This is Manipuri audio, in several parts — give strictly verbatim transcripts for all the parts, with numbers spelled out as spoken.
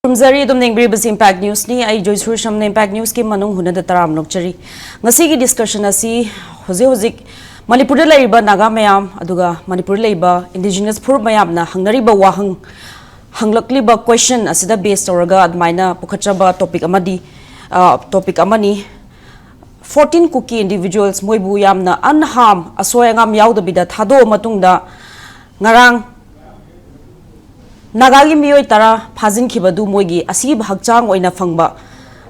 ꯈꯨꯔꯨꯝꯖꯔꯤ꯫ ꯑꯗꯨꯝ ꯌꯦꯡꯕꯤꯔꯤꯕꯁꯤ Impact Newsꯅꯤ꯫ ꯑꯩ ꯖꯣꯏꯁꯨꯔ ꯁꯝꯅ Impact Newsꯀꯤ ꯃꯅꯨꯡ ꯍꯨꯅꯗ ꯇꯔꯥꯝꯅ ꯑꯣꯛꯆꯔꯤ꯫ ꯉꯁꯤꯒꯤ discussion ꯑꯁꯤ ꯍꯧꯖꯤꯛ ꯍꯧꯖꯤꯛ ꯃꯅꯤꯄꯨꯔꯗ ꯂꯩꯔꯤꯕ ꯅꯥꯒꯥ ꯃꯌꯥꯝ, ꯑꯗꯨꯒ ꯃꯅꯤꯄꯨꯔꯗ ꯂꯩꯔꯤꯕ indigenous ꯐꯨꯔꯨꯞ ꯃꯌꯥꯝꯅ ꯍꯪꯅꯔꯤꯕ ꯋꯥꯍꯪ, ꯍꯪꯂꯛꯂꯤꯕ question ꯑꯁꯤꯗ base ꯇꯧꯔꯒ ꯑꯗꯨꯃꯥꯏꯅ ꯄꯨꯈꯠꯆꯕ topic ꯑꯃꯗꯤ, ꯑ, topic ꯑꯃꯅꯤ꯫ Fourteen Kuki individuals, ꯃꯣꯏꯕꯨ ꯌꯥꯝꯅ unharm, ꯑꯁꯣꯏ ꯑꯉꯥꯝ ꯌꯥꯎꯗꯕꯤꯗ ꯊꯥꯗꯣꯛꯑ ꯃꯇꯨꯡꯗ, ꯉꯔꯥꯡ ꯅꯥꯒꯥꯒꯤ ꯃꯤꯑꯣꯏ ꯇꯔꯥ ꯐꯥꯖꯤꯟꯈꯤꯕꯗꯨ ꯃꯣꯏꯒꯤ ꯑꯁꯤꯕ ꯍꯛꯆꯥꯡ ꯑꯣꯏꯅ ꯐꯪꯕ,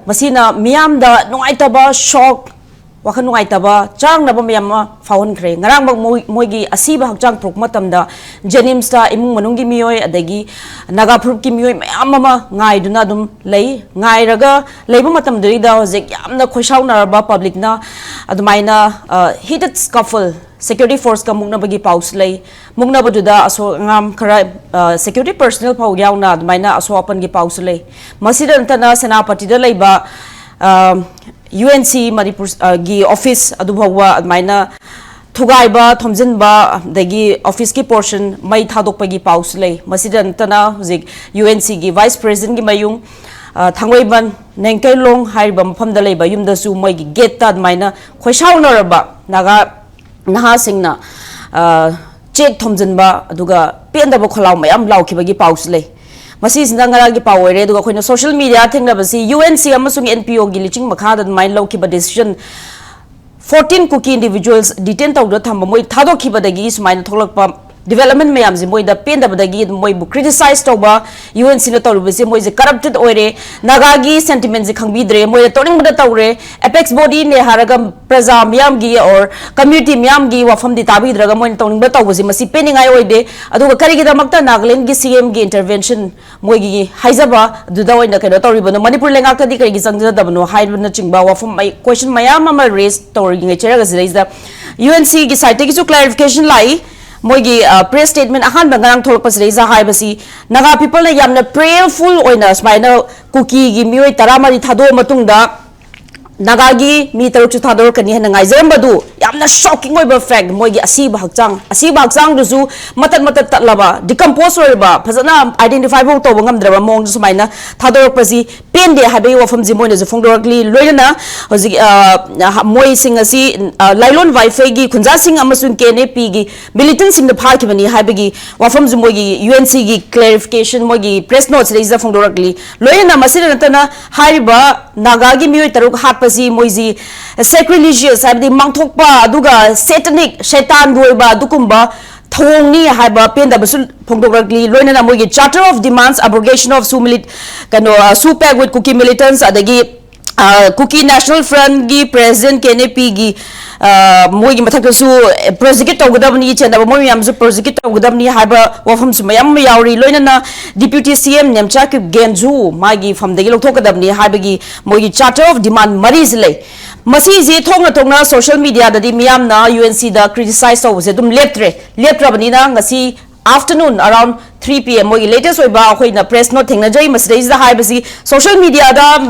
ꯃꯁꯤꯅ ꯃꯤꯌꯥꯝꯗ ꯅꯨꯡꯉꯥꯏꯇꯕ, shock, ꯋꯥꯈꯜ ꯅꯨꯡꯉꯥꯏꯇꯕ, ꯆꯔꯥꯡꯅꯕ ꯃꯌꯥꯝ ꯑꯃ ꯐꯥꯎꯍꯟꯈ꯭ꯔꯦ꯫ ꯉꯔꯥꯡꯃꯛ ꯃꯣꯏ-, ꯃꯣꯏꯒꯤ ꯑꯁꯤꯕ ꯍꯛꯆꯥꯡ ꯄꯨꯔꯛꯄ ꯃꯇꯝꯗ JNIMSꯇ ꯏꯃꯨꯡ ꯃꯅꯨꯡꯒꯤ ꯃꯤꯑꯣꯏ, ꯑꯗꯒꯤ ꯅꯥꯒꯥ ꯐꯨꯔꯨꯞꯀꯤ ꯃꯤꯑꯣꯏ ꯃꯌꯥꯝ ꯑꯃ ꯉꯥꯏꯗꯨꯅ ꯑꯗꯨꯝ ꯂꯩ꯫ ꯉꯥꯏꯔꯒ ꯂꯩꯕ ꯃꯇꯝꯗꯨꯗꯩꯗ ꯍꯧꯖꯤꯛ ꯌꯥꯝꯅ ꯈꯣꯏꯁꯥꯎꯅꯔꯕ publicꯅ ꯑꯗꯨꯃꯥꯏꯅ, ꯑ, heated scuffle, security forceꯀ ꯃꯨꯛꯅꯕꯒꯤ ꯄꯥꯎꯁꯨ ꯂꯩ꯫ ꯃꯨꯛꯅꯕꯗꯨꯗ ꯑꯁꯣꯛ ꯑꯉꯥꯝ ꯈꯔ, ꯑ, security personnel ꯐꯥꯎ ꯌꯥꯎꯅ ꯑꯗꯨꯃꯥꯏꯅ ꯑꯁꯣꯛ ꯑꯄꯟꯒꯤ ꯄꯥꯎꯁꯨ ꯂꯩ꯫ ꯃꯁꯤꯗ ꯅꯠꯇꯅ ꯁꯦꯅꯥꯄꯇꯤꯗ ꯂꯩꯕ, ꯑ, UNC ꯃꯅꯤꯄꯨꯔ, ꯑ, ꯒꯤ office ꯑꯗꯨ ꯐꯥꯎꯕ ꯑꯗꯨꯃꯥꯏꯅ ꯊꯨꯒꯥꯏꯕ, ꯊꯣꯝꯖꯤꯟꯕ, ꯑꯗꯒꯤ officeꯀꯤ portion ꯃꯩ ꯊꯥꯗꯣꯛꯄꯒꯤ ꯄꯥꯎꯁꯨ ꯂꯩ꯫ ꯃꯁꯤꯗ ꯅꯠꯇꯅ ꯍꯧꯖꯤꯛ UNCꯒꯤ vice presidentꯀꯤ ꯃꯌꯨꯝ, ꯑ, ꯊꯥꯡꯃꯩꯕꯟ ꯅꯦꯡꯀꯩꯂꯣꯡ ꯍꯥꯏꯔꯤꯕ ꯃꯐꯝꯗ ꯂꯩꯕ ꯌꯨꯝꯗꯁꯨ ꯃꯣꯏꯒꯤ gateꯇ ꯑꯗꯨꯃꯥꯏꯅ ꯈꯣꯏꯁꯥꯎꯅꯔꯕ ꯅꯥꯒꯥ ꯅꯍꯥꯁꯤꯡꯅ, ꯑ, ꯆꯦꯛ ꯊꯣꯝꯖꯤꯟꯕ, ꯑꯗꯨꯒ ꯄꯦꯟꯗꯕ ꯈꯣꯜꯂꯥꯎ ꯃꯌꯥꯝ ꯂꯥꯎꯈꯤꯕꯒꯤ ꯄꯥꯎꯁꯨ ꯂꯩ꯫ ꯃꯁꯤꯁꯤꯅ ꯉꯔꯥꯡꯒꯤ ꯄꯥꯎ ꯑꯣꯏꯔꯦ꯫ ꯑꯗꯨꯒ ꯑꯩꯈꯣꯏꯅ social media ꯊꯦꯡꯅꯕꯁꯤ UNC ꯑꯃꯁꯨꯡ NPOꯒꯤ ꯂꯨꯆꯤꯡ ꯃꯈꯥꯗ ꯑꯗꯨꯃꯥꯏꯅ ꯂꯧꯈꯤꯕ decision, fourteen Kuki individuals detain ꯇꯧꯗꯨꯅ ꯊꯝꯕ, ꯃꯣꯏ ꯊꯥꯗꯣꯛꯈꯤꯕꯗꯒꯤ ꯁꯨꯃꯥꯏꯅ ꯊꯣꯛꯂꯛꯄ development ꯃꯌꯥꯝꯁꯦ ꯃꯣꯏꯗ ꯄꯦꯟꯗꯕꯗꯒꯤ ꯑꯗꯨꯝ ꯃꯣꯏꯕꯨ criticize ꯇꯧꯕ, UNCꯅ ꯇꯧꯔꯤꯕꯁꯦ ꯃꯣꯏꯁꯦ corrupted ꯑꯣꯏꯔꯦ, ꯅꯥꯒꯥꯒꯤ sentimentꯁꯦ ꯈꯪꯕꯤꯗ꯭ꯔꯦ, ꯃꯣꯏꯅ ꯇꯧꯅꯤꯡꯕꯗ ꯇꯧꯔꯦ, apex bodyꯅꯦ ꯍꯥꯏꯔꯒ ꯄ꯭ꯔꯖꯥ ꯃꯤꯌꯥꯝꯒꯤ or community ꯃꯤꯌꯥꯝꯒꯤ ꯋꯥꯐꯝꯗꯤ ꯇꯥꯕꯤꯗ꯭ꯔꯒ ꯃꯣꯏꯅ ꯇꯧꯅꯤꯡꯕ ꯇꯧꯕꯁꯦ ꯃꯁꯤ ꯄꯦꯟꯅꯤꯡꯉꯥꯏ ꯑꯣꯏꯗꯦ꯫ ꯑꯗꯨꯒ ꯀꯔꯤꯒꯤꯗꯃꯛꯇ ꯅꯥꯒꯥꯂꯦꯟꯒꯤ CMꯒꯤ intervention ꯃꯣꯏꯒꯤ ꯍꯥꯏꯖꯕ ꯑꯗꯨꯗ ꯑꯣꯏꯅ ꯀꯩꯅꯣ ꯇꯧꯔꯤꯕꯅꯣ, ꯃꯅꯤꯄꯨꯔ ꯂꯩꯉꯥꯛꯇꯗꯤ ꯀꯔꯤꯒꯤ ꯆꯪꯖꯗꯕꯅꯣ ꯍꯥꯏꯕꯅꯆꯤꯡꯕ ꯋꯥꯐꯝ ꯃꯩ-, question ꯃꯌꯥꯝ ꯑꯃ raise ꯇꯧꯔꯤꯉꯩ ꯆꯩꯔꯒ ꯁꯤꯗꯩꯁꯤꯗ UNCꯒꯤ sideꯇꯒꯤꯁꯨ clarification ꯂꯥꯛꯏ꯫ ꯃꯣꯏꯒꯤ, ꯑ, press statement ꯑꯍꯥꯟꯕ ꯉꯔꯥꯡ ꯊꯣꯛꯂꯛꯄꯁꯤꯗꯩꯁꯤꯗ ꯍꯥꯏꯕꯁꯤ, ꯅꯥꯒꯥ people ꯅ ꯌꯥꯝꯅ prayerful ꯑꯣꯏꯅ ꯁꯨꯃꯥꯏꯅ ꯀꯨꯀꯤꯒꯤ ꯃꯤꯑꯣꯏ ꯇꯔꯥꯃꯔꯤ ꯊꯥꯗꯣꯛꯑ ꯃꯇꯨꯡꯗ ꯅꯥꯒꯥꯒꯤ ꯃꯤ ꯇꯔꯨꯛꯁꯨ ꯊꯥꯗꯣꯔꯛꯀꯅꯤ ꯍꯥꯏꯅ ꯉꯥꯏꯖꯔꯝꯕꯗꯨ ꯌꯥꯝꯅ shocking ꯑꯣꯏꯕ fact, ꯃꯣꯏꯒꯤ ꯑꯁꯤꯕ ꯍꯛꯆꯥꯡ, ꯑꯁꯤꯕ ꯍꯛꯆꯥꯡꯗꯨꯁꯨ ꯃꯇꯠ ꯃꯇꯠ ꯇꯠꯂꯕ, decompose ꯑꯣꯏꯔꯕ, ꯐꯖꯅ identify ꯐꯥꯎ ꯇꯧꯕ ꯉꯝꯗ꯭ꯔꯕ ꯃꯑꯣꯡꯗ ꯁꯨꯃꯥꯏꯅ ꯊꯥꯗꯣꯔꯛꯄꯁꯤ ꯄꯦꯟꯗꯦ ꯍꯥꯏꯕꯒꯤ ꯋꯥꯐꯝꯁꯤ ꯃꯣꯏꯅꯁꯨ ꯐꯣꯡꯗꯣꯔꯛꯂꯤ꯫ ꯂꯣꯏꯅꯅ ꯍꯧꯖꯤꯛ, ꯑ, ꯃꯣꯏꯁꯤꯡ ꯑꯁꯤ, ꯑ, ꯂꯥꯏꯂꯣꯟ ꯋꯥꯏꯐꯩꯒꯤ ꯈꯨꯟꯖꯥꯁꯤꯡ ꯑꯃꯁꯨꯡ K N A P ꯒꯤ militantꯁꯤꯡꯅ ꯐꯥꯈꯤꯕꯅꯤ ꯍꯥꯏꯕꯒꯤ ꯋꯥꯐꯝꯁꯨ ꯃꯣꯏꯒꯤ U N C ꯒꯤ clarification, ꯃꯣꯏꯒꯤ press note ꯁꯤꯗꯩꯁꯤꯗ ꯐꯣꯡꯗꯣꯔꯛꯂꯤ꯫ ꯂꯣꯏꯅꯅ ꯃꯁꯤꯗ ꯅꯠꯇꯅ ꯍꯥꯏꯔꯤꯕ ꯅꯥꯒꯥꯒꯤ ꯃꯤꯑꯣꯏ ꯇꯔꯨꯛ ꯍꯥꯠꯄꯁꯤ ꯃꯣꯏꯁꯤ sacrilegious, ꯍꯥꯏꯕꯗꯤ ꯃꯥꯡꯊꯣꯛꯄ, ꯑꯗꯨꯒ satanic, ꯁꯩꯇꯥꯟꯒꯤ ꯑꯣꯏꯕ ꯑꯗꯨꯒꯨꯝꯕ ꯊꯧꯑꯣꯡꯅꯤ ꯍꯥꯏꯕ ꯄꯦꯟꯗꯕꯁꯨ ꯐꯣꯡꯗꯣꯛꯂꯛꯂꯤ꯫ ꯂꯣꯏꯅꯅ ꯃꯣꯏꯒꯤ Charter of Demands, abrogation of Sue milit-, ꯀꯩꯅꯣ, ꯑ, Sue Pact with Kuki militants, ꯑꯗꯒꯤ, ꯑ, Kuki National Frontꯀꯤ president, K N A Pꯒꯤ, ꯑ, ꯃꯣꯏꯒꯤ ꯃꯊꯛꯇꯁꯨ prosecute ꯇꯧꯒꯗꯕꯅꯤ, ꯆꯦꯟꯅꯕ ꯃꯣꯏ ꯃꯌꯥꯝꯁꯨ prosecute ꯇꯧꯒꯗꯕꯅꯤ ꯍꯥꯏꯕ ꯋꯥꯐꯝꯁꯨ ꯃꯌꯥꯝ ꯑꯃ ꯌꯥꯎꯔꯤ꯫ ꯂꯣꯏꯅꯅ Deputy C M Nemcha Kipgenju ꯃꯥꯒꯤ ꯐꯝꯗꯒꯤ ꯂꯧꯊꯣꯛꯀꯗꯕꯅꯤ ꯍꯥꯏꯕꯒꯤ ꯃꯣꯏꯒꯤ Charter of Demand ꯃꯔꯤꯁꯤ ꯂꯩ꯫ ꯃꯁꯤꯁꯤ ꯊꯣꯛꯅ ꯊꯣꯛꯅ social mediaꯗꯗꯤ ꯃꯤꯌꯥꯝꯅ U N Cꯗ criticize ꯇꯧꯕꯁꯦ ꯑꯗꯨꯝ ꯂꯦꯞꯇ꯭ꯔꯦ꯫ ꯂꯦꯞꯇ꯭ꯔꯕꯅꯤꯅ ꯉꯁꯤ afternoon around three P M ꯃꯣꯏꯒꯤ latest ꯑꯣꯏꯕ ꯑꯩꯈꯣꯏꯅ press note ꯊꯦꯡꯅꯖꯩ꯫ ꯃꯁꯤꯗꯩꯁꯤꯗ ꯍꯥꯏꯕꯁꯤ social mediaꯗ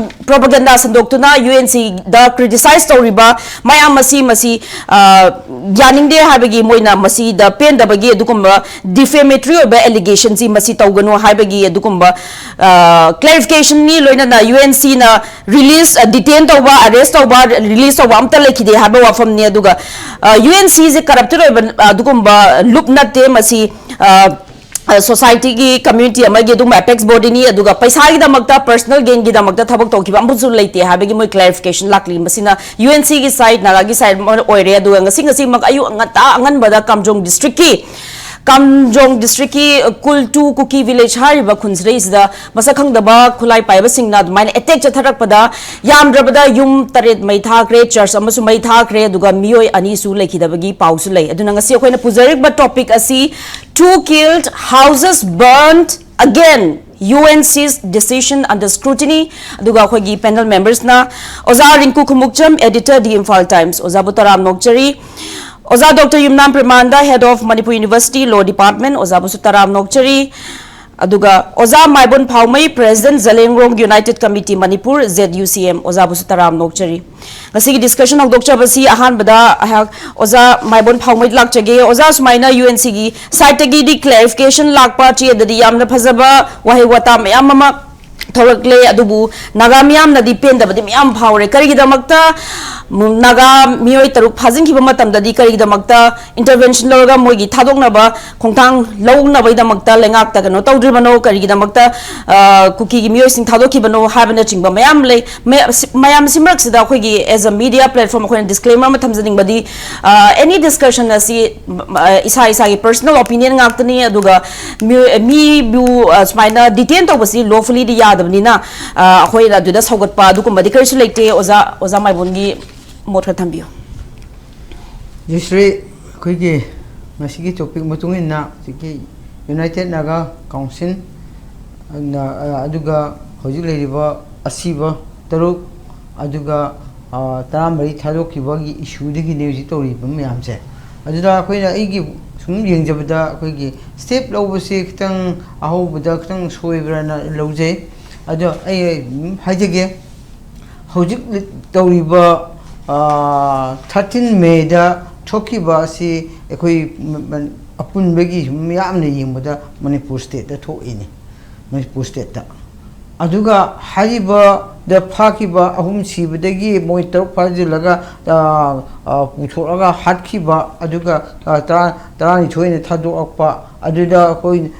propaganda ꯁꯟꯗꯣꯛꯇꯨꯅ U N Cꯗ criticize ꯇꯧꯔꯤꯕ ꯃꯌꯥꯝ ꯑꯁꯤ, ꯃꯁꯤ, ꯑ, ꯌꯥꯅꯤꯡꯗꯦ ꯍꯥꯏꯕꯒꯤ, ꯃꯣꯏꯅ ꯃꯁꯤꯗ ꯄꯦꯟꯗꯕꯒꯤ ꯑꯗꯨꯒꯨꯝꯕ defamatory ꯑꯣꯏꯕ allegationꯁꯤ ꯃꯁꯤ ꯇꯧꯒꯅꯨ ꯍꯥꯏꯕꯒꯤ ꯑꯗꯨꯒꯨꯝꯕ, ꯑ, clarificationꯅꯤ꯫ ꯂꯣꯏꯅꯅ U N Cꯅ release, ꯑ, detain ꯇꯧꯕ, arrest ꯇꯧꯕ, release ꯇꯧꯕ ꯑꯝꯇ ꯂꯩꯈꯤꯗꯦ ꯍꯥꯏꯕ ꯋꯥꯐꯝꯅꯤ꯫ ꯑꯗꯨꯒ, ꯑ, U N Cꯁꯦ corrupted ꯑꯣꯏꯕ, ꯑ, ꯑꯗꯨꯒꯨꯝꯕ ꯂꯨꯞ ꯅꯠꯇꯦ꯫ ꯃꯁꯤ, ꯑ, ꯑ, societyꯒꯤ, community ꯑꯃꯒꯤ ꯑꯗꯨꯒꯨꯝꯕ apex bodyꯅꯤ꯫ ꯑꯗꯨꯒ ꯄꯩꯁꯥꯒꯤꯗꯃꯛꯇ, personal gainꯒꯤꯗꯃꯛꯇ ꯊꯕꯛ ꯇꯧꯈꯤꯕ ꯑꯃꯁꯨ ꯂꯩꯇꯦ ꯍꯥꯏꯕꯒꯤ ꯃꯣꯏ clarification ꯂꯥꯛꯂꯤ꯫ ꯃꯁꯤꯅ U N Cꯒꯤ side, ꯅꯥꯒꯥꯒꯤ side ꯑꯃ ꯑꯣꯏꯔꯦ꯫ ꯑꯗꯨꯒ ꯉꯁꯤ, ꯉꯁꯤꯃꯛ ꯑꯌꯨꯛ ꯉꯟꯇꯥ ꯑꯉꯟꯕꯗ ꯀꯥꯝꯖꯣꯡ districtꯀꯤ, ꯀꯥꯝꯖꯣꯡ districtꯀꯤ, ꯑ, ꯀꯨꯜꯇꯨ ꯀꯨꯀꯤ village ꯍꯥꯏꯔꯤꯕ ꯈꯨꯟꯁꯤꯗꯩꯁꯤꯗ ꯃꯁꯛ ꯈꯪꯗꯕ ꯈꯨꯠꯂꯥꯏ ꯄꯥꯏꯕꯁꯤꯡꯅ ꯑꯗꯨꯃꯥꯏꯅ attack ꯆꯠꯊꯔꯛꯄꯗ ꯌꯥꯝꯗ꯭ꯔꯕꯗ ꯌꯨꯝ ꯇꯔꯦꯠ ꯃꯩ ꯊꯥꯈ꯭ꯔꯦ, church ꯑꯃꯁꯨ ꯃꯩ ꯊꯥꯈ꯭ꯔꯦ, ꯑꯗꯨꯒ ꯃꯤꯑꯣꯏ ꯑꯅꯤꯁꯨ ꯂꯩꯈꯤꯗꯕꯒꯤ ꯄꯥꯎꯁꯨ ꯂꯩ꯫ ꯑꯗꯨꯅ ꯉꯁꯤ ꯑꯩꯈꯣꯏꯅ ꯄꯨꯖꯔꯤꯕ topic ꯑꯁꯤ two killed, houses burned again, U N C's decision under scrutiny꯫ ꯑꯗꯨꯒ ꯑꯩꯈꯣꯏꯒꯤ panel membersꯅ ꯑꯣꯖꯥ ꯔꯤꯡꯀꯨ Khumukcham, editor, The Imphal Times, ꯑꯣꯖꯥꯕꯨ ꯇꯔꯥꯝꯅ ꯑꯣꯛꯆꯔꯤ꯫ ꯑꯣꯖꯥ Doctor Yumnam ꯄ꯭ꯔꯦꯃꯥꯅꯟꯗ, Head of Manipur University Law Department, ꯑꯣꯖꯥꯕꯨꯁꯨ ꯇꯔꯥꯝꯅ ꯑꯣꯛꯆꯔꯤ꯫ ꯑꯗꯨꯒ ꯑꯣꯖꯥ ꯃꯥꯏꯕꯣꯟ ꯐꯥꯎꯃꯩ, President, ꯖꯂꯦꯡꯔꯣꯡ United Committee Manipur, Z U C M, ꯑꯣꯖꯥꯕꯨꯁꯨ ꯇꯔꯥꯝꯅ ꯑꯣꯛꯆꯔꯤ꯫ ꯉꯁꯤꯒꯤ ꯗꯤꯁꯀꯁꯟ ꯍꯧꯗꯣꯛꯆꯕꯁꯤ ꯑꯍꯥꯟꯕꯗ ꯑꯩꯍꯥꯛ ꯑꯣꯖꯥ ꯃꯥꯏꯕꯣꯟ ꯐꯥꯎꯃꯩ ꯂꯥꯛꯆꯒꯦ꯫ ꯑꯣꯖꯥ, ꯁꯨꯃꯥꯏꯅ ꯌꯨ ꯑꯦꯟ ꯁꯤꯒꯤ ꯁꯥꯏꯠꯇꯒꯤꯗꯤ ꯀ꯭ꯂꯦꯔꯤꯐꯤꯀꯦꯁꯟ ꯂꯥꯛꯄ ꯆꯦꯗꯗꯤ ꯌꯥꯝꯅ ꯐꯖꯕ ꯋꯥꯍꯩ ꯋꯥꯇꯥ ꯃꯌꯥꯝ ꯑꯃ ꯊꯣꯛꯂꯛꯂꯦ, ꯑꯗꯨꯕꯨ ꯅꯥꯒꯥ ꯃꯤꯌꯥꯝꯅꯗꯤ ꯄꯦꯟꯗꯕꯗꯤ ꯃꯌꯥꯝ ꯐꯥꯎꯔꯦ꯫ ꯀꯔꯤꯒꯤꯗꯃꯛꯇ ꯅꯥꯒꯥ ꯃꯤꯑꯣꯏ ꯇꯔꯨꯛ ꯐꯥꯖꯤꯟꯈꯤꯕ ꯃꯇꯝꯗꯗꯤ ꯀꯔꯤꯒꯤꯗꯃꯛꯇ ꯏꯟꯇꯔꯚꯦꯟꯁꯟ ꯂꯧꯔꯒ ꯃꯣꯏꯒꯤ ꯊꯥꯗꯣꯛꯅꯕ ꯈꯣꯡꯊꯥꯡ ꯂꯧꯅꯕꯒꯤꯗꯃꯛꯇ ꯂꯩꯉꯥꯛꯇ ꯀꯩꯅꯣ ꯇꯧꯗ꯭ꯔꯤꯕꯅꯣ, ꯀꯔꯤꯒꯤꯗꯃꯛꯇ ꯀꯨꯀꯤꯒꯤ ꯃꯤꯑꯣꯏꯁꯤꯡ ꯊꯥꯗꯣꯛꯈꯤꯕꯅꯣ ꯍꯥꯏꯕꯅꯆꯤꯡꯕ ꯃꯌꯥꯝ ꯂꯩ꯫ ꯃꯌꯥꯝꯁꯤ ꯃꯔꯛꯁꯤꯗ ꯑꯩꯈꯣꯏꯒꯤ as a media platform ꯑꯩꯈꯣꯏꯅ ꯗꯤꯁꯀ꯭ꯂꯦꯃꯔ ꯑꯃ ꯊꯝꯖꯅꯤꯡꯕꯗꯤ, ꯑꯦꯅꯤ ꯗꯤꯁꯀꯁꯟ ꯑꯁꯤ ꯏꯁꯥ ꯏꯁꯥꯒꯤ ꯄꯔꯁꯅꯦꯜ ꯑꯣꯄꯤꯅꯤꯌꯟ ꯉꯥꯛꯇꯅꯤ꯫ ꯑꯗꯨꯒ ꯃꯤꯕꯨ ꯁꯨꯃꯥꯏꯅ ꯗꯤꯇꯦꯟ ꯇꯧꯕꯁꯤ ꯂꯣꯐꯨꯂꯤꯗꯤ ꯌꯥꯗꯕꯅꯤꯅ ꯑꯩꯈꯣꯏꯅ ꯑꯗꯨꯗ ꯁꯧꯒꯠꯄ ꯑꯗꯨꯒꯨꯝꯕꯗꯤ ꯀꯔꯤꯁꯨ ꯂꯩꯇꯦ꯫ ꯑꯣꯖꯥ ꯑꯣꯖꯥ ꯃꯥꯏꯕꯣꯟꯒꯤ ꯃꯣꯠ ꯈꯔ ꯊꯝꯕꯤꯌꯨ꯫ ꯖꯤꯁ꯭ꯔꯤ, ꯑꯩꯈꯣꯏꯒꯤ ꯉꯁꯤꯒꯤ ꯇꯣꯄꯤꯛ ꯃꯇꯨꯡ ꯏꯟꯅ ꯍꯧꯖꯤꯛꯀꯤ ꯌꯨꯅꯥꯏꯇꯦꯠ ꯅꯥꯒꯥ ꯀꯥꯎꯟꯁꯤꯜ ꯑꯗꯨꯒ ꯍꯧꯖꯤꯛ ꯂꯩꯔꯤꯕ ꯑꯁꯤꯕ ꯇꯔꯨꯛ, ꯑꯗꯨꯒ ꯇꯔꯥꯃꯔꯤ ꯊꯥꯗꯣꯛꯈꯤꯕꯒꯤ ꯏꯁꯨꯗꯒꯤꯅꯦ ꯍꯧꯖꯤꯛ ꯇꯧꯔꯤꯕ ꯃꯌꯥꯝꯁꯦ꯫ ꯑꯗꯨꯗ ꯑꯩꯈꯣꯏꯅ, ꯑꯩꯒꯤ ꯁꯨꯝ ꯌꯦꯡꯖꯕꯗ, ꯑꯩꯈꯣꯏꯒꯤ ꯁ꯭ꯇꯦꯞ ꯂꯧꯕꯁꯦ ꯈꯤꯇꯪ ꯑꯍꯧꯕꯗ ꯈꯤꯇꯪ ꯁꯣꯏꯕ꯭ꯔꯅ ꯂꯧꯖꯩ꯫ ꯑꯗꯣ ꯑꯩ ꯍꯥꯏꯖꯒꯦ, ꯍꯧꯖꯤꯛ ꯇꯧꯔꯤꯕ ꯊꯥꯔꯇꯤꯟ ꯃꯦꯗ ꯊꯣꯛꯈꯤꯕ ꯑꯁꯤ ꯑꯩꯈꯣꯏ ꯑꯄꯨꯟꯕꯒꯤ ꯁꯨꯝ ꯌꯥꯝꯅ ꯌꯦꯡꯕꯗ ꯃꯅꯤꯄꯨꯔ ꯁ꯭ꯇꯦꯠꯇ ꯊꯣꯛꯏꯅꯤ꯫ ꯃꯅꯤꯄꯨꯔ ꯁ꯭ꯇꯦꯠꯇ꯫ ꯑꯗꯨꯒ ꯍꯥꯏꯔꯤꯕꯗ ꯐꯥꯈꯤꯕ ꯑꯍꯨꯝ ꯁꯤꯕꯗꯒꯤ ꯃꯣꯏ ꯇꯔꯨꯛ ꯐꯥꯖꯤꯜꯂꯒ ꯄꯨꯊꯣꯛꯂꯒ ꯍꯥꯠꯈꯤꯕ, ꯑꯗꯨꯒ ꯇꯔꯥꯅꯤꯊꯣꯏꯅ ꯊꯥꯗꯣꯛꯂꯛꯄ, ꯑꯗꯨꯗ ꯑꯩꯈꯣꯏ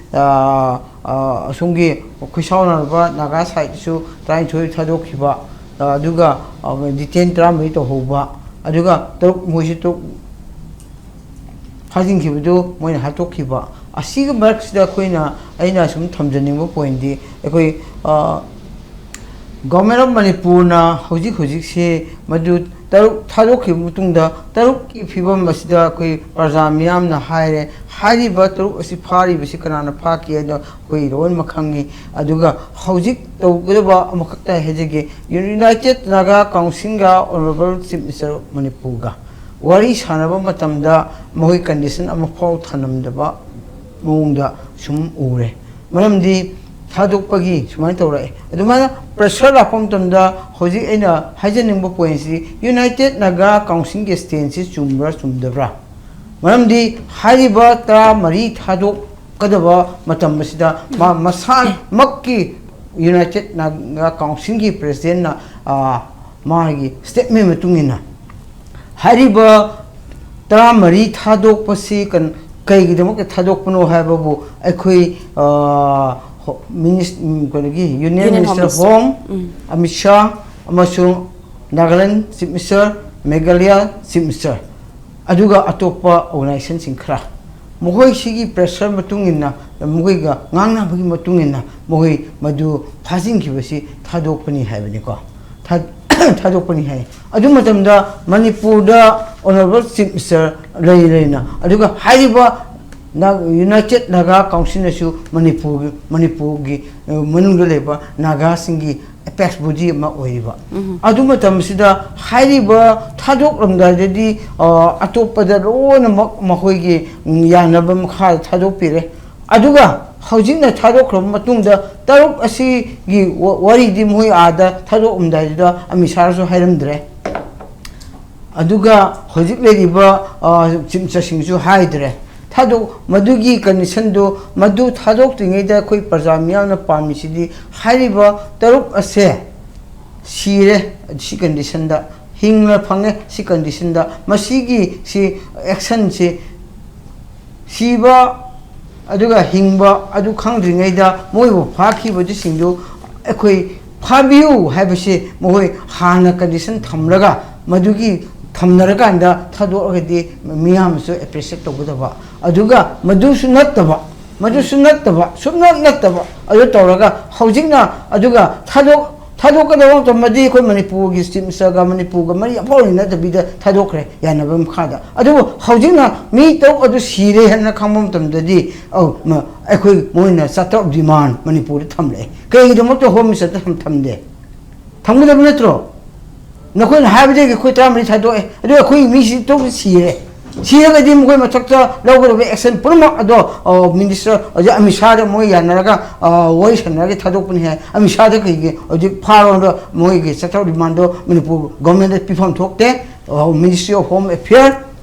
ꯑꯁꯣꯝꯒꯤ ꯈꯨꯠꯁꯥꯎꯅꯔꯕ ꯅꯥꯒꯥ ꯁꯥꯏꯠꯇꯁꯨ ꯇꯔꯥꯅꯤꯊꯣꯏ ꯊꯥꯗꯣꯛꯈꯤꯕ, ꯑꯗꯨꯒ ꯗꯤꯇꯦꯟ ꯇꯔꯥꯃꯔꯤ ꯇꯧꯍꯧꯕ, ꯑꯗꯨꯒ ꯇꯔꯨꯛ, ꯃꯣꯏꯁꯤ ꯇꯔꯨꯛ ꯐꯥꯖꯤꯟꯈꯤꯕꯗꯨ ꯃꯣꯏꯅ ꯍꯥꯠꯇꯣꯛꯈꯤꯕ꯫ ꯑꯁꯤꯒꯤ ꯃꯔꯛꯁꯤꯗ ꯑꯩꯈꯣꯏꯅ, ꯑꯩꯅ ꯁꯨꯝ ꯊꯝꯖꯅꯤꯡꯕ ꯄꯣꯏꯟꯗꯤ, ꯑꯩꯈꯣꯏ Government of ꯃꯅꯤꯄꯨꯔꯅ ꯍꯧꯖꯤꯛ ꯍꯧꯖꯤꯛꯁꯦ ꯃꯗꯨ ꯇꯔꯨꯛ ꯊꯥꯗꯣꯛꯈꯤꯕ ꯃꯇꯨꯡꯗ, ꯇꯔꯨꯛꯀꯤ ꯐꯤꯕꯝ ꯑꯁꯤꯗ ꯑꯩꯈꯣꯏ ꯄ꯭ꯔꯖꯥ ꯃꯤꯌꯥꯝꯅ ꯍꯥꯏꯔꯦ, ꯍꯥꯏꯔꯤꯕ ꯇꯔꯨꯛ ꯑꯁꯤ ꯐꯥꯔꯤꯕꯁꯤ ꯀꯅꯥꯅ ꯐꯥꯈꯤ ꯍꯥꯏꯗꯣ ꯑꯩꯈꯣꯏ ꯂꯣꯏꯅꯃꯛ ꯈꯪꯉꯤ꯫ ꯑꯗꯨꯒ ꯍꯧꯖꯤꯛ ꯇꯧꯒꯗꯕ ꯑꯃꯈꯛꯇ ꯍꯥꯏꯖꯒꯦ, United Naga Councilꯒ Honourable Chief Minister of ꯃꯅꯤꯄꯨꯔꯒ ꯋꯥꯔꯤ ꯁꯥꯟꯅꯕ ꯃꯇꯝꯗ ꯃꯈꯣꯏ ꯀꯟꯗꯤꯁꯟ ꯑꯃꯐꯥꯎ ꯊꯝꯂꯝꯗꯕ ꯃꯑꯣꯡꯗ ꯁꯨꯝ ꯎꯔꯦ꯫ ꯃꯔꯝꯗꯤ ꯊꯥꯗꯣꯛꯄꯒꯤ ꯁꯨꯃꯥꯏꯅ ꯇꯧꯔꯛꯑꯦ꯫ ꯑꯗꯨꯃꯥꯏꯅ ꯄ꯭ꯔꯦꯁꯔ ꯂꯥꯛꯄ ꯃꯇꯝꯗ ꯍꯧꯖꯤꯛ ꯑꯩꯅ ꯍꯥꯏꯖꯅꯤꯡꯕ ꯄꯣꯏꯟꯁꯤ, ꯌꯨꯅꯥꯏꯇꯦꯠ ꯅꯥꯒꯥ ꯀꯥꯎꯟꯁꯤꯜꯒꯤ ꯁ꯭ꯇꯦꯟꯁꯁꯤ ꯆꯨꯝꯕ꯭ꯔꯥ ꯆꯨꯝꯗꯕ꯭ꯔꯥ? ꯃꯔꯝꯗꯤ ꯍꯥꯏꯔꯤꯕ ꯇꯔꯥꯃꯔꯤ ꯊꯥꯗꯣꯛꯀꯗꯕ ꯃꯇꯝ ꯑꯁꯤꯗ ꯃꯥ ꯃꯁꯥꯃꯛꯀꯤ ꯌꯨꯅꯥꯏꯇꯦꯠ ꯅꯥꯒꯥ ꯀꯥꯎꯟꯁꯤꯜꯒꯤ ꯄ꯭ꯔꯦꯁꯤꯗꯦꯟꯅ, ꯑ, ꯃꯥꯒꯤ ꯁ꯭ꯇꯦꯠꯃꯦꯟ ꯃꯇꯨꯡ ꯏꯟꯅ ꯍꯥꯏꯔꯤꯕ ꯇꯔꯥꯃꯔꯤ ꯊꯥꯗꯣꯛꯄꯁꯤ ꯀꯟ-, ꯀꯩꯒꯤꯗꯃꯛꯇ ꯊꯥꯗꯣꯛꯄꯅꯣ ꯍꯥꯏꯕꯕꯨ ꯑꯩꯈꯣꯏ, ꯑ, ꯍꯣ-, ꯃꯤꯅꯤꯁ-, ꯎꯝ, ꯀꯩꯅꯣꯒꯤ ꯌꯨꯅꯤꯌꯟ ꯃꯤꯅꯤꯁꯇꯔ ꯍꯣꯝ, ꯎꯝ, ꯑꯃꯤꯠ ꯁꯥꯍ ꯑꯃꯁꯨꯡ Nagaland chief minister, Meghalaya chief minister, ꯑꯗꯨꯒ ꯑꯇꯣꯞꯄ ꯑꯣꯔꯒꯅꯥꯏꯖꯦꯁꯟꯁꯤꯡ ꯈꯔ, ꯃꯈꯣꯏꯁꯤꯒꯤ ꯄ꯭ꯔꯦꯁꯔ ꯃꯇꯨꯡ ꯏꯟꯅ, ꯃꯈꯣꯏꯒ ꯉꯥꯡꯅꯕꯒꯤ ꯃꯇꯨꯡ ꯏꯟꯅ ꯃꯈꯣꯏ ꯃꯗꯨ ꯐꯥꯖꯤꯟꯈꯤꯕꯁꯤ ꯊꯥꯗꯣꯛꯄꯅꯤ ꯍꯥꯏꯕꯅꯤꯀꯣ꯫ ꯊꯥ-, ꯊꯥꯗꯣꯛꯄꯅꯤ ꯍꯥꯏ꯫ ꯑꯗꯨ ꯃꯇꯝꯗ ꯃꯅꯤꯄꯨꯔꯗ ꯑꯣꯅꯔꯦꯕꯜ ꯆꯤꯐ ꯃꯤꯅꯤꯁꯇꯔ ꯂꯩ ꯂꯩꯅ, ꯑꯗꯨꯒ ꯍꯥꯏꯔꯤꯕ ꯅ-, ꯌꯨꯅꯥꯏꯇꯦꯠ ꯅꯥꯒꯥ ꯀꯥꯎꯟꯁꯤꯜꯅꯁꯨ ꯃꯅꯤꯄꯨꯔꯒꯤ, ꯃꯅꯤꯄꯨꯔꯒꯤ, ꯑ, ꯃꯅꯨꯡꯗ ꯂꯩꯕ ꯅꯥꯒꯥꯁꯤꯡꯒꯤ ꯑꯦꯄꯦꯛꯁ ꯕꯣꯗꯤ ꯑꯃ ꯑꯣꯏꯔꯤꯕ꯫ ꯎꯝ꯫ ꯑꯗꯨ ꯃꯇꯝꯁꯤꯗ ꯍꯥꯏꯔꯤꯕ ꯊꯥꯗꯣꯛꯂꯝꯗꯥꯏꯗꯗꯤ, ꯑ, ꯑꯇꯣꯞꯄꯗ ꯂꯣꯏꯅꯃꯛ ꯃꯈꯣꯏꯒꯤ, ꯎꯝ, ꯌꯥꯅꯕ ꯃꯈꯥꯗ ꯊꯥꯗꯣꯛꯄꯤꯔꯦ꯫ ꯑꯗꯨꯒ ꯍꯧꯖꯤꯛꯅ ꯊꯥꯗꯣꯛꯈ꯭ꯔꯕ ꯃꯇꯨꯡꯗ ꯇꯔꯨꯛ ꯑꯁꯤꯒꯤ ꯋꯥ-, ꯋꯥꯔꯤꯗꯤ ꯃꯣꯏ ꯑꯥꯗ ꯊꯥꯗꯣꯛꯑꯝꯗꯥꯏꯗꯨꯗ ꯑꯃꯤꯠ ꯁꯥꯍꯁꯨ ꯍꯥꯏꯔꯝꯗ꯭ꯔꯦ꯫ ꯑꯗꯨꯒ ꯍꯧꯖꯤꯛ ꯂꯩꯔꯤꯕ, ꯑ, ꯆꯤꯐ ꯃꯤꯅꯤꯁꯇꯔꯁꯤꯡꯁꯨ ꯍꯥꯏꯗ꯭ꯔꯦ꯫ ꯊꯥꯗꯣꯛ-, ꯃꯗꯨꯒꯤ ꯀꯟꯗꯤꯁꯟꯗꯨ, ꯃꯗꯨ ꯊꯥꯗꯣꯛꯇ꯭ꯔꯤꯉꯩꯗ ꯑꯩꯈꯣꯏ ꯄ꯭ꯔꯖꯥ ꯃꯤꯌꯥꯝꯅ ꯄꯥꯝꯃꯤꯁꯤꯗꯤ ꯍꯥꯏꯔꯤꯕ ꯇꯔꯨꯛ ꯑꯁꯦ ꯁꯤꯔꯦ, ꯁꯤ ꯀꯟꯗꯤꯁꯟꯗ, ꯍꯤꯡꯅ ꯐꯪꯉꯦ, ꯁꯤ ꯀꯟꯗꯤꯁꯟꯗ, ꯃꯁꯤꯒꯤ ꯁꯤ ꯑꯦꯛꯁꯟꯁꯤ, ꯁꯤꯕ ꯑꯗꯨꯒ ꯍꯤꯡꯕ ꯑꯗꯨ ꯈꯪꯗ꯭ꯔꯤꯉꯩꯗ ꯃꯣꯏꯕꯨ ꯐꯥꯈꯤꯕꯗꯨꯁꯤꯡꯗꯨ ꯑꯩꯈꯣꯏ ꯐꯥꯕꯤꯌꯨ ꯍꯥꯏꯕꯁꯤ ꯃꯈꯣꯏ ꯍꯥꯟꯅ ꯀꯟꯗꯤꯁꯟ ꯊꯝꯂꯒ, ꯃꯗꯨꯒꯤ ꯊꯝꯅꯔꯀꯥꯟꯗ ꯊꯥꯗꯣꯛꯑꯒꯗꯤ ꯃꯤꯌꯥꯝꯅꯁꯨ ꯑꯦꯄ꯭ꯔꯤꯁꯤꯌꯦꯠ ꯇꯧꯒꯗꯕ꯫ ꯑꯗꯨꯒ ꯃꯗꯨꯁꯨ ꯅꯠꯇꯕ, ꯃꯗꯨꯁꯨ ꯅꯠꯇꯕ, ꯁꯨꯞꯅꯠ ꯅꯠꯇꯕ, ꯑꯗꯨ ꯇꯧꯔꯒ ꯍꯧꯖꯤꯛꯅ ꯑꯗꯨꯒ ꯊꯥꯗꯣꯛ-, ꯊꯥꯗꯣꯛꯀꯗꯕ ꯃꯇꯝꯗꯗꯤ ꯑꯩꯈꯣꯏ ꯃꯅꯤꯄꯨꯔꯒꯤ ꯆꯤꯐ ꯃꯤꯅꯤꯁꯇꯔꯒ ꯃꯅꯤꯄꯨꯔꯒ ꯃꯔꯤ ꯑꯃꯐꯥꯎ ꯂꯩꯅꯗꯕꯤꯗ ꯊꯥꯗꯣꯛꯈ꯭ꯔꯦ ꯌꯥꯅꯕ ꯃꯈꯥꯗ꯫ ꯑꯗꯨꯕꯨ ꯍꯧꯖꯤꯛꯅ ꯃꯤ ꯇꯔꯨꯛ ꯑꯗꯨ ꯁꯤꯔꯦ ꯍꯥꯏꯅ ꯈꯪꯕ ꯃꯇꯝꯗꯗꯤ, ꯑꯧ, ꯃ-, ꯑꯩꯈꯣꯏ ꯃꯣꯏꯅ ꯆꯥꯇ꯭ꯔꯨꯛ ꯗꯤꯃꯥꯟ ꯃꯅꯤꯄꯨꯔꯗ ꯊꯝꯂꯛꯑꯦ꯫ ꯀꯩꯒꯤꯗꯃꯛꯇ ꯍꯣꯝ ꯃꯤꯅꯤꯁꯇꯔꯗ ꯊꯝ-, ꯊꯝꯗꯦ? ꯊꯝꯒꯗꯕ ꯅꯠꯇ꯭ꯔꯣ? ꯅꯈꯣꯏꯅ ꯍꯥꯏꯕꯗꯒꯤ ꯑꯩꯈꯣꯏ ꯇꯔꯥꯃꯔꯤ ꯊꯥꯗꯣꯛꯑꯦ, ꯑꯗꯨ ꯑꯩꯈꯣꯏꯒꯤ ꯃꯤꯁꯤ ꯇꯔꯨꯛ ꯁꯤꯔꯦ꯫ ꯁꯤꯔꯒꯗꯤ ꯃꯈꯣꯏ ꯃꯊꯛꯇ ꯂꯧꯒꯗꯕ action ꯄꯨꯝꯅꯃꯛ ꯑꯗꯣ, ꯑ, minister ꯍꯧꯖꯤꯛ ꯑꯃꯤꯠ ꯁꯥꯍꯗ ꯃꯣꯏ ꯌꯥꯅꯔꯒ, ꯑ, ꯋꯥꯔꯤ ꯁꯥꯟꯅꯔꯒ ꯊꯥꯗꯣꯛꯄꯅꯤ ꯍꯥꯏ꯫ ꯑꯃꯤꯠ ꯁꯥꯍꯗ ꯀꯩꯒꯤ ꯍꯧꯖꯤꯛ ꯐꯥꯔꯣꯗ ꯃꯣꯏꯒꯤ ꯆꯠꯊꯧ ꯗꯤꯃꯥꯟꯗꯣ ꯃꯅꯤꯄꯨꯔ ꯒꯣꯔꯃꯦꯟꯗ ꯄꯤꯐꯝ ꯊꯣꯛꯇꯦ꯫ ꯑ, Ministry of Home Affairs,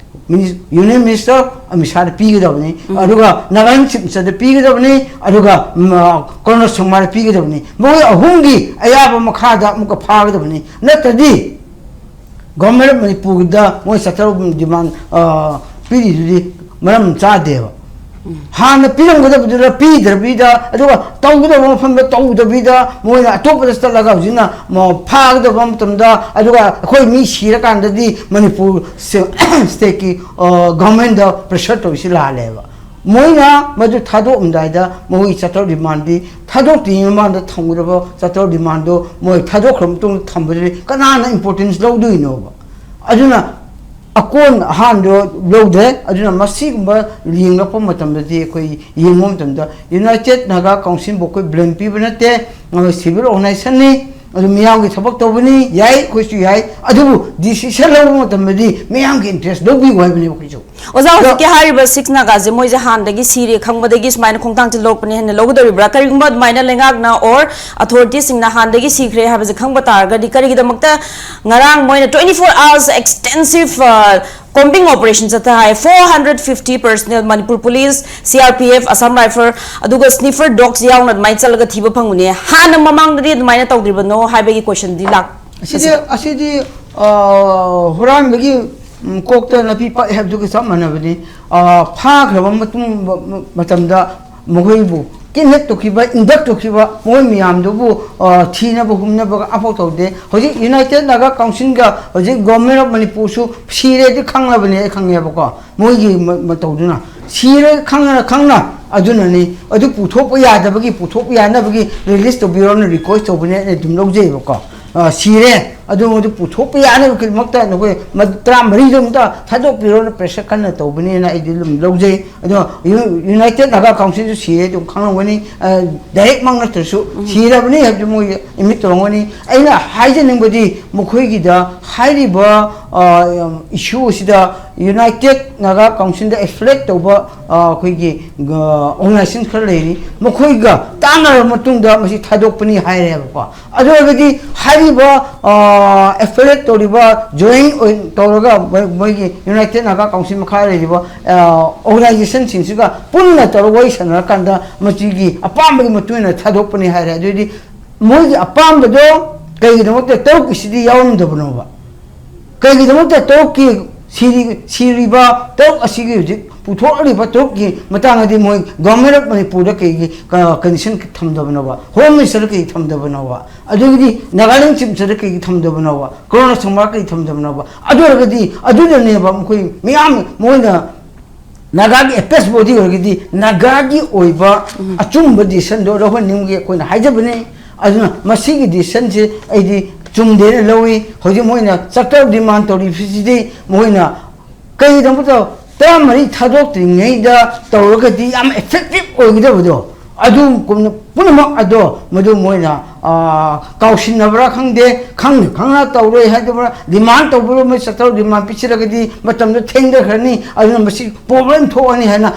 mini-, Union Minister Amit ꯁꯥꯍꯗ ꯄꯤꯒꯗꯕꯅꯤ, ꯑꯗꯨꯒ ꯅꯥꯒꯥꯂꯦꯟ Chief Minister ꯗ ꯄꯤꯒꯗꯕꯅꯤ, ꯑꯗꯨꯒ, ꯎꯝ, ꯑ, ꯀꯣꯅꯣꯖ ꯁꯪꯃꯥꯗ ꯄꯤꯒꯗꯕꯅꯤ꯫ ꯃꯈꯣꯏ ꯑꯍꯨꯝꯒꯤ ꯑꯌꯥꯕ ꯃꯈꯥꯗ ꯑꯃꯨꯛꯀ ꯐꯥꯒꯗꯕꯅꯤ꯫ ꯅꯠꯇ꯭ꯔꯗꯤ Government of ꯃꯅꯤꯄꯨꯔꯗ ꯃꯣꯏ ꯆꯠꯊꯧ ꯗꯤꯃꯥꯟ, ꯑ, ꯄꯤꯔꯤꯗꯨꯗꯤ ꯃꯔꯝ ꯆꯥꯗꯦꯕ꯫ ꯍꯥꯟꯅ ꯄꯤꯔꯝꯒꯗꯕꯗꯨꯗ ꯄꯤꯗ꯭ꯔꯕꯤꯗ, ꯑꯗꯨꯒ ꯇꯧꯒꯗꯕ ꯃꯐꯝꯗ ꯇꯧꯗꯕꯤꯗ, ꯃꯣꯏꯅ ꯑꯇꯣꯞꯄꯗ ꯆꯠꯂꯒ ꯍꯧꯖꯤꯛꯅ ꯃ-, ꯐꯥꯒꯗꯕ ꯃꯇꯝꯗ, ꯑꯗꯨꯒ ꯑꯩꯈꯣꯏ ꯃꯤ ꯁꯤꯔꯀꯥꯟꯗꯗꯤ ꯃꯅꯤꯄꯨꯔ ꯁꯦ-, stateꯀꯤ, ꯑ, governmentꯗ pressure ꯇꯧꯔꯤꯁꯤ ꯂꯥꯜꯂꯦꯕ꯫ ꯃꯣꯏꯅ ꯃꯗꯨ ꯊꯥꯗꯣꯛꯑꯝꯗꯥꯏꯗ ꯃꯈꯣꯏꯒꯤ ꯆꯠꯊꯧ ꯗꯤꯃꯥꯟꯗꯤ ꯊꯥꯗꯣꯛꯇ꯭ꯔꯤꯉꯩ ꯃꯃꯥꯡꯗ ꯊꯝꯒꯗꯕ ꯆꯠꯊꯧ ꯗꯤꯃꯥꯟꯗꯣ ꯃꯣꯏ ꯊꯥꯗꯣꯛꯈ꯭ꯔ ꯃꯇꯨꯡꯗ ꯊꯝꯕꯗꯨꯗꯤ ꯀꯅꯥꯅ importance ꯂꯧꯗꯣꯏꯅꯣꯕ? ꯑꯗꯨꯅ ꯑꯀꯣꯟ ꯑꯍꯥꯟꯗꯣ ꯂꯧꯗ꯭ꯔꯦ꯫ ꯑꯗꯨꯅ ꯃꯁꯤꯒꯨꯝꯕ ꯌꯦꯡꯂꯛꯄ ꯃꯇꯝꯗꯗꯤ, ꯑꯩꯈꯣꯏ ꯌꯦꯡꯕ ꯃꯇꯝꯗ United Naga Councilꯕꯨ ꯑꯩꯈꯣꯏ blame ꯄꯤꯕ ꯅꯠꯇꯦ, ꯑꯩꯈꯣꯏ civil organizationꯅꯤ, ꯑꯗꯨ ꯃꯤꯌꯥꯝꯒꯤ ꯊꯕꯛ ꯇꯧꯕꯅꯤ, ꯌꯥꯏ, ꯑꯩꯈꯣꯏꯁꯨ ꯌꯥꯏ, ꯑꯗꯨꯕꯨ decision ꯂꯧꯕ ꯃꯇꯝꯗꯗꯤ ꯃꯤꯌꯥꯝꯒꯤ interest ꯂꯧꯕꯤꯌꯨ ꯍꯥꯏꯕꯅꯦ ꯑꯩꯈꯣꯏꯁꯨ꯫ ꯑꯣꯖꯥ, ꯑꯗꯣ ꯍꯧꯖꯤꯛꯀꯤ ꯍꯥꯏꯔꯤꯕ six Nagaꯁꯦ ꯃꯣꯏꯁꯦ ꯍꯥꯟꯅꯗꯒꯤ ꯁꯤꯔꯦ ꯈꯪꯕꯗꯒꯤ ꯁꯨꯃꯥꯏꯅ ꯈꯣꯡꯊꯥꯡꯁꯦ ꯂꯧꯔꯛꯄꯅꯤ ꯍꯥꯏꯅ ꯂꯧꯒꯗꯧꯔꯤꯕ꯭ꯔꯥ? ꯀꯔꯤꯒꯨꯝꯕ ꯑꯗꯨꯃꯥꯏꯅ ꯂꯩꯉꯥꯛꯅ or authoritiesꯁꯤꯡꯅ ꯍꯥꯟꯅꯗꯒꯤ ꯁꯤꯈ꯭ꯔꯦ ꯍꯥꯏꯕꯁꯦ ꯈꯪꯕ ꯇꯥꯔꯒꯗꯤ ꯀꯔꯤꯒꯤꯗꯃꯛꯇ ꯉꯔꯥꯡ ꯃꯣꯏꯅ twenty four hours extensive, ꯑ, combing operation ꯆꯠꯊ ꯍꯥꯏ, four hundred fifty personnel, Manipur Police, C R P F, Assam Rifle, ꯑꯗꯨꯒ sniffer dogs ꯌꯥꯎꯅ ꯑꯗꯨꯃꯥꯏꯅ ꯆꯠꯂꯒ ꯊꯤꯕ ꯐꯪꯕꯅꯦ? ꯍꯥꯟꯅ ꯃꯃꯥꯡꯗꯗꯤ ꯑꯗꯨꯃꯥꯏꯅ ꯇꯧꯗ꯭ꯔꯤꯕꯅꯣ ꯍꯥꯏꯕꯒꯤ questionꯗꯤ ꯂꯥꯛ-, ꯑꯁꯤꯗꯤ, ꯑꯁꯤꯗꯤ, ꯑ, ꯍꯨꯔꯥꯟꯕꯒꯤ, ꯎꯝ, ꯀꯣꯛꯇ ꯅꯥꯄꯤ ꯄꯛꯑꯦ ꯍꯥꯏꯕꯗꯨꯒ ꯆꯞ ꯃꯥꯟꯅꯕꯅꯤ꯫ ꯑ, ꯐꯥꯈ꯭ꯔꯕ ꯃꯇꯨꯡ ꯃ-, ꯃ-, ꯃꯇꯝꯗ ꯃꯈꯣꯏꯕꯨ kidnap ꯇꯧꯈꯤꯕ, induct ꯇꯧꯈꯤꯕ ꯃꯈꯣꯏ ꯃꯌꯥꯝꯗꯨꯕꯨ, ꯑ, ꯊꯤꯅꯕ ꯍꯨꯝꯅꯕ ꯑꯃꯐꯥꯎ ꯇꯧꯗꯦ꯫ ꯍꯧꯖꯤꯛ United Naga Councilꯒ ꯍꯧꯖꯤꯛ Government of ꯃꯅꯤꯄꯨꯔꯁꯨ ꯁꯤꯔꯦꯗꯤ ꯈꯪꯂꯕꯅꯤ, ꯑꯩ ꯈꯪꯉꯦꯕꯀꯣ, ꯃꯣꯏꯒꯤ ꯃ-, ꯃꯇꯧꯗꯨꯅ꯫ ꯁꯤꯔꯦ ꯈꯪꯅ ꯈꯪꯅ ꯑꯗꯨꯅꯅꯤ꯫ ꯑꯗꯨ ꯄꯨꯊꯣꯛꯄ ꯌꯥꯗꯕꯒꯤ, ꯄꯨꯊꯣꯛꯄ ꯌꯥꯅꯕꯒꯤ release ꯇꯧꯕꯤꯔꯣꯅ request ꯇꯧꯕꯅꯦ, ꯑꯩ ꯑꯗꯨꯝ ꯂꯧꯖꯩꯕꯀꯣ꯫ ꯑ, ꯁꯤꯔꯦ, ꯑꯗꯨ ꯃꯗꯨ ꯄꯨꯊꯣꯛꯄ ꯌꯥꯅꯕꯒꯤꯗꯃꯛꯇ ꯅꯈꯣꯏ ꯃꯗꯨ ꯇꯔꯥꯃꯔꯤꯗꯣ ꯑꯝꯇ ꯊꯥꯗꯣꯛꯄꯤꯔꯣꯅ pressure ꯀꯟꯅ ꯇꯧꯕꯅꯦꯅ ꯑꯩꯗꯤ ꯑꯗꯨꯝ ꯂꯧꯖꯩ꯫ ꯑꯗꯣ United Naga Councilꯁꯨ ꯁꯤꯔꯦ, ꯑꯗꯨꯝ ꯈꯪꯂꯝꯒꯅꯤ꯫ Directꯃꯛ ꯅꯠꯇ꯭ꯔꯁꯨ ꯁꯤꯔꯕꯅꯤ ꯍꯥꯏꯕꯗꯤ ꯃꯣꯏ admit ꯇꯧꯔꯝꯒꯅꯤ꯫ ꯑꯩꯅ ꯍꯥꯏꯖꯅꯤꯡꯕꯗꯤ ꯃꯈꯣꯏꯒꯤꯗ ꯍꯥꯏꯔꯤꯕ issue ꯑꯁꯤꯗ United Naga Councilꯗ affiliate ꯇꯧꯕ ꯑꯩꯈꯣꯏꯒꯤ organization ꯈꯔ ꯂꯩꯔꯤ, ꯃꯈꯣꯏꯒ ꯇꯥꯟꯅꯔꯕ ꯃꯇꯨꯡꯗ ꯃꯁꯤ ꯊꯥꯗꯣꯛꯄꯅꯤ ꯍꯥꯏꯔꯦꯕꯀꯣ꯫ ꯑꯗꯨ ꯑꯣꯏꯔꯒꯗꯤ ꯍꯥꯏꯔꯤꯕ affiliate ꯇꯧꯔꯤꯕ, join ꯇꯧꯔꯒ ꯃꯣꯏꯒꯤ United Naga Council ꯃꯈꯥ ꯂꯩꯔꯤꯕ organizationꯁꯤꯡꯁꯤꯒ ꯄꯨꯟꯅ ꯇꯧꯔꯒ ꯋꯥꯔꯤ ꯁꯥꯟꯅꯔꯀꯥꯟꯗ ꯃꯁꯤꯒꯤ ꯑꯄꯥꯝꯕꯒꯤ ꯃꯇꯨꯡ ꯏꯟꯅ ꯊꯥꯗꯣꯛꯄꯅꯤ ꯍꯥꯏꯔꯦ꯫ ꯑꯗꯨꯑꯣꯏꯗꯤ ꯃꯣꯏꯒꯤ ꯑꯄꯥꯝꯕꯗꯣ ꯀꯩꯒꯤꯗꯃꯛꯇ ꯇꯔꯨꯛꯀꯤꯁꯤꯗꯤ ꯌꯥꯎꯔꯝꯗꯕꯅꯣꯕ? ꯀꯩꯒꯤꯗꯃꯛꯇ ꯇꯔꯨꯛꯀꯤ ꯁꯤꯔꯤ-, ꯁꯤꯔꯤꯕ ꯇꯔꯨꯛ ꯑꯁꯤꯒꯤ ꯍꯧꯖꯤꯛ ꯄꯨꯊꯣꯛꯂꯤꯕ ꯇꯔꯨꯛꯀꯤ ꯃꯇꯥꯡꯗꯗꯤ ꯃꯣꯏ Government of ꯃꯅꯤꯄꯨꯔꯗ ꯀꯩꯒꯤ condition ꯊꯝꯗꯕꯅꯣꯕ? Home Ministerꯗ ꯀꯩꯒꯤ ꯊꯝꯗꯕꯅꯣꯕ? ꯑꯗꯨꯒꯤꯗꯤ Nagaland Chief Ministerꯗ ꯀꯩꯒꯤ ꯊꯝꯗꯕꯅꯣꯕ? ꯀꯣꯔꯣꯅꯥ ꯁꯪꯕ ꯀꯩꯒꯤ ꯊꯝꯗꯕꯅꯣꯕ? ꯑꯗꯨ ꯑꯣꯏꯔꯒꯗꯤ ꯑꯗꯨꯗꯅꯦꯕ ꯃꯈꯣꯏ ꯃꯤꯌꯥꯝ ꯃꯣꯏꯅ Nagaꯒꯤ apex body ꯑꯣꯏꯔꯒꯗꯤ Nagaꯒꯤ ꯑꯣꯏꯕ ꯑꯆꯨꯝꯕ decisionꯗꯣ ꯂꯧꯍꯟꯅꯤꯡꯕꯒꯤ ꯑꯩꯈꯣꯏꯅ ꯍꯥꯏꯖꯕꯅꯤ꯫ ꯑꯗꯨꯅ ꯃꯁꯤꯒꯤ decisionꯁꯦ ꯑꯩꯗꯤ ꯆꯨꯝꯗꯦꯅ ꯂꯧꯏ꯫ ꯍꯧꯖꯤꯛ ꯃꯣꯏꯅ charter demand ꯇꯧꯔꯤꯕꯁꯤꯗꯤ ꯃꯣꯏꯅ ꯀꯩꯒꯤꯗꯃꯛꯇ ꯇꯔꯥꯃꯔꯤ ꯊꯥꯗꯣꯛꯇ꯭ꯔꯤꯉꯩꯗ ꯇꯧꯔꯒꯗꯤ ꯌꯥꯝ effective ꯑꯣꯏꯒꯗꯕꯗꯣ, ꯑꯗꯨ ꯄꯨꯝꯅꯃꯛ ꯑꯗꯣ ꯃꯗꯨ ꯃꯣꯏꯅ ꯀꯥꯎꯁꯤꯟꯅꯕ꯭ꯔꯥ ꯈꯪꯗꯦ, ꯈꯪꯅ ꯈꯪꯅ ꯇꯧꯔꯣꯏ ꯍꯥꯏꯗꯕ꯭ꯔꯥ, demand ꯇꯧꯕꯗꯣ ꯃꯣꯏ charter demand ꯄꯤꯁꯤꯜꯂꯒꯗꯤ ꯃꯇꯝꯗꯣ ꯊꯦꯡꯊꯈ꯭ꯔꯅꯤ꯫ ꯑꯗꯨꯅ ꯃꯁꯤ problem ꯊꯣꯛꯑꯅꯤ ꯍꯥꯏꯅ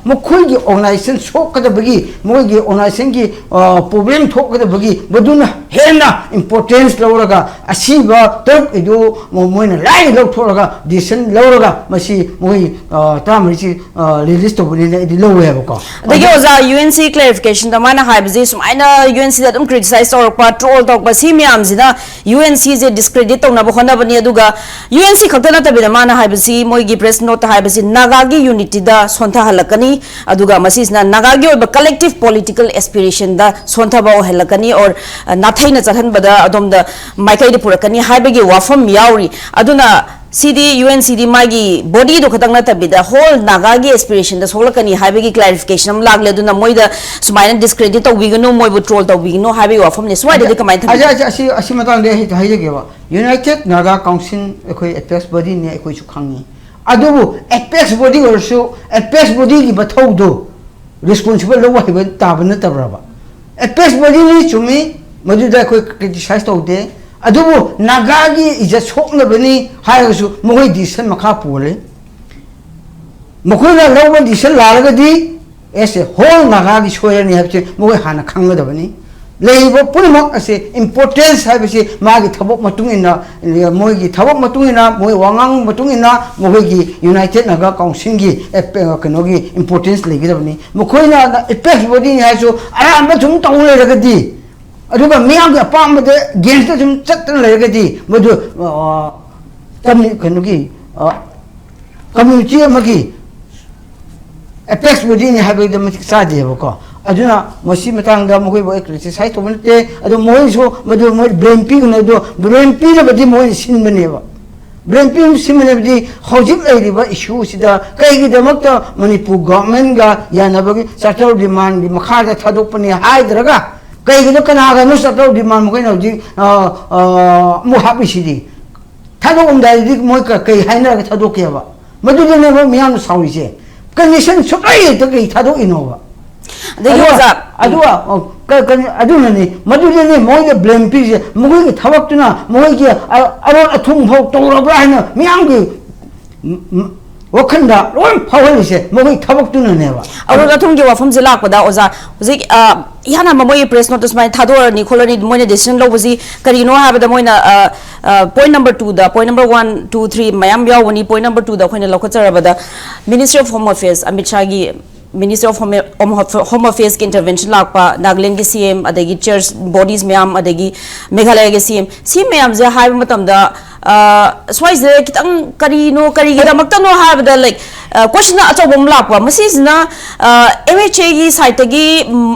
ꯃꯈꯣꯏꯒꯤ organization ꯁꯣꯛꯀꯗꯕꯒꯤ, ꯃꯣꯏꯒꯤ organizationꯒꯤ problem ꯊꯣꯛꯀꯗꯕꯒꯤ ꯃꯗꯨꯅ ꯍꯦꯟꯅ importance ꯂꯧꯔꯒ ꯑꯁꯤꯕ ꯇꯔꯨꯛ ꯑꯗꯨ ꯃꯣꯏꯅ ꯂꯥꯏꯅ ꯂꯧꯊꯣꯛꯂꯒ decision ꯂꯧꯔꯒ ꯃꯁꯤ ꯃꯣꯏ ꯇꯔꯥꯃꯔꯤꯁꯤ release ꯇꯧꯕꯅꯤꯅ ꯑꯩꯗꯤ ꯂꯧꯋꯦꯕꯀꯣ꯫ ꯑꯗꯒꯤ ꯑꯣꯖꯥ, UNC clarificationꯗ ꯃꯥꯅ ꯍꯥꯏꯕꯁꯤ ꯁꯨꯃꯥꯏꯅ UNCꯗ ꯑꯗꯨꯝ criticize ꯇꯧꯔꯛꯄ, troll ꯇꯧꯔꯛꯄ, ꯁꯤ ꯃꯌꯥꯝꯁꯤꯅ UNCꯁꯦ discredit ꯇꯧꯅꯕ ꯍꯣꯠꯅꯕꯅꯤ꯫ ꯑꯗꯨꯒ UNC ꯈꯛꯇ ꯅꯠꯇꯕꯤꯗ ꯃꯥꯅ ꯍꯥꯏꯕꯁꯤ, ꯃꯣꯏꯒꯤ press noteꯇ ꯍꯥꯏꯕꯁꯤ Nagaꯒꯤ unityꯗ ꯁꯣꯟꯊꯍꯜꯂꯛꯀꯅꯤ, ꯑꯗꯨꯒ ꯃꯁꯤꯁꯤꯅ Nagaꯒꯤ ꯑꯣꯏꯕ collective political aspirationꯗ ꯁꯣꯟꯊꯕ ꯑꯣꯏꯍꯜꯂꯛꯀꯅꯤ, or ꯅꯥꯊꯩꯅ ꯆꯠꯍꯟꯕꯗ ꯑꯗꯣꯝꯗ ꯃꯥꯏꯀꯩꯗ ꯄꯨꯔꯛꯀꯅꯤ ꯍꯥꯏꯕꯒꯤ ꯋꯥꯐꯝ ꯌꯥꯎꯔꯤ꯫ ꯑꯗꯨꯅ ꯁꯤꯗꯤ ꯌꯨ ꯑꯦꯟ ꯁꯤꯗꯤ ꯃꯥꯒꯤ ꯕꯣꯗꯤꯗꯣ ꯈꯛꯇꯪ ꯅꯠꯇꯕꯤꯗ ꯍꯣꯜ ꯅꯥꯒꯥꯒꯤ ꯑꯦꯁꯄꯤꯔꯦꯁꯟꯗ ꯁꯣꯛꯂꯛꯀꯅꯤ ꯍꯥꯏꯕꯒꯤ ꯀ꯭ꯂꯥꯔꯤꯐꯤꯀꯦꯁꯟ ꯑꯃ ꯂꯥꯛꯂꯦ꯫ ꯑꯗꯨꯅ ꯃꯣꯏꯗ ꯁꯨꯃꯥꯏꯅ ꯗꯤꯁꯀ꯭ꯔꯦꯗꯤꯠ ꯇꯧꯕꯤꯒꯅꯨ, ꯃꯣꯏꯕꯨ ꯇ꯭ꯔꯣꯜ ꯇꯧꯕꯤꯒꯅꯨ ꯍꯥꯏꯕꯒꯤ ꯋꯥꯐꯝꯅꯦ꯫ ꯁ꯭ꯋꯥꯏꯗꯗꯤ ꯀꯃꯥꯏꯅ ꯊꯝꯕꯤꯒꯦ? ꯑꯁꯤ ꯑꯁꯤ ꯑꯁꯤ ꯃꯇꯥꯡꯗ ꯑꯩ ꯍꯥꯏꯖꯒꯦꯕ꯫ ꯌꯨꯅꯥꯏꯇꯦꯗ ꯅꯥꯒꯥ ꯀꯥꯎꯟꯁꯤꯜ ꯑꯩꯈꯣꯏ ꯑꯦꯄꯦꯛꯁ ꯕꯣꯗꯤꯅꯤ, ꯑꯩꯈꯣꯏꯁꯨ ꯈꯪꯉꯤ꯫ ꯑꯗꯨꯕꯨ ꯑꯦꯄꯦꯛꯁ ꯕꯣꯗꯤ ꯑꯣꯏꯔꯁꯨ ꯑꯦꯄꯦꯛꯁ ꯕꯣꯗꯤꯒꯤ ꯃꯊꯧꯗꯨ ꯔꯦꯁꯄꯣꯟꯁꯤꯕꯜ ꯂꯧꯕ ꯍꯩꯕ ꯇꯥꯕ ꯅꯠꯇꯕ꯭ꯔꯕ? ꯑꯦꯄꯦꯛꯁ ꯕꯣꯗꯤꯅꯤ, ꯆꯨꯝꯃꯤ, ꯃꯗꯨꯗ ꯑꯩꯈꯣꯏ ꯀ꯭ꯔꯤꯇꯤꯁꯥꯏꯁ ꯇꯧꯗꯦ꯫ ꯑꯗꯨꯕꯨ ꯅꯥꯒꯥꯒꯤ ꯏꯖꯠ ꯁꯣꯛꯅꯕꯅꯤ ꯍꯥꯏꯔꯒꯁꯨ ꯃꯈꯣꯏ ꯗꯤꯁꯤꯁꯟ ꯃꯈꯥ ꯄꯣꯜꯂꯤ꯫ ꯃꯈꯣꯏꯅ ꯂꯧꯕ ꯗꯤꯁꯤꯁꯟ ꯂꯥꯜꯂꯒꯗꯤ ꯑꯦꯁ ꯑꯦ ꯍꯣꯜ ꯅꯥꯒꯥꯒꯤ ꯁꯣꯏꯔꯅꯤ ꯍꯥꯏꯕꯁꯦ ꯃꯈꯣꯏ ꯍꯥꯟꯅ ꯈꯪꯒꯗꯕꯅꯤ꯫ ꯂꯩꯔꯤꯕ ꯄꯨꯝꯅꯃꯛ ꯑꯁꯦ ꯏꯝꯄꯣꯔꯇꯦꯟꯁ ꯍꯥꯏꯕꯁꯤ ꯃꯥꯒꯤ ꯊꯕꯛ ꯃꯇꯨꯡ ꯏꯟꯅ, ꯃꯣꯏꯒꯤ ꯊꯕꯛ ꯃꯇꯨꯡ ꯏꯟꯅ, ꯃꯣꯏ ꯋꯥꯉꯥꯡ ꯃꯇꯨꯡ ꯏꯟꯅ ꯃꯈꯣꯏꯒꯤ ꯌꯨꯅꯥꯏꯇꯦꯗ ꯅꯥꯒꯥ ꯀꯥꯎꯟꯁꯤꯜꯒꯤ ꯑꯦꯞ-, ꯀꯩꯅꯣꯒꯤ ꯏꯝꯄꯣꯔꯇꯦꯟꯁ ꯂꯩꯒꯗꯕꯅꯤ꯫ ꯃꯈꯣꯏꯅ ꯑꯦꯄꯦꯛꯁ ꯕꯣꯗꯤꯅꯤ ꯍꯥꯏꯔꯁꯨ ꯑꯔꯥꯟꯕ ꯁꯨꯝ ꯇꯧ ꯂꯩꯔꯒꯗꯤ, ꯑꯗꯨꯒ ꯃꯤꯌꯥꯝꯒꯤ ꯑꯄꯥꯝꯕꯗ ꯑꯒꯦꯟꯁꯇ ꯁꯨꯝ ꯆꯠꯇꯅ ꯂꯩꯔꯒꯗꯤ ꯃꯗꯨ, ꯑ, ꯀꯝꯃ꯭ꯌꯨ-, ꯀꯩꯅꯣꯒꯤ, ꯑ, ꯀꯝꯃ꯭ꯌꯨꯅꯤꯇꯤ ꯑꯃꯒꯤ ꯑꯦꯄꯦꯛꯁ ꯕꯣꯗꯤꯅꯤ ꯍꯥꯏꯕꯗ ꯃꯇꯤꯛ ꯆꯥꯗꯦꯕꯀꯣ꯫ ꯑꯗꯨꯅ ꯃꯁꯤ ꯃꯇꯥꯡꯗ ꯃꯈꯣꯏꯕꯨ ꯑꯩ ꯀ꯭ꯔꯤꯇꯤꯁꯥꯏꯁ ꯇꯧꯕ ꯅꯠꯇꯦ, ꯑꯗꯨ ꯃꯣꯏꯅꯁꯨ ꯃꯗꯨ ꯃꯣꯏ ꯕ꯭ꯂꯦꯝ ꯄꯤꯒꯅꯨ, ꯑꯗꯨ ꯕ꯭ꯂꯦꯝ ꯄꯤꯅꯕꯗꯤ ꯃꯣꯏꯅ ꯁꯤꯟꯕꯅꯦꯕ꯫ ꯕ꯭ꯂꯦꯝ ꯄꯤꯅꯕꯗꯤ ꯍꯧꯖꯤꯛ ꯂꯩꯔꯤꯕ ꯏꯁꯨꯁꯤꯗ ꯀꯩꯒꯤꯗꯃꯛꯇ ꯃꯅꯤꯄꯨꯔ ꯒꯣꯚꯔꯟꯃꯦꯟꯠꯒ ꯌꯥꯅꯕꯒꯤ ꯆꯥꯔꯇꯔ ꯑꯣꯐ ꯗꯤꯃꯥꯟꯒꯤ ꯃꯈꯥꯗ ꯊꯥꯗꯣꯛꯄꯅꯤ ꯍꯥꯏꯗ꯭ꯔꯒ ꯀꯩꯒꯤꯅꯣ ꯀꯅꯥꯒꯅꯣ ꯆꯥꯔꯇꯔ ꯑꯣꯐ ꯗꯤꯃꯥꯟ ꯃꯈꯣꯏꯅ ꯍꯧꯖꯤꯛ, ꯑ, ꯑ, ꯑꯃꯨꯛ ꯍꯥꯞꯄꯤꯁꯤꯗꯤ? ꯊꯥꯗꯣꯛꯑꯝꯗꯥꯏꯗꯗꯤ ꯃꯣꯏ ꯀ-, ꯀꯩ ꯍꯥꯏꯅꯔꯒ ꯊꯥꯗꯣꯛꯀꯦꯕ? ꯃꯗꯨꯗꯅꯦꯕ ꯃꯤꯌꯥꯝꯅ ꯁꯥꯎꯔꯤꯁꯦ꯫ ꯀꯟꯗꯤꯁꯟ ꯁꯨꯛꯂꯩ ꯂꯩꯇ ꯀꯩ ꯊꯥꯗꯣꯛꯏꯅꯣꯕ? ꯑꯗꯒꯤ ꯑꯗꯨꯒ, ꯑꯣꯖꯥ, ꯑꯗꯨꯒ, ꯑ, ꯀ-, ꯀ-, ꯑꯗꯨꯅꯅꯤ, ꯃꯗꯨꯗꯅꯤ ꯃꯣꯏꯗ ꯕ꯭ꯂꯦꯝ ꯄꯤꯔꯤꯁꯦ꯫ ꯃꯈꯣꯏꯒꯤ ꯊꯕꯛꯇꯨꯅ ꯃꯈꯣꯏꯒꯤ ꯑ-, ꯑꯔꯣꯟ ꯑꯊꯨꯝ ꯐꯥꯎ ꯇꯧꯔꯕ꯭ꯔꯥ ꯍꯥꯏꯅ ꯃꯤꯌꯥꯝꯒꯤ ꯝ-, ꯝ-, ꯋꯥꯈꯜꯗ ꯂꯣꯏ ꯐꯥꯎꯍꯜꯂꯤꯁꯦ ꯃꯈꯣꯏ ꯊꯕꯛꯇꯨꯅꯅꯦꯕ꯫ ꯑꯔꯣꯟ ꯑꯊꯨꯝꯒꯤ ꯋꯥꯐꯝꯁꯦ ꯂꯥꯛꯄꯗ, ꯑꯣꯖꯥ, ꯍꯧꯖꯤꯛ, ꯑ, ꯏꯍꯥꯟ ꯍꯥꯟꯕ ꯃꯣꯏꯒꯤ ꯄ꯭ꯔꯦꯁ ꯅꯣꯠ ꯁꯨꯃꯥꯏꯅ ꯊꯥꯗꯣꯛꯑꯅꯤ ꯈꯣꯠꯂꯅꯤ, ꯃꯣꯏꯅ ꯗꯤꯁꯤꯖꯟ ꯂꯧꯕꯁꯤ ꯀꯔꯤꯅꯣ ꯍꯥꯏꯕꯗ, ꯃꯣꯏꯅ, ꯑ, ꯑ, ꯄꯣꯏꯟꯠ ꯅꯝꯕꯔ ꯇꯨꯗ, point number one, two, three ꯃꯌꯥꯝ ꯌꯥꯎꯕꯅꯤ꯫ ꯄꯣꯏꯟꯠ ꯅꯝꯕꯔ ꯇꯨꯗ ꯑꯩꯈꯣꯏꯅ ꯂꯧꯈꯠꯆꯔꯕꯗ, ministry of home affairs, Amit ꯁꯥꯍꯒꯤ ministry of home, home, home ꯑꯐꯦꯌꯔꯁꯀꯤ ꯏꯟꯇꯔꯚꯦꯟꯁꯟ ꯂꯥꯛꯄ, ꯅꯥꯒꯥꯂꯦꯟꯒꯤ ꯁꯤ ꯑꯦꯝ, ꯑꯗꯒꯤ ꯆꯔꯆ ꯕꯣꯗꯤꯁ ꯃꯌꯥꯝ, ꯑꯗꯒꯤ ꯃꯦꯘꯥꯂꯌꯥꯒꯤ ꯁꯤ ꯑꯦꯝ, ꯁꯤ ꯃꯌꯥꯝꯁꯦ ꯍꯥꯏꯕ ꯃꯇꯝꯗ, ꯁ꯭ꯋꯥꯏꯁꯦ ꯈꯤꯇꯪ ꯀꯔꯤꯅꯣ, ꯀꯔꯤꯒꯤꯗꯃꯛꯇꯅꯣ ꯍꯥꯏꯕꯗ, ꯂꯥꯏꯛ, ꯀꯣꯏꯁꯟ ꯑꯆꯧꯕ ꯑꯃ ꯂꯥꯛꯄ, ꯃꯁꯤꯁꯤꯅ ꯑꯦꯝ ꯑꯩꯆ ꯑꯦꯒꯤ ꯁꯥꯏꯠꯇꯒꯤ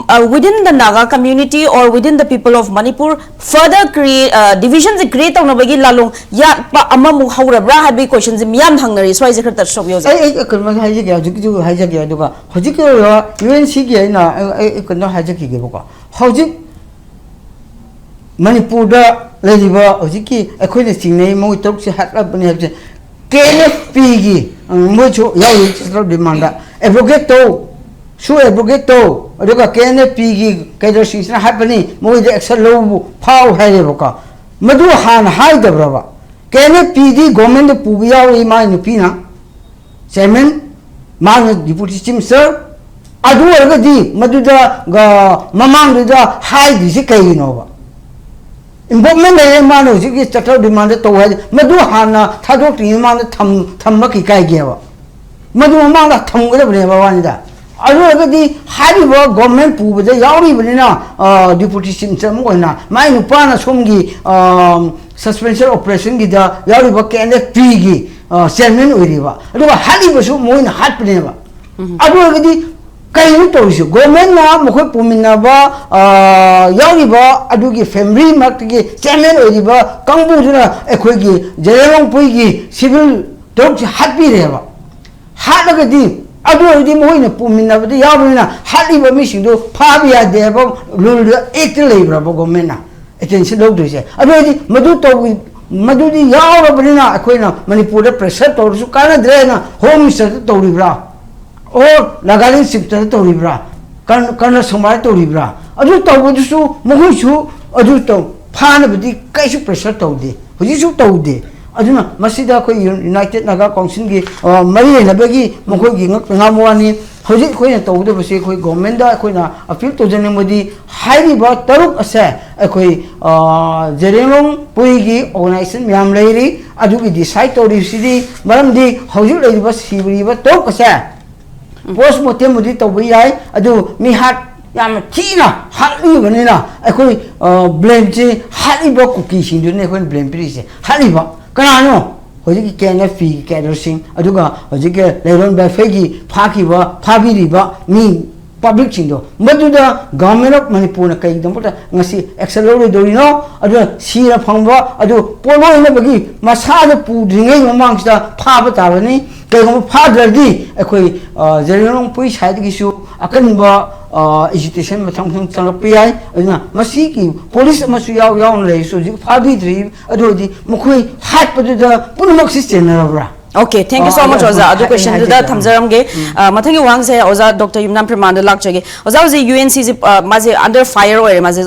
within the Naga community or within the people of Manipur further create division say create ꯇꯧꯅꯕꯒꯤ ꯂꯥꯂꯣꯡ ꯌꯥꯠꯄ ꯑꯃꯃꯨꯛ ꯍꯧꯔꯕ꯭ꯔꯥ ꯍꯥꯏꯕꯒꯤ ꯀꯣꯏꯁꯟꯁꯦ ꯃꯤꯌꯥꯝꯅ ꯍꯪꯅꯔꯤ꯫ ꯁ꯭ꯋꯥꯏꯁꯦ ꯈꯔ ꯇꯁ ꯇꯧꯕꯤꯌꯣ꯫ ꯑꯩ ꯑꯩ ꯀꯩꯅꯣ ꯍꯥꯏꯖꯒꯦ, ꯍꯧꯖꯤꯛꯀꯤꯁꯨ ꯍꯥꯏꯖꯒꯦ, ꯑꯗꯨꯒ ꯍꯧꯖꯤꯛꯀꯤ ꯑꯣꯏꯕ ꯌꯨ ꯑꯦꯟ ꯁꯤꯒꯤ ꯑꯩꯅ ꯑꯩ ꯑꯩ ꯀꯩꯅꯣ ꯍꯥꯏꯖꯈꯤꯒꯦꯕꯀꯣ꯫ ꯍꯧꯖꯤꯛ ꯃꯅꯤꯄꯨꯔꯗ ꯂꯩꯔꯤꯕ ꯍꯧꯖꯤꯛꯀꯤ ꯑꯩꯈꯣꯏꯅ ꯆꯤꯡꯅꯩ ꯃꯣꯏ ꯇꯔꯨꯛꯁꯦ ꯍꯥꯠꯂꯕꯅꯤ ꯍꯥꯏꯕꯁꯦ ꯀꯦ ꯑꯦꯟ ꯑꯦꯐ ꯄꯤꯒꯤ ꯃꯣꯏꯁꯨ ꯌꯥꯎꯔꯤ ꯆꯠꯇ꯭ꯔꯣ ꯗꯤꯃꯥꯟꯗ ꯑꯦꯕ꯭ꯔꯣꯒꯦꯠ ꯇꯧ, ꯁꯨ ꯑꯦꯕ꯭ꯔꯣꯒꯦꯠ ꯇꯧ, ꯑꯗꯨꯒ ꯀꯦ ꯑꯦꯟ ꯑꯦꯐ ꯄꯤꯒꯤ ꯀꯦꯗꯔꯁꯤꯡꯁꯤꯅ ꯍꯥꯠꯄꯅꯤ, ꯃꯣꯏꯗ ꯑꯦꯛꯁꯟ ꯂꯧꯕ ꯐꯥꯎ ꯍꯥꯏꯔꯦꯕꯀꯣ꯫ ꯃꯗꯨ ꯍꯥꯟꯅ ꯍꯥꯏꯗꯕ꯭ꯔꯕ? ꯀꯦ ꯑꯦꯟ ꯑꯦꯐ ꯄꯤꯗꯤ ꯒꯣꯔꯃꯦꯟꯗ ꯄꯨꯕ ꯌꯥꯎꯔꯤ ꯃꯥꯏ ꯅꯨꯄꯤꯅ꯫ ꯆꯤꯌꯔꯃꯦꯟ, ꯃꯥꯅ ꯗꯤꯄꯨꯇꯤ ꯆꯤꯐ ꯃꯤꯅꯤꯁꯇꯔ꯫ ꯑꯗꯨ ꯑꯣꯏꯔꯒꯗꯤ ꯃꯗꯨꯗ ꯒ-, ꯃꯃꯥꯡꯗꯨꯗ ꯍꯥꯏꯗ꯭ꯔꯤꯁꯤ ꯀꯩꯒꯤꯅꯣꯕ? ꯏꯟꯚꯣꯜꯚꯃꯦꯟ ꯂꯩꯔꯦ, ꯃꯥꯅ ꯍꯧꯖꯤꯛꯀꯤ ꯆꯠꯇ꯭ꯔ ꯗꯤꯃꯥꯟꯗ ꯇꯧ ꯍꯥꯏꯗꯤ ꯃꯗꯨ ꯍꯥꯟꯅ ꯊꯥꯗꯣꯛꯇ꯭ꯔꯤꯉꯩ ꯃꯃꯥꯡꯗ ꯊꯝ-, ꯊꯝꯕ ꯀꯩ ꯀꯥꯏꯒꯦꯕ? ꯃꯗꯨ ꯃꯃꯥꯡꯗ ꯊꯝꯒꯗꯕꯅꯦꯕ ꯋꯥꯅꯤꯗ꯫ ꯑꯗꯨ ꯑꯣꯏꯔꯒꯗꯤ ꯍꯥꯏꯔꯤꯕ ꯒꯣꯔꯃꯦꯟ ꯄꯨꯕꯗ ꯌꯥꯎꯔꯤꯕꯅꯤꯅ, ꯑ, ꯗꯤꯄꯨꯇꯤ ꯆꯤꯐ ꯃꯤꯅꯤꯁꯇꯔ ꯑꯃ ꯑꯣꯏꯅ ꯃꯥꯏ ꯅꯨꯄꯥꯅ ꯁꯣꯝꯒꯤ, ꯑ, ꯁꯁꯄꯦꯟꯁꯟ ꯑꯣꯄꯔꯦꯁꯟꯒꯤꯗ ꯌꯥꯎꯔꯤꯕ ꯀꯦ ꯑꯦꯟ ꯑꯦꯐ ꯄꯤꯒꯤ, ꯑ, ꯆꯤꯌꯔꯃꯦꯟ ꯑꯣꯏꯔꯤꯕ, ꯑꯗꯨꯒ ꯍꯥꯠꯂꯤꯕꯁꯨ ꯃꯣꯏꯅ ꯍꯥꯠꯄꯅꯦꯕ꯫ ꯑꯗꯨ ꯑꯣꯏꯔꯒꯗꯤ ꯀꯩꯅꯣ ꯇꯧꯔꯤꯁꯦ? ꯒꯣꯔꯃꯦꯟꯅ ꯃꯈꯣꯏ ꯄꯨꯃꯤꯟꯅꯕ, ꯑ, ꯌꯥꯎꯔꯤꯕ ꯑꯗꯨꯒꯤ ꯐꯦꯃꯤꯂꯤ ꯃꯔꯛꯇꯒꯤ ꯆꯤꯌꯔꯃꯦꯟ ꯑꯣꯏꯔꯤꯕ ꯀꯥꯡꯕꯨꯗꯨꯅ ꯑꯩꯈꯣꯏꯒꯤ ꯖꯦꯔꯦꯂꯣꯡꯄꯨꯏꯒꯤ ꯁꯤꯚꯤꯜ ꯇꯔꯨꯛꯁꯦ ꯍꯥꯠꯄꯤꯔꯦꯕ꯫ ꯍꯥꯠꯂꯒꯗꯤ ꯑꯗꯨ ꯑꯣꯏꯔꯗꯤ ꯃꯈꯣꯏꯅ ꯄꯨꯃꯤꯟꯅꯕꯗ ꯌꯥꯎꯕꯅꯤꯅ ꯍꯥꯠꯂꯤꯕ ꯃꯤꯁꯤꯡꯗꯣ ꯐꯥꯕ ꯌꯥꯗꯦ ꯍꯥꯏꯕ ꯔꯨꯜꯗ ꯑꯦꯛꯇ ꯂꯩꯕ꯭ꯔꯕ ꯒꯣꯔꯃꯦꯟꯅ ꯑꯦꯇꯦꯟꯁꯟ ꯂꯧꯗꯣꯏꯁꯦ? ꯑꯗꯨ ꯑꯣꯏꯔꯗꯤ ꯃꯗꯨ ꯇꯧꯕꯤ-, ꯃꯗꯨꯗꯤ ꯌꯥꯎꯔꯕꯅꯤꯅ ꯑꯩꯈꯣꯏꯅ ꯃꯅꯤꯄꯨꯔꯗ ꯄ꯭ꯔꯦꯁꯔ ꯇꯧꯔꯁꯨ ꯀꯥꯟꯅꯗ꯭ꯔꯦꯅ ꯍꯣꯝ ꯃꯤꯅꯤꯁꯇꯔꯗ ꯇꯧꯔꯤꯕ꯭ꯔꯥ? ꯑꯣꯔ ꯅꯥꯒꯥꯂꯦꯟ ꯆꯤꯐꯇꯅ ꯇꯧꯔꯤꯕ꯭ꯔꯥ? ꯀꯔꯅ, ꯀꯔꯅ ꯁꯪꯕꯥꯏ ꯇꯧꯔꯤꯕ꯭ꯔꯥ? ꯑꯗꯨ ꯇꯧꯕꯗꯨꯁꯨ ꯃꯈꯣꯏꯁꯨ ꯑꯗꯨ ꯇꯧ-, ꯐꯥꯅꯕꯗꯤ ꯀꯩꯁꯨ ꯄ꯭ꯔꯦꯁꯔ ꯇꯧꯗꯦ, ꯍꯧꯖꯤꯛꯁꯨ ꯇꯧꯗꯦ꯫ ꯑꯗꯨꯅ ꯃꯁꯤꯗ ꯑꯩꯈꯣꯏ ꯌꯨ-, ꯌꯨꯅꯥꯏꯇꯦꯠ ꯅꯥꯒꯥ ꯀꯥꯎꯟꯁꯤꯜꯒꯤ, ꯑ, ꯃꯔꯤ ꯂꯩꯅꯕꯒꯤ ꯃꯈꯣꯏꯒꯤ ꯉꯛꯇ ꯉꯥꯡꯕ ꯋꯥꯅꯤ꯫ ꯍꯧꯖꯤꯛ ꯑꯩꯈꯣꯏꯅ ꯇꯧꯒꯗꯕꯁꯦ ꯑꯩꯈꯣꯏ ꯒꯣꯔꯃꯦꯟꯗ ꯑꯩꯈꯣꯏꯅ ꯑꯄꯤꯜ ꯇꯧꯖꯅꯤꯡꯕꯗꯤ ꯍꯥꯏꯔꯤꯕ ꯇꯔꯨꯛ ꯑꯁꯦ ꯑꯩꯈꯣꯏ, ꯑ, ꯖꯦꯔꯦꯡꯂꯣꯡ ꯄꯨꯏꯒꯤ ꯑꯣꯔꯒꯅꯥꯏꯖꯦꯁꯟ ꯃꯌꯥꯝ ꯂꯩꯔꯤ, ꯑꯗꯨꯒꯤ ꯗꯤꯁꯥꯏꯠ ꯇꯧꯔꯤꯕꯁꯤꯗꯤ ꯃꯔꯝꯗꯤ ꯍꯧꯖꯤꯛ ꯂꯩꯔꯤꯕ ꯁꯤꯔꯤꯕ ꯇꯔꯨꯛ ꯑꯁꯦ ꯄꯣꯁ ꯃꯣꯔꯇꯦꯝꯕꯨꯗꯤ ꯇꯧꯕ ꯌꯥꯏ, ꯑꯗꯨ ꯃꯤꯍꯥꯠ ꯌꯥꯝꯅ ꯊꯤꯅ ꯍꯥꯠꯂꯤꯕꯅꯤꯅ ꯑꯩꯈꯣꯏ ꯕ꯭ꯂꯦꯝꯁꯦ ꯍꯥꯠꯂꯤꯕ ꯀꯨꯀꯤꯁꯤꯡꯗꯨꯅꯤ ꯑꯩꯈꯣꯏꯅ ꯕ꯭ꯂꯦꯝ ꯄꯤꯔꯤꯁꯦ꯫ ꯍꯥꯠꯂꯤꯕ ꯀꯅꯥꯅꯣ? ꯍꯧꯖꯤꯛꯀꯤ ꯀꯦ ꯑꯦꯟ ꯑꯦꯐ ꯄꯤꯒꯤ ꯀꯦꯗꯔꯁꯤꯡ, ꯑꯗꯨꯒ ꯍꯧꯖꯤꯛꯀꯤ ꯂꯩꯔꯣꯟ ꯕꯦꯐꯦꯒꯤ ꯐꯥꯈꯤꯕ, ꯐꯥꯕꯤꯔꯤꯕ ꯃꯤ ꯄꯕ꯭ꯂꯤꯛꯁꯤꯡꯗꯣ, ꯃꯗꯨꯗ ꯒꯚꯔꯟꯃꯦꯟ ꯑꯣꯐ ꯃꯅꯤꯄꯨꯔꯅ ꯀꯩꯒꯤꯗꯃꯛꯇ ꯉꯁꯤ ꯑꯦꯛꯁꯟ ꯂꯧꯔꯣꯏꯗꯧꯔꯤꯅꯣ? ꯑꯗꯨꯅ ꯁꯤꯔ ꯐꯪꯕ ꯑꯗꯨ ꯄꯣꯠꯂꯣꯏꯅꯕꯒꯤ ꯃꯁꯥꯗ ꯄꯨꯗ꯭ꯔꯤꯉꯩ ꯃꯃꯥꯡꯁꯤꯗ ꯐꯥꯕ ꯇꯥꯕꯅꯤ꯫ ꯀꯩꯒꯨꯝꯕ ꯐꯥꯗ꯭ꯔꯗꯤ ꯑꯩꯈꯣꯏ ꯖꯦꯔꯤꯂꯣꯡꯄꯨꯏ ꯁꯥꯏꯠꯇꯒꯤꯁꯨ ꯑꯀꯟꯕ ꯑꯦꯖꯤꯇꯦꯁꯟ ꯃꯊꯪ ꯃꯊꯪ ꯆꯪꯂꯛꯄ ꯌꯥꯏ꯫ ꯑꯗꯨꯅ ꯃꯁꯤꯒꯤ ꯄꯨꯂꯤꯁ ꯑꯃꯁꯨ ꯌꯥꯎ ꯌꯥꯎꯅ ꯂꯩꯔꯁꯨ ꯍꯧꯖꯤꯛ ꯐꯥꯕꯤꯗ꯭ꯔꯤ꯫ ꯑꯗꯨ ꯑꯣꯏꯔꯗꯤ ꯃꯈꯣꯏ ꯍꯥꯠꯄꯗꯨꯗ ꯄꯨꯝꯅꯃꯛꯁꯤ ꯆꯦꯟꯅꯔꯕ꯭ꯔꯥ? Okay, thank you so much, ꯑꯣꯖꯥ꯫ ꯑꯗꯨ ꯍꯥꯏ-, question ꯗꯨꯗ ꯍꯥꯏꯖꯒꯦ꯫ ꯊꯝꯖꯔꯝꯒꯦ꯫ ꯎꯝ꯫ ꯑ, ꯃꯊꯪꯒꯤ ꯋꯥꯍꯪꯁꯦ ꯑꯣꯖꯥ ꯗꯣꯛꯇꯔ ꯌꯨꯝꯅꯥꯝ ꯄ꯭ꯔꯦꯃꯥꯟꯗ ꯂꯥꯛꯆꯒꯦ꯫ ꯑꯣꯖꯥ, ꯍꯧꯖꯤꯛ ꯌꯨ ꯑꯦꯟ ꯁꯤꯁꯦ, ꯑ, ꯃꯥꯁꯦ under fire ꯑꯣꯏꯔꯦ, ꯃꯥꯁꯦ,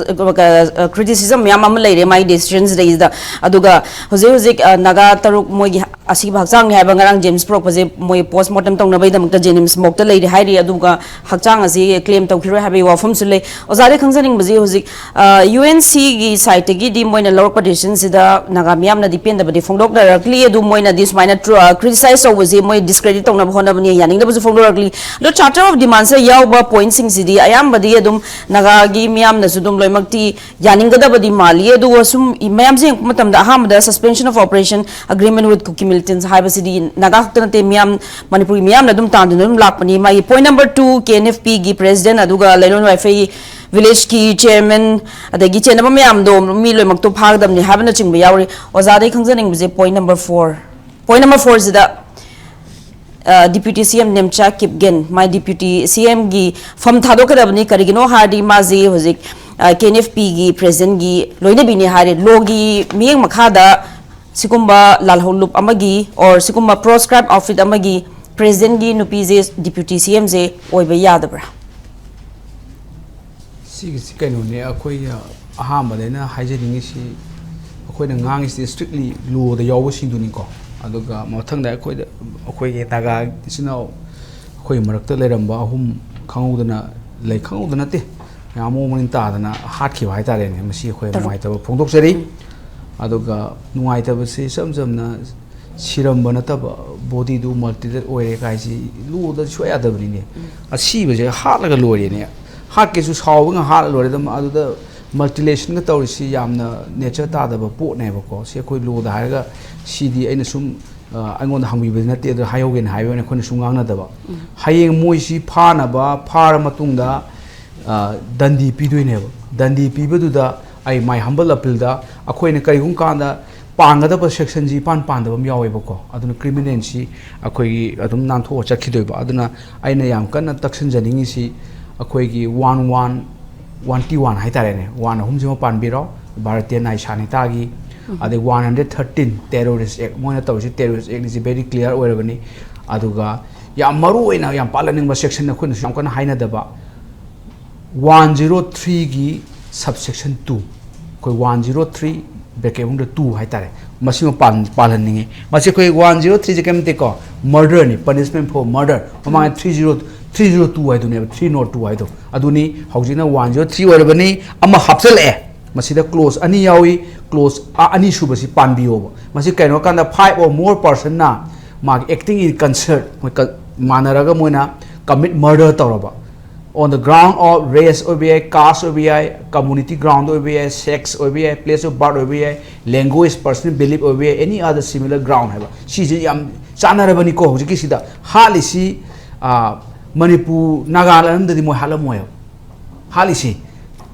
ꯑ, criticism ꯃꯌꯥꯝ ꯑꯃ ꯂꯩꯔꯦ ꯃꯥꯒꯤ decision ꯁꯤꯗꯩꯁꯤꯗ꯫ ꯑꯗꯨꯒ ꯍꯧꯖꯤꯛ ꯍꯧꯖꯤꯛ, ꯑ, ꯅꯥꯒꯥ ꯇꯔꯨꯛ ꯃꯣꯏꯒꯤ ꯑꯁꯤꯕ ꯍꯛꯆꯥꯡꯅꯤ ꯍꯥꯏꯕ ꯉꯔꯥꯡ ꯖꯦꯅꯤꯝꯁ ꯄꯨꯔꯛꯄꯁꯦ ꯃꯣꯏ post mortem ꯇꯧꯅꯕꯒꯤꯗꯃꯛꯇ ꯖꯦꯅꯤꯝꯁ ꯃꯣꯛꯇ ꯂꯩꯔꯤ ꯍꯥꯏꯔꯤ꯫ ꯑꯗꯨꯒ ꯍꯛꯆꯥꯡ ꯑꯁꯤ claim ꯇꯧꯈꯤꯔꯣꯏ ꯍꯥꯏꯕꯒꯤ ꯋꯥꯐꯝꯁꯨ ꯂꯩ꯫ ꯑꯣꯖꯥꯗꯒꯤ ꯈꯪꯖꯅꯤꯡꯕꯁꯤ ꯍꯧꯖꯤꯛ, ꯑ, ꯌꯨ ꯑꯦꯟ ꯁꯤꯒꯤ ꯁꯥꯏꯠꯇꯒꯤꯗꯤ ꯃꯣꯏꯅ ꯂꯧꯔꯛꯄ decision ꯁꯤꯗ ꯅꯥꯒꯥ ꯃꯤꯌꯥꯝꯅꯗꯤ ꯄꯦꯟꯗꯕꯗꯤ ꯐꯣꯡꯗꯣꯛꯅꯔꯛꯂꯤ꯫ ꯑꯗꯨ ꯃꯣꯏꯅꯗꯤ ꯁꯨꯃꯥꯏꯅ ꯇ꯭ꯔ-, ꯑ, criticize ꯇꯧꯕꯁꯤ ꯃꯣꯏ discredit ꯇꯧꯅꯕ ꯍꯣꯠꯅꯕꯅꯤ, ꯌꯥꯅꯤꯡꯗꯕꯁꯨ ꯐꯣꯡꯗꯣꯔꯛꯂꯤ꯫ ꯑꯗꯣ Charter of Demands ꯇ ꯌꯥꯎꯕ point ꯁꯤꯡꯁꯤꯗꯤ ꯑꯌꯥꯝꯕꯗꯤ ꯑꯗꯨꯝ ꯅꯥꯒꯥꯒꯤ ꯃꯤꯌꯥꯝꯅꯁꯨ ꯑꯗꯨꯝ ꯂꯣꯏꯅꯃꯛꯇꯤ ꯌꯥꯅꯤꯡꯒꯗꯕꯗꯤ ꯃꯥꯜꯂꯤ꯫ ꯑꯗꯨꯒ ꯁꯨꯝ ꯏ-, ꯃꯌꯥꯝꯁꯦ ꯌꯦꯡꯉꯛꯄ ꯃꯇꯝꯗ ꯑꯍꯥꯟꯕꯗ Suspension of Operation Agreement with Kuki Militants ꯍꯥꯏꯕꯁꯤꯗꯤ ꯅꯥꯒꯥ ꯈꯛꯇ ꯅꯠꯇꯦ, ꯃꯤꯌꯥꯝ ꯃꯅꯤꯄꯨꯔꯒꯤ ꯃꯤꯌꯥꯝꯅ ꯑꯗꯨꯝ ꯇꯥꯟꯗꯨꯅ ꯑꯗꯨꯝ ꯂꯥꯛꯄꯅꯤ꯫ ꯃꯥꯒꯤ point number two, K N F ꯄꯤꯒꯤ president ꯑꯗꯨꯒ ꯂꯩꯔꯣꯟ ꯋꯥꯏꯐꯩ village ꯀꯤ chairman, ꯑꯗꯒꯤ ꯆꯦꯟꯅꯕ ꯃꯌꯥꯝꯗꯣ ꯃꯤ ꯂꯣꯏꯅꯃꯛꯇꯣ ꯐꯥꯒꯗꯕꯅꯤ ꯍꯥꯏꯕꯅꯆꯤꯡꯕ ꯌꯥꯎꯔꯤ꯫ ꯑꯣꯖꯥꯗꯒꯤ ꯈꯪꯖꯅꯤꯡꯕꯁꯦ point number four, point number four ꯁꯤꯗ, ꯑ, Deputy C M Nemcha Kipgen, ꯃꯥꯏ Deputy C M ꯒꯤ ꯐꯝ ꯊꯥꯗꯣꯛꯀꯗꯕꯅꯤ꯫ ꯀꯔꯤꯒꯤꯅꯣ ꯍꯥꯏꯔꯗꯤ ꯃꯥꯁꯤ ꯍꯧꯖꯤꯛ, ꯑ, ꯀꯦ ꯑꯦꯟ ꯑꯦꯐ ꯄꯤꯒꯤ president ꯒꯤ ꯂꯣꯏꯅꯕꯤꯅꯤ ꯍꯥꯏꯔꯦ꯫ Law ꯒꯤ ꯃꯤꯠꯌꯦꯡ ꯃꯈꯥꯗ ꯁꯤꯒꯨꯝꯕ ꯂꯥꯜꯍꯧꯂꯨꯞ ꯑꯃꯒꯤ or ꯁꯤꯒꯨꯝꯕ proscribed outfit ꯑꯃꯒꯤ president ꯒꯤ ꯅꯨꯄꯤꯁꯦ Deputy C M ꯁꯦ ꯑꯣꯏꯕ ꯌꯥꯗꯕ꯭ꯔꯥ? ꯁꯤꯒꯤꯁꯤ ꯀꯩꯅꯣꯅꯦ, ꯑꯩꯈꯣꯏꯅ ꯑꯍꯥꯟꯕꯗ ꯑꯩꯅ ꯍꯥꯏꯖꯅꯤꯡꯉꯤꯁꯤ, ꯑꯩꯈꯣꯏꯅ ꯉꯥꯡꯉꯤꯁꯤ strictly law ꯗ ꯌꯥꯎꯕꯁꯤꯡꯗꯨꯅꯤꯀꯣ꯫ ꯑꯗꯨꯒ ꯃꯊꯪꯗ ꯑꯩꯈꯣꯏꯗ, ꯑꯩꯈꯣꯏꯒꯤ ꯅꯥꯒꯥ ꯏꯆꯤꯟ ꯏꯅꯥꯎ ꯑꯩꯈꯣꯏ ꯃꯔꯛꯇ ꯂꯩꯔꯝꯕ ꯑꯍꯨꯝ ꯈꯪꯍꯧꯗꯅ ꯂꯩ, ꯈꯪꯍꯧꯗꯅ ꯅꯠꯇꯦ, ꯃꯌꯥꯝ ꯃꯑꯣꯡ ꯃꯔꯤꯟ ꯇꯥꯗꯅ ꯍꯥꯠꯈꯤꯕ ꯍꯥꯏꯇꯥꯔꯦꯅꯦ꯫ ꯃꯁꯤ ꯑꯩꯈꯣꯏ ꯇꯔꯨꯛ꯫ ꯅꯨꯡꯉꯥꯏꯇꯕ ꯐꯣꯡꯗꯣꯛꯆꯔꯤ꯫ ꯑꯗꯨꯒ ꯅꯨꯡꯉꯥꯏꯇꯕꯁꯤ ꯏꯆꯝ ꯆꯝꯅ ꯁꯤꯔꯝꯕ ꯅꯠꯇꯕ, body ꯗꯨ mutilated ꯑꯣꯏꯔꯦ ꯀꯥꯏꯁꯤ law ꯗ ꯁꯨꯡꯌꯥ ꯌꯥꯗꯕꯅꯤꯅꯦ꯫ ꯎꯝ꯫ ꯑꯁꯤꯕꯁꯦ ꯍꯥꯠꯂꯒ ꯂꯣꯏꯔꯦꯅꯦ꯫ ꯍꯥꯠꯀꯦꯁꯨ ꯁꯥꯎꯕ ꯉꯥꯏꯍꯥꯛ ꯍꯥꯠꯂ ꯂꯣꯏꯔꯦ꯫ ꯑꯗꯨꯝ ꯑꯗꯨꯗ multilationꯒ ꯇꯧꯔꯤꯁꯤ ꯌꯥꯝꯅ nature ꯇꯥꯗꯕ ꯄꯣꯠꯅꯦꯕꯀꯣ꯫ ꯁꯤ ꯑꯩꯈꯣꯏ lawꯗ ꯍꯥꯏꯔꯒ ꯁꯤꯗꯤ ꯑꯩꯅ ꯁꯨꯝ, ꯑ, ꯑꯩꯉꯣꯟꯗ ꯍꯪꯕꯤꯕꯗꯤ ꯅꯠꯇꯦ, ꯑꯗꯨ ꯍꯥꯏꯍꯧꯒꯦꯅ ꯍꯥꯏꯕ ꯋꯥꯅꯤ, ꯑꯩꯈꯣꯏꯅ ꯁꯨꯝ ꯉꯥꯡꯅꯗꯕ꯫ ꯍꯌꯦꯡ ꯃꯣꯏꯁꯤ ꯐꯥꯅꯕ, ꯐꯥꯔ ꯃꯇꯨꯡꯗ, ꯑ, ꯗꯟꯗꯤ ꯄꯤꯗꯣꯏꯅꯦꯕ꯫ ꯗꯟꯗꯤ ꯄꯤꯕꯗꯨꯗ ꯑꯩ my humble appealꯗ ꯑꯩꯈꯣꯏꯅ ꯀꯔꯤꯒꯨꯝꯕ ꯀꯥꯟꯗ ꯄꯥꯟꯒꯗꯕ sectionꯁꯤ ꯏꯄꯥꯟ ꯄꯥꯟꯗꯕ ꯑꯃ ꯌꯥꯎꯋꯦꯕꯀꯣ꯫ ꯑꯗꯨꯅ criminalꯁꯤ ꯑꯩꯈꯣꯏꯒꯤ ꯑꯗꯨꯝ ꯅꯥꯟꯊꯣꯛꯑ ꯆꯠꯈꯤꯗꯣꯏꯕ꯫ ꯑꯗꯨꯅ ꯑꯩꯅ ꯌꯥꯝ ꯀꯟꯅ ꯇꯛꯁꯤꯟꯖꯅꯤꯡꯉꯤꯁꯤ ꯑꯩꯈꯣꯏꯒꯤ one one, one T one ꯍꯥꯏꯇꯥꯔꯦꯅꯦ, one ꯑꯍꯨꯝꯁꯤꯃ ꯄꯥꯟꯕꯤꯔꯣ, ꯚꯥꯔꯇꯤꯌ ꯅ꯭ꯌꯥꯌ ꯁꯪꯍꯤꯇꯥꯒꯤ, ꯑꯗꯩ one hundred thirteen terrorist act, ꯃꯣꯏꯅ ꯇꯧꯔꯤꯁꯤ terrorist actꯅꯤꯁꯤ very clear ꯑꯣꯏꯔꯕꯅꯤ꯫ ꯑꯗꯨꯒ ꯌꯥꯝ ꯃꯔꯨ ꯑꯣꯏꯅ ꯌꯥꯝ ꯄꯥꯜꯍꯟꯅꯤꯡꯕ section ꯑꯩꯈꯣꯏꯅꯁꯨ ꯌꯥꯝ ꯀꯟꯅ ꯍꯥꯏꯅꯗꯕ, one zero threeꯒꯤ subsection two, ꯑꯩꯈꯣꯏ one zero three bracket ꯃꯅꯨꯡꯗ two ꯍꯥꯏꯇꯥꯔꯦ, ꯃꯁꯤꯃ ꯄꯥꯟ-, ꯄꯥꯜꯍꯟꯅꯤꯡꯉꯤ꯫ ꯃꯁꯤ ꯑꯩꯈꯣꯏ one zero three ꯁꯦ ꯀꯔꯤꯝ ꯅꯠꯇꯦꯀꯣ, murderꯅꯤ, punishment for murder꯫ ꯃꯃꯥꯡꯒꯤ three zero, three zero two ꯍꯥꯏꯗꯨꯅꯦꯕ, three not two ꯍꯥꯏꯗꯣ, ꯑꯗꯨꯅꯤ꯫ ꯍꯧꯖꯤꯛꯅ one zero three ꯑꯣꯏꯔꯕꯅꯤ, ꯑꯃ ꯍꯥꯞꯆꯤꯜꯂꯛꯑꯦ꯫ ꯃꯁꯤꯗ clause ꯑꯅꯤ ꯌꯥꯎꯏ, clause ꯑ-, ꯑꯅꯤꯁꯨꯕꯁꯤ ꯄꯥꯟꯕꯤꯌꯣꯕ꯫ ꯃꯁꯤ ꯀꯩꯅꯣ ꯍꯥꯏꯀꯥꯟꯗ five or more personꯅ ꯃꯥꯒꯤ acting in concert, ꯃꯣꯏ ꯀ-, ꯃꯥꯟꯅꯔꯒ ꯃꯣꯏꯅ commit murder ꯇꯧꯔꯕ, on the ground of race ꯑꯣꯏꯕ ꯌꯥꯏ, caste ꯑꯣꯏꯕ ꯌꯥꯏ, community ground ꯑꯣꯏꯕ ꯌꯥꯏ, sex ꯑꯣꯏꯕ ꯌꯥꯏ, place of birth ꯑꯣꯏꯕ ꯌꯥꯏ, language, personal belief ꯑꯣꯏꯕ ꯌꯥꯏ, any other similar ground ꯍꯥꯏꯕ꯫ ꯁꯤꯁꯦ ꯌꯥꯝ ꯆꯥꯟꯅꯔꯕꯅꯤꯀꯣ꯫ ꯍꯧꯖꯤꯛꯀꯤꯁꯤꯗ ꯍꯥꯠꯂꯤꯁꯤ, ꯑ, ꯃꯅꯤꯄꯨꯔ, ꯅꯥꯒꯥꯂꯦꯟꯗꯗꯤ ꯃꯣꯏ ꯍꯥꯠꯂꯝꯃꯣꯏꯕ꯫ ꯍꯥꯠꯂꯤꯁꯤ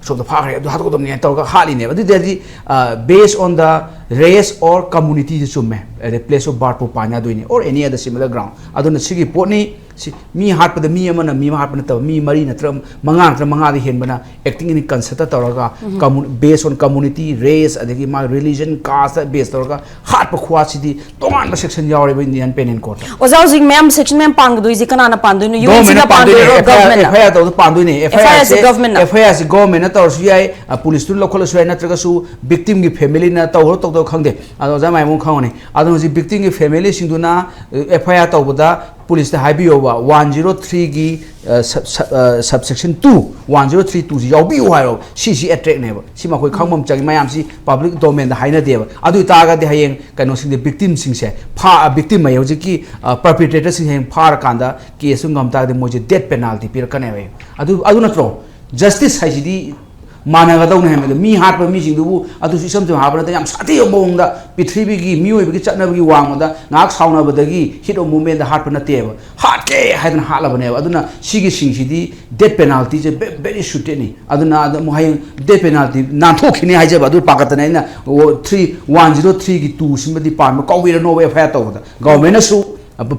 ꯁꯣꯝꯗ ꯐꯥꯈ꯭ꯔꯦ, ꯑꯗꯨ ꯍꯥꯠꯇꯣꯛꯀꯗꯕꯅꯤ ꯍꯥꯏꯅ ꯇꯧꯔꯒ ꯍꯥꯠꯂꯤꯅꯦꯕ꯫ ꯑꯗꯨꯗꯤ, ꯑ, based on the race or communityꯁꯦ ꯆꯨꯝꯃꯦ, ꯑꯗꯩ place of birthꯄꯨ PAN ꯌꯥꯗꯣꯏꯅꯤ, or any other similar ground꯫ ꯑꯗꯨꯅ ꯁꯤꯒꯤ ꯄꯣꯠꯅꯤ꯫ ꯁꯤ ꯃꯤ ꯍꯥꯠꯄꯗ ꯃꯤ ꯑꯃꯅ ꯃꯤ ꯑꯃ ꯍꯥꯠꯄ ꯅꯠꯇꯕ, ꯃꯤ ꯃꯔꯤ ꯅꯠꯇ꯭ꯔꯒ ꯃꯉꯥ ꯅꯠꯇ꯭ꯔꯒ ꯃꯉꯥꯗꯤ ꯍꯦꯟꯕꯅ acting in concertꯇ ꯇꯧꯔꯒ, commu-, based on community, race, ꯑꯗꯒꯤ ꯃꯥꯒꯤ religion, casteꯇ base ꯇꯧꯔꯒ ꯍꯥꯠꯄ ꯈꯨꯍꯥꯠꯁꯤꯗꯤ ꯇꯣꯉꯥꯟꯕ section ꯌꯥꯎꯔꯦꯕ Indian Penal Codeꯇ꯫ ꯑꯣꯖꯥ, ꯍꯧꯖꯤꯛ ꯃꯌꯥꯝ section ꯃꯌꯥꯝ ꯄꯥꯟꯒꯗꯣꯏꯁꯦ ꯀꯅꯥꯅ ꯄꯥꯟꯗꯣꯏꯅꯣ? UNCꯅ governmentꯅ ꯄꯥꯟꯗꯣꯏꯅꯦ, ꯄꯥꯟꯗꯣꯏꯔꯣ, FIR, governmentꯅ? FIR ꯇꯧꯕꯗ ꯄꯥꯟꯗꯣꯏꯅꯦ, FIRꯁꯦ FIRꯁꯦ governmentꯅ? FIRꯁꯦ governmentꯅ ꯇꯧꯔꯁꯨ ꯌꯥꯏ, ꯑ, policeꯇꯨꯅ ꯂꯧꯈꯠꯂꯁꯨ ꯌꯥꯏ, ꯅꯠꯇ꯭ꯔꯒꯁꯨ victimꯒꯤ familyꯅ ꯇꯧꯔꯣ ꯇꯧꯗꯕ ꯈꯪꯗꯦ, ꯑꯗꯣ ꯑꯣꯖꯥ ꯃꯥꯏꯃꯨꯡ ꯈꯪꯉꯅꯤ꯫ ꯑꯗꯣ ꯍꯧꯖꯤꯛ victimꯒꯤ familyꯁꯤꯡꯗꯨꯅ, ꯑ, FIR ꯇꯧꯕꯗ ꯄꯨꯂꯤꯁꯇ ꯍꯥꯏꯕꯤꯌꯣꯕ, ꯋꯥꯟ ꯖꯤꯔꯣ ꯊ꯭ꯔꯤꯒꯤ sub section two, one zero three ꯇꯨꯁꯤ ꯌꯥꯎꯕꯤꯌꯨ ꯍꯥꯏꯔꯣ, ꯁꯤꯁꯤ ꯑꯦꯇ꯭ꯔꯦꯛꯅꯦꯕ, ꯁꯤ ꯃꯈꯣꯏ ꯈꯪꯕ ꯑꯃ ꯆꯪꯉꯤ꯫ ꯃꯌꯥꯝꯁꯤ ꯄꯕ꯭ꯂꯤꯛ ꯗꯣꯃꯦꯟꯗ ꯍꯥꯏꯅꯗꯦꯕ꯫ ꯑꯗꯨ ꯑꯣꯏꯇꯥꯔꯒꯗꯤ ꯍꯌꯦꯡ ꯀꯩꯅꯣꯁꯤꯡꯗꯤ, ꯕꯤꯛꯇꯤꯝꯁꯤꯡꯁꯦ ꯐꯥ ꯕꯤꯛꯇꯤꯝ ꯍꯥꯏ ꯍꯧꯖꯤꯛꯀꯤ ꯄꯔꯄꯤꯇ꯭ꯔꯦꯇꯔꯁꯤꯡ ꯍꯌꯦꯡ ꯐꯥꯔꯀꯥꯟꯗ ꯀꯦꯁꯇꯨ ꯉꯝ ꯇꯥꯔꯒꯗꯤ ꯃꯣꯏꯁꯦ ꯗꯦꯠ ꯄꯦꯅꯥꯜꯇꯤ ꯄꯤꯔꯛꯀꯅꯦꯕ꯫ ꯑꯗꯨ ꯑꯗꯨ ꯅꯠꯇ꯭ꯔꯣ? ꯖꯁꯇꯤꯁ ꯍꯥꯏꯁꯤꯗꯤ ꯃꯥꯟꯅꯒꯗꯧꯅꯦ ꯍꯥꯏꯕꯗ, ꯃꯤ ꯍꯥꯠꯄ ꯃꯤꯁꯤꯡꯗꯨꯕꯨ ꯑꯗꯨꯁꯨ ꯏꯆꯝ ꯆꯝꯅ ꯍꯥꯠꯄ ꯅꯠꯇꯦ, ꯌꯥꯝ ꯁꯥꯊꯤꯕ ꯃꯑꯣꯡꯗ ꯄ꯭ꯔꯤꯊꯤꯕꯤꯒꯤ ꯃꯤꯑꯣꯏꯕꯒꯤ ꯆꯠꯅꯕꯒꯤ ꯋꯥꯡꯃꯗ ꯉꯥꯏꯍꯥꯛ ꯁꯥꯎꯅꯕꯗꯒꯤ ꯍꯤꯠ ꯑꯣꯐ ꯃꯨꯚꯃꯦꯟꯗ ꯍꯥꯠꯄ ꯅꯠꯇꯦꯕ, ꯍꯥꯠꯀꯦ ꯍꯥꯏꯗꯅ ꯍꯥꯠꯂꯕꯅꯦꯕ꯫ ꯑꯗꯨꯅ ꯁꯤꯒꯤꯁꯤꯡꯁꯤꯗꯤ ꯗꯦꯠ ꯄꯦꯅꯥꯜꯇꯤꯁꯦ ꯕꯦꯔꯤ ꯁꯨꯇꯦꯠꯅꯤ꯫ ꯑꯗꯨꯅ ꯑꯗꯨꯝ ꯍꯌꯦꯡ ꯗꯦꯠ ꯄꯦꯅꯥꯜꯇꯤ ꯅꯥꯟꯊꯣꯛꯈꯤꯅꯤ ꯍꯥꯏꯖꯕ ꯑꯗꯨ ꯄꯥꯈꯠꯇꯅ ꯑꯩꯅ ꯊ꯭ꯔꯤ ꯋꯥꯟ ꯖꯤꯔꯣ ꯊ꯭ꯔꯤꯒꯤ ꯇꯨꯁꯤꯃꯗꯤ ꯄꯥꯟꯕ ꯀꯥꯎꯕꯤꯔꯅꯣꯕ, ꯑꯦꯐ ꯑꯥꯏ ꯑꯥꯔ ꯇꯧꯕꯗ ꯒꯚꯔꯟꯃꯦꯟꯅꯁꯨ,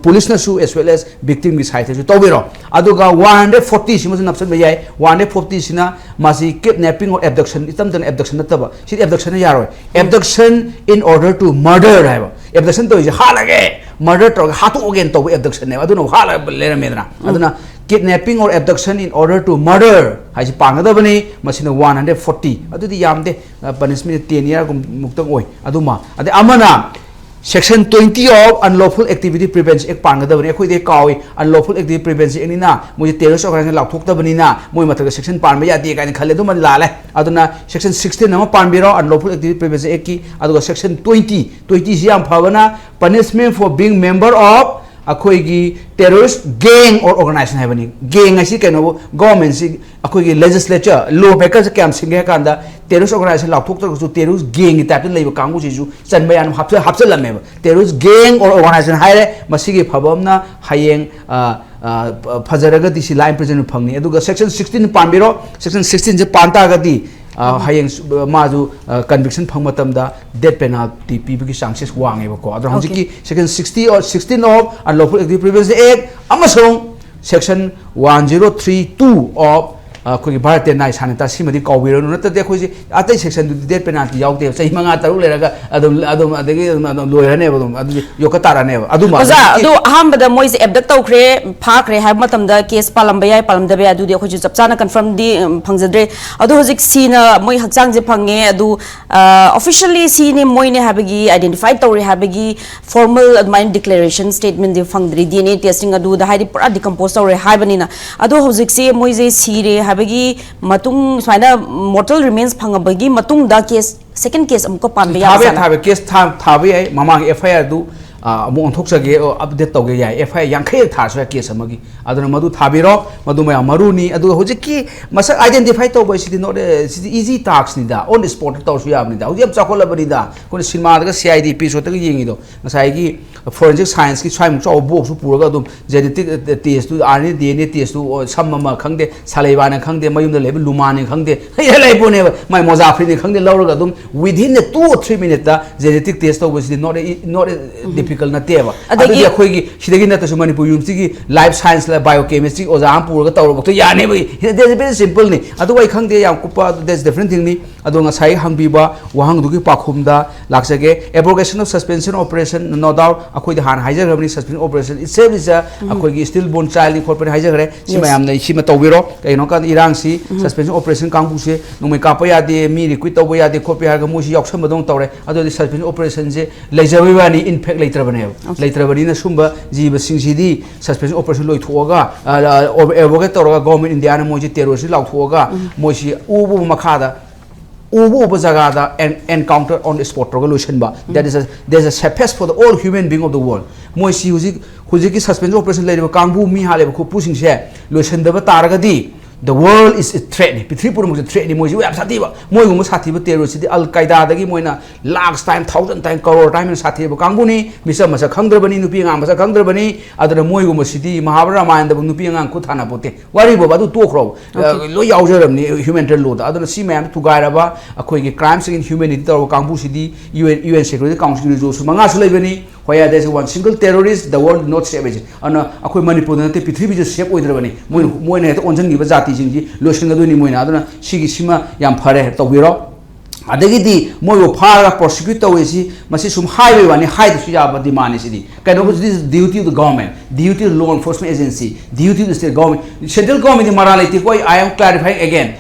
ꯄꯨꯂꯤꯁꯅꯁꯨ, ꯑꯦꯁ ꯋꯦꯜ ꯑꯦꯁ ꯕꯤꯛꯇꯤꯝꯒꯤ ꯁꯥꯏꯠꯇꯁꯨ ꯇꯧꯕꯤꯔꯣ꯫ ꯑꯗꯨꯒ ꯋꯥꯟ ꯍꯟꯗ꯭ꯔꯦꯠ ꯐꯣꯔꯇꯤ ꯁꯤꯃꯁꯨ ꯅꯞꯁꯤꯟꯕ ꯌꯥꯏ꯫ ꯋꯥꯟ ꯍꯟꯗ꯭ꯔꯦꯠ ꯐꯣꯔꯇꯤꯁꯤꯅ ꯃꯥꯁꯤ ꯀꯤꯗꯅꯦꯄꯤꯡ ꯑꯣꯔ ꯑꯦꯕꯗꯛꯁꯟ, ꯏꯆꯝ ꯆꯝꯅ ꯑꯦꯕꯗꯛꯁꯟ ꯅꯠꯇꯕ, ꯁꯤꯗꯤ ꯑꯦꯕꯗꯛꯁꯟꯅ ꯌꯥꯔꯣꯏ꯫ Abduction in order to murder ꯍꯥꯏꯕ, ꯑꯦꯕꯗꯛꯁꯟ ꯇꯧꯔꯤꯁꯦ ꯍꯥꯠꯂꯒꯦ, ꯃꯔꯗꯔ ꯇꯧꯔꯒ ꯍꯥꯠꯇꯣꯛꯑꯒꯦꯅ ꯇꯧꯕ ꯑꯦꯕꯗꯛꯁꯟꯅꯦꯕ꯫ ꯑꯗꯨꯅ ꯍꯥꯠꯂꯒ ꯂꯩꯔꯝꯃꯦꯗꯅ꯫ ꯑꯗꯨꯅ kidnapping or abduction in order to murder ꯍꯥꯏꯁꯤ ꯄꯥꯟꯒꯗꯕꯅꯤ꯫ ꯃꯁꯤꯅ ꯋꯥꯟ ꯍꯟꯗ꯭ꯔꯦꯠ ꯐꯣꯔꯇꯤ, ꯑꯗꯨꯗꯤ ꯌꯥꯝꯗꯦ, ꯄꯅꯤꯁꯃꯦꯟ ꯇꯦꯟ ꯏꯌꯥꯔꯒꯨꯝ ꯃꯨꯛꯇꯪ ꯑꯣꯏ꯫ ꯑꯗꯨꯃ ꯑꯗꯩ ꯑꯃꯅ Section twenty of Unlawful Activity Prevention Act ꯄꯥꯟꯒꯗꯕꯅꯤ꯫ ꯑꯩꯈꯣꯏꯗꯤ ꯀꯥꯎꯏ, Unlawful Activity Prevention Actꯅꯤꯅ ꯃꯣꯏꯁꯦ ꯇꯦꯔꯣꯔꯤꯁ ꯑꯣꯔꯒꯅꯥꯏꯖꯦꯁꯟ ꯂꯥꯎꯊꯣꯛꯇꯕꯅꯤꯅ ꯃꯣꯏ ꯃꯊꯛꯇ ꯁꯦꯛꯁꯟ ꯄꯥꯟꯕ ꯌꯥꯗꯦ ꯀꯥꯏꯅ ꯈꯜꯂꯦ, ꯑꯗꯨꯃꯗꯤ ꯂꯥꯜꯂꯦ꯫ ꯑꯗꯨꯅ Section sixteen ꯑꯃ ꯄꯥꯟꯕꯤꯔꯣ, Unlawful Activity Prevention Actꯀꯤ, ꯑꯗꯨꯒ Section twenty, twentyꯁꯤ ꯌꯥꯝ ꯐꯕꯅ, punishment for being member of ꯑꯩꯈꯣꯏꯒꯤ terrorist gang or organization ꯍꯥꯏꯕꯅꯤ꯫ ꯒꯦꯡ ꯍꯥꯏꯁꯤ ꯀꯩꯅꯣꯕꯨ, ꯒꯣꯔꯃꯦꯟꯁꯤ, ꯑꯩꯈꯣꯏꯒꯤ ꯂꯦꯖꯤꯁꯂꯦꯆꯔ, ꯂꯣ ꯃꯦꯀꯔꯁꯦ ꯀꯌꯥꯝ ꯁꯤꯡꯒꯦ ꯍꯥꯏ ꯀꯥꯟꯗ, ꯇꯦꯔꯣꯔꯤꯁ ꯑꯣꯔꯒꯅꯥꯏꯖꯦꯁꯟ ꯂꯥꯎꯊꯣꯛꯇ꯭ꯔꯒꯁꯨ ꯇꯦꯔꯣꯔꯤꯁ ꯒꯦꯡꯒꯤ ꯇꯥꯏꯞꯇ ꯂꯩꯕ ꯀꯥꯡꯕꯨꯁꯤꯁꯨ ꯆꯟꯕ ꯌꯥꯅꯕ ꯍꯥꯞꯆ-, ꯍꯥꯞꯆꯜꯂꯝꯃꯦꯕ꯫ Terrorist gang or organization ꯍꯥꯏꯔꯦ, ꯃꯁꯤꯒꯤ ꯐꯕ ꯑꯃꯅ ꯍꯌꯦꯡ, ꯑ, ꯑ, ꯐꯖꯔꯒꯗꯤ ꯁꯤ life imprisonment ꯐꯪꯅꯤ꯫ ꯑꯗꯨꯒ Section sixteen ꯄꯥꯟꯕꯤꯔꯣ, Section sixteenꯁꯦ ꯄꯥꯟ ꯇꯥꯔꯒꯗꯤ, ꯑ, ꯍꯌꯦꯡ ꯁ-, ꯃꯥꯁꯨ, ꯑ, ꯀꯟꯚꯤꯛꯁꯟ ꯐꯪꯕ ꯃꯇꯝꯗ ꯗꯦꯠ ꯄꯦꯅꯥꯜꯇꯤ ꯄꯤꯕꯒꯤ ꯆꯥꯟꯁꯦꯁ ꯋꯥꯡꯉꯦꯕꯀꯣ꯫ ꯑꯗꯨꯅ Okay. ꯍꯧꯖꯤꯛꯀꯤ Section sixty or sixteen of Unlawful Activity Prevention Act ꯑꯃꯁꯨꯡ Section one zero three two of ꯑꯩꯈꯣꯏꯒꯤ ꯚꯥꯔꯠꯇ ꯅꯥꯏ ꯁꯥꯟꯅ ꯇꯥ ꯁꯤꯃꯗꯤ ꯀꯥꯎꯕꯤꯔꯅꯨ, ꯅꯠꯇ꯭ꯔꯗꯤ ꯑꯩꯈꯣꯏꯁꯦ ꯑꯇꯩ ꯁꯦꯛꯁꯟꯗꯨꯗꯤ ꯗꯦꯠ ꯄꯦꯅꯥꯜꯇꯤ ꯌꯥꯎꯗꯦꯕ꯫ ꯆꯍꯤ ꯃꯉꯥ ꯇꯔꯨꯛ ꯂꯩꯔꯒ ꯑꯗꯨꯝ ꯑꯗꯨꯝ ꯑꯗꯒꯤ ꯑꯗꯨꯝ ꯑꯗꯨꯝ ꯂꯣꯏꯔꯅꯦꯕ, ꯑꯗꯨꯝ ꯑꯗꯨꯗꯤ ꯌꯣꯛꯀ ꯇꯥꯔꯅꯦꯕ꯫ ꯑꯗꯨꯃ ꯑꯣꯖꯥ, ꯍꯧꯖꯤꯛꯀꯤ ꯑꯗꯨ ꯑꯍꯥꯟꯕꯗ ꯃꯣꯏꯁꯦ ꯑꯦꯕꯗꯛ ꯇꯧꯈ꯭ꯔꯦ, ꯐꯥꯈ꯭ꯔꯦ ꯍꯥꯏꯕ ꯃꯇꯝꯗ ꯀꯦꯁ ꯄꯥꯜꯂꯝꯕ ꯌꯥꯏ, ꯄꯥꯜꯂꯝꯗꯕ ꯌꯥꯏ, ꯑꯗꯨꯗꯤ ꯑꯩꯈꯣꯏꯁꯨ ꯆꯞ ꯆꯥꯅ ꯀꯟꯐꯔꯝꯗꯤ, ꯎꯝ, ꯐꯪꯖꯗ꯭ꯔꯦ꯫ ꯑꯗꯣ ꯍꯧꯖꯤꯛ ꯁꯤꯅ ꯃꯣꯏ ꯍꯛꯆꯥꯡꯁꯦ ꯐꯪꯉꯦ, ꯑꯗꯨ ꯑꯣꯐꯤꯁꯤꯌꯦꯜꯂꯤ ꯁꯤꯅꯦ ꯃꯣꯏꯅꯦ ꯍꯥꯏꯕꯒꯤ, ꯑꯥꯏꯗꯦꯟꯇꯤꯐꯥꯏ ꯇꯧꯔꯦ ꯍꯥꯏꯕꯒꯤ ꯐꯣꯔꯃꯦꯜ ꯑꯗꯨꯃꯥꯏꯅ ꯗꯤꯀ꯭ꯂꯦꯔꯦꯁꯟ ꯁ꯭ꯇꯦꯠꯃꯦꯟꯗꯤ ꯐꯪꯗ꯭ꯔꯤ, ꯗꯤ ꯑꯦꯟ ꯑꯦ ꯇꯦꯁꯇꯤꯡ ꯑꯗꯨꯗ, ꯍꯥꯏꯗꯤ ꯄꯨꯔꯥ ꯗꯤꯀꯝꯄꯣꯁ ꯇꯧꯔꯦ ꯍꯥꯏꯕꯅꯤꯅ꯫ ꯑꯗꯣ ꯍꯧꯖꯤꯛꯁꯦ ꯃꯣꯏꯁꯦ ꯁꯤꯔꯦ ꯍꯥꯏꯕꯒꯤ ꯃꯇꯨꯡ, ꯁꯨꯃꯥꯏꯅ ꯃꯣꯔꯇꯦꯜ ꯔꯤꯃꯦꯟꯁ ꯐꯪꯉꯕꯒꯤ ꯃꯇꯨꯡꯗ ꯀꯦꯁ, ꯁꯦꯀꯦꯟ ꯀꯦꯁ ꯑꯃꯨꯛꯀ ꯄꯥꯟꯕ ꯊꯥꯕ ꯌꯥꯏ, ꯌꯥꯕꯖꯥꯠꯂꯥ? ꯊꯥꯕ ꯌꯥꯏ꯫ ꯀꯦꯁ ꯊꯥ-, ꯊꯥꯕ ꯌꯥꯏ꯫ ꯃꯃꯥꯡꯒꯤ ꯑꯦꯐ ꯑꯥꯏ ꯑꯥꯔꯗꯨ, ꯑ, ꯑꯃꯨꯛ ꯑꯣꯟꯊꯣꯛꯆꯒꯦ, ꯑ, ꯑꯞꯗꯦꯠ ꯇꯧꯒꯦ ꯌꯥꯏ꯫ ꯑꯦꯐ ꯑꯥꯏ ꯑꯥꯔ ꯌꯥꯡꯈꯩ ꯊꯥꯔꯁꯨ ꯌꯥꯏ ꯀꯦꯁ ꯑꯃꯒꯤ꯫ ꯑꯗꯨꯅ ꯃꯗꯨ ꯊꯥꯕꯤꯔꯣ, ꯃꯗꯨ ꯃꯌꯥꯝ ꯃꯔꯨꯅꯤ꯫ ꯑꯗꯨꯒ ꯍꯧꯖꯤꯛꯀꯤ ꯃꯁꯛ ꯑꯥꯏꯗꯦꯟꯇꯤꯐꯥꯏ ꯇꯧꯕ ꯍꯥꯏꯁꯤꯗꯤ not a, ꯁꯤꯗꯤ ꯏꯖꯤ ꯇꯥꯛꯁꯅꯤꯗ, ꯑꯣꯟ ꯁ꯭ꯄꯣꯠꯇ ꯇꯧꯔꯁꯨ ꯌꯥꯕꯅꯤꯗ꯫ ꯍꯧꯖꯤꯛ ꯌꯥꯝ ꯆꯥꯎꯈꯠꯂꯕꯅꯤꯗ, ꯑꯩꯈꯣꯏꯅ ꯁꯤꯅꯦꯃꯥꯗꯒ ꯁꯤ ꯑꯥꯏ ꯗꯤ ꯏꯄꯤꯁꯣꯠꯇꯒ ꯌꯦꯡꯉꯤꯗꯣ, ꯉꯁꯥꯏꯒꯤ ꯐꯣꯔꯦꯟꯁꯤꯛ ꯁꯥꯏꯟꯁꯀꯤ ꯁ꯭ꯋꯥꯏꯃꯨꯛ ꯆꯥꯎꯕ ꯕꯣꯛꯁꯁꯨ ꯄꯨꯔꯒ ꯑꯗꯨꯝ ꯖꯦꯅꯦꯇꯤꯛ ꯇꯦꯁꯇꯨ, R N A, D N A ꯇꯦꯁꯇꯨ, ꯑꯣ, ꯁꯝ ꯑꯃ ꯈꯪꯗꯦ, ꯁꯂꯩꯕꯥꯅꯤ ꯈꯪꯗꯦ, ꯃꯌꯨꯝꯗ ꯂꯩꯕ ꯂꯨꯃꯥꯅꯤ ꯈꯪꯗꯦ, ꯂꯩꯔ ꯂꯩ ꯄꯣꯠꯅꯦꯕ, ꯃꯥꯏ ꯃꯣꯖꯥ ꯐꯨꯔꯤꯠꯅꯤ ꯈꯪꯗꯦ, ꯂꯧꯔꯒ ꯑꯗꯨꯝ within the two or three minute genetic test ꯇꯧꯕꯁꯤꯗꯤ not a, not a difficult ꯅꯠꯇꯦꯕ꯫ ꯑꯗꯒꯤ ꯑꯗꯨꯗꯤ ꯑꯩꯈꯣꯏꯒꯤ ꯁꯤꯗꯒꯤ ꯅꯠꯇ꯭ꯔꯁꯨ ꯃꯅꯤꯄꯨꯔ ꯌꯨꯅꯤꯚꯔꯁꯤꯇꯤꯒꯤ ꯂꯥꯏꯐ ꯁꯥꯏꯟꯁ, ꯕꯥꯏꯑꯣ ꯀꯦꯃꯤꯁꯇ꯭ꯔꯤ ꯑꯣꯖꯥ ꯑꯃ ꯄꯨꯔꯒ ꯇꯧꯔꯕꯁꯨ ꯌꯥꯅꯦꯕ꯫ That's very simple ꯅꯤ꯫ ꯑꯗꯨ ꯑꯩ ꯈꯪꯗꯦ, ꯌꯥꯝ ꯀꯨꯞꯄ, ꯑꯗꯨ that's different thing ꯅꯤ꯫ ꯑꯗꯣ ꯉꯁꯥꯏ ꯍꯪꯕꯤꯕ ꯋꯥꯍꯪꯗꯨꯒꯤ ꯄꯥꯎꯈꯨꯝꯗ ꯂꯥꯛꯆꯒꯦ꯫ Abrogation of suspension operation, no doubt, ꯑꯩꯈꯣꯏꯗ ꯍꯥꯟꯅ ꯍꯥꯏꯖꯈ꯭ꯔꯕꯅꯤ, suspension operation itself is a, ꯑꯩꯈꯣꯏꯒꯤ still born child ꯅꯤ ꯈꯣꯠꯄꯅꯤ ꯍꯥꯏꯖꯈ꯭ꯔꯦ꯫ ꯁꯤ ꯃꯌꯥꯝꯅ ꯁꯤꯃ ꯇꯧꯕꯤꯔꯣ꯫ ꯀꯩꯒꯤꯅꯣ ꯍꯥꯏꯕꯗ ꯏꯔꯥꯡꯁꯤ, suspension operation ꯀꯥꯡꯕꯨꯁꯦ ꯅꯣꯡꯃꯩ ꯀꯥꯞꯄ ꯌꯥꯗꯦ, ꯃꯤ ꯔꯤꯀ꯭ꯔꯨꯠ ꯇꯧꯕ ꯌꯥꯗꯦ ꯈꯣꯠꯄ ꯌꯥꯔꯒ ꯃꯣꯏꯁꯤ ꯌꯥꯎꯁꯟꯕꯗꯧꯅ ꯇꯧꯔꯦ꯫ ꯑꯗꯨꯗꯤ suspension operation ꯁꯦ ꯂꯩꯖꯕꯩ ꯋꯥꯅꯤ, in fact ꯂꯩꯇ꯭ꯔꯕꯅꯦꯕ꯫ ꯂꯩꯇ꯭ꯔꯕꯅꯤꯅ ꯁꯨꯝꯕ ꯖꯤꯕꯁꯤꯡꯁꯤꯗꯤ suspension operation ꯂꯣꯏꯊꯣꯛꯑꯒ, ꯑ, ꯑ, abrogate ꯇꯧꯔꯒ government India ꯅ ꯃꯣꯏꯁꯤ terrorist ꯂꯥꯎꯊꯣꯛꯑꯒ ꯃꯣꯏꯁꯤ ꯎꯕ ꯃꯈꯥꯗ ꯎꯕ ꯎꯕ ꯖꯒꯥꯗ en-, encounter on the spot ꯇꯧꯔꯒ ꯂꯣꯏꯁꯤꯟꯕ꯫ That is a, that is a safest for the all human being of the world. ꯃꯣꯏꯁꯤ ꯍꯧꯖꯤꯛ, ꯍꯧꯖꯤꯛꯀꯤ suspension operation ꯂꯩꯔꯤꯕ ꯀꯥꯡꯕꯨ, ꯃꯤ ꯍꯥꯠꯂꯤꯕ ꯈꯣꯠꯄꯨꯁꯤꯡꯁꯦ ꯂꯣꯏꯁꯤꯟꯗꯕ ꯇꯥꯔꯒꯗꯤ, the world is a threat ꯅꯤ, ꯄ꯭ꯔꯤꯊꯤꯕꯤ ꯄꯨꯝꯅꯃꯛꯁꯦ threat ꯅꯤ꯫ ꯃꯣꯏꯁꯤ ꯌꯥꯝ ꯁꯥꯊꯤꯕ, ꯃꯣꯏꯒꯨꯝꯕ ꯁꯥꯊꯤꯕ terrorist ꯁꯤꯗꯤ ꯑꯜ ꯀꯥꯏꯗꯥꯗꯒꯤ ꯃꯣꯏꯅ lakhs time, thousand time, crore time ꯍꯦꯟꯅ ꯁꯥꯊꯤꯕ ꯀꯥꯡꯕꯨꯅꯤ꯫ ꯃꯤꯆꯝ ꯃꯁꯛ ꯈꯪꯗ꯭ꯔꯕꯅꯤ, ꯅꯨꯄꯤ ꯑꯉꯥꯡ ꯃꯁꯛ ꯈꯪꯗ꯭ꯔꯕꯅꯤ꯫ ꯑꯗꯨꯅ ꯃꯣꯏꯒꯨꯝꯕꯁꯤꯗꯤ ꯃꯍꯥꯚꯥꯔꯠ ꯔꯥꯃꯥꯌꯟꯗꯕꯨ ꯅꯨꯄꯤ ꯑꯉꯥꯡ ꯈꯨꯠ ꯊꯥꯅ ꯄꯣꯠꯇꯦ꯫ ꯋꯥꯔꯤꯕꯣꯕ ꯑꯗꯨ ꯇꯣꯛꯈ꯭ꯔꯣ꯫ ꯑ, ꯂꯣꯏ ꯌꯥꯎꯖꯔꯕꯅꯤ humanitarian law ꯗ꯫ ꯑꯗꯨꯅ ꯁꯤ ꯃꯌꯥꯝ ꯊꯨꯒꯥꯏꯔꯕ, ꯑꯩꯈꯣꯏꯒꯤ crimes against humanity ꯇꯧꯔꯕ ꯀꯥꯡꯕꯨꯁꯤꯗꯤ UN, UN Security Council ꯒꯤ resolution ꯃꯉꯥꯁꯨ ꯂꯩꯕꯅꯤ, Where there is one single terrorist, the world not safe ꯍꯥꯏꯁꯦ꯫ ꯑꯗꯨꯅ ꯑꯩꯈꯣꯏ ꯃꯅꯤꯄꯨꯔꯗ ꯅꯠꯇꯦ, ꯄ꯭ꯔꯤꯊꯤꯕꯤꯁꯦ ꯁꯦꯞ ꯑꯣꯏꯗ꯭ꯔꯕꯅꯤ꯫ ꯃꯣꯏꯅ ꯃꯣꯏꯅ ꯍꯦꯛꯇ ꯑꯣꯟꯁꯤꯟꯈꯤꯕ ꯖꯥꯇꯤꯁꯤꯡꯁꯤ ꯂꯣꯏꯁꯤꯟꯒꯗꯣꯏꯅꯤ ꯃꯣꯏꯅ꯫ ꯑꯗꯨꯅ ꯁꯤꯒꯤ ꯁꯤꯃ ꯌꯥꯝ ꯐꯔꯦ, ꯇꯧꯕꯤꯔꯣ꯫ ꯑꯗꯒꯤꯗꯤ ꯃꯣꯏꯕꯨ ꯐꯥꯔꯒ ꯄ꯭ꯔꯣꯁꯤꯀ꯭ꯌꯨꯠ ꯇꯧꯋꯦ ꯁꯤ, ꯃꯁꯤ ꯁꯨꯝ ꯍꯥꯏꯕꯒꯤ ꯋꯥꯅꯤ, ꯍꯥꯏꯗꯁꯨ ꯌꯥꯕ ꯗꯤꯃꯥꯟꯅꯤ ꯁꯤꯗꯤ꯫ ꯀꯩꯅꯣꯕꯨ, this is duty of the government, duty of the law enforcement agency, duty of the state government꯫ Central government ꯗꯤ ꯃꯔꯥꯜ ꯂꯩꯇꯦꯀꯣ꯫ ꯑꯩ, I am clarifying again,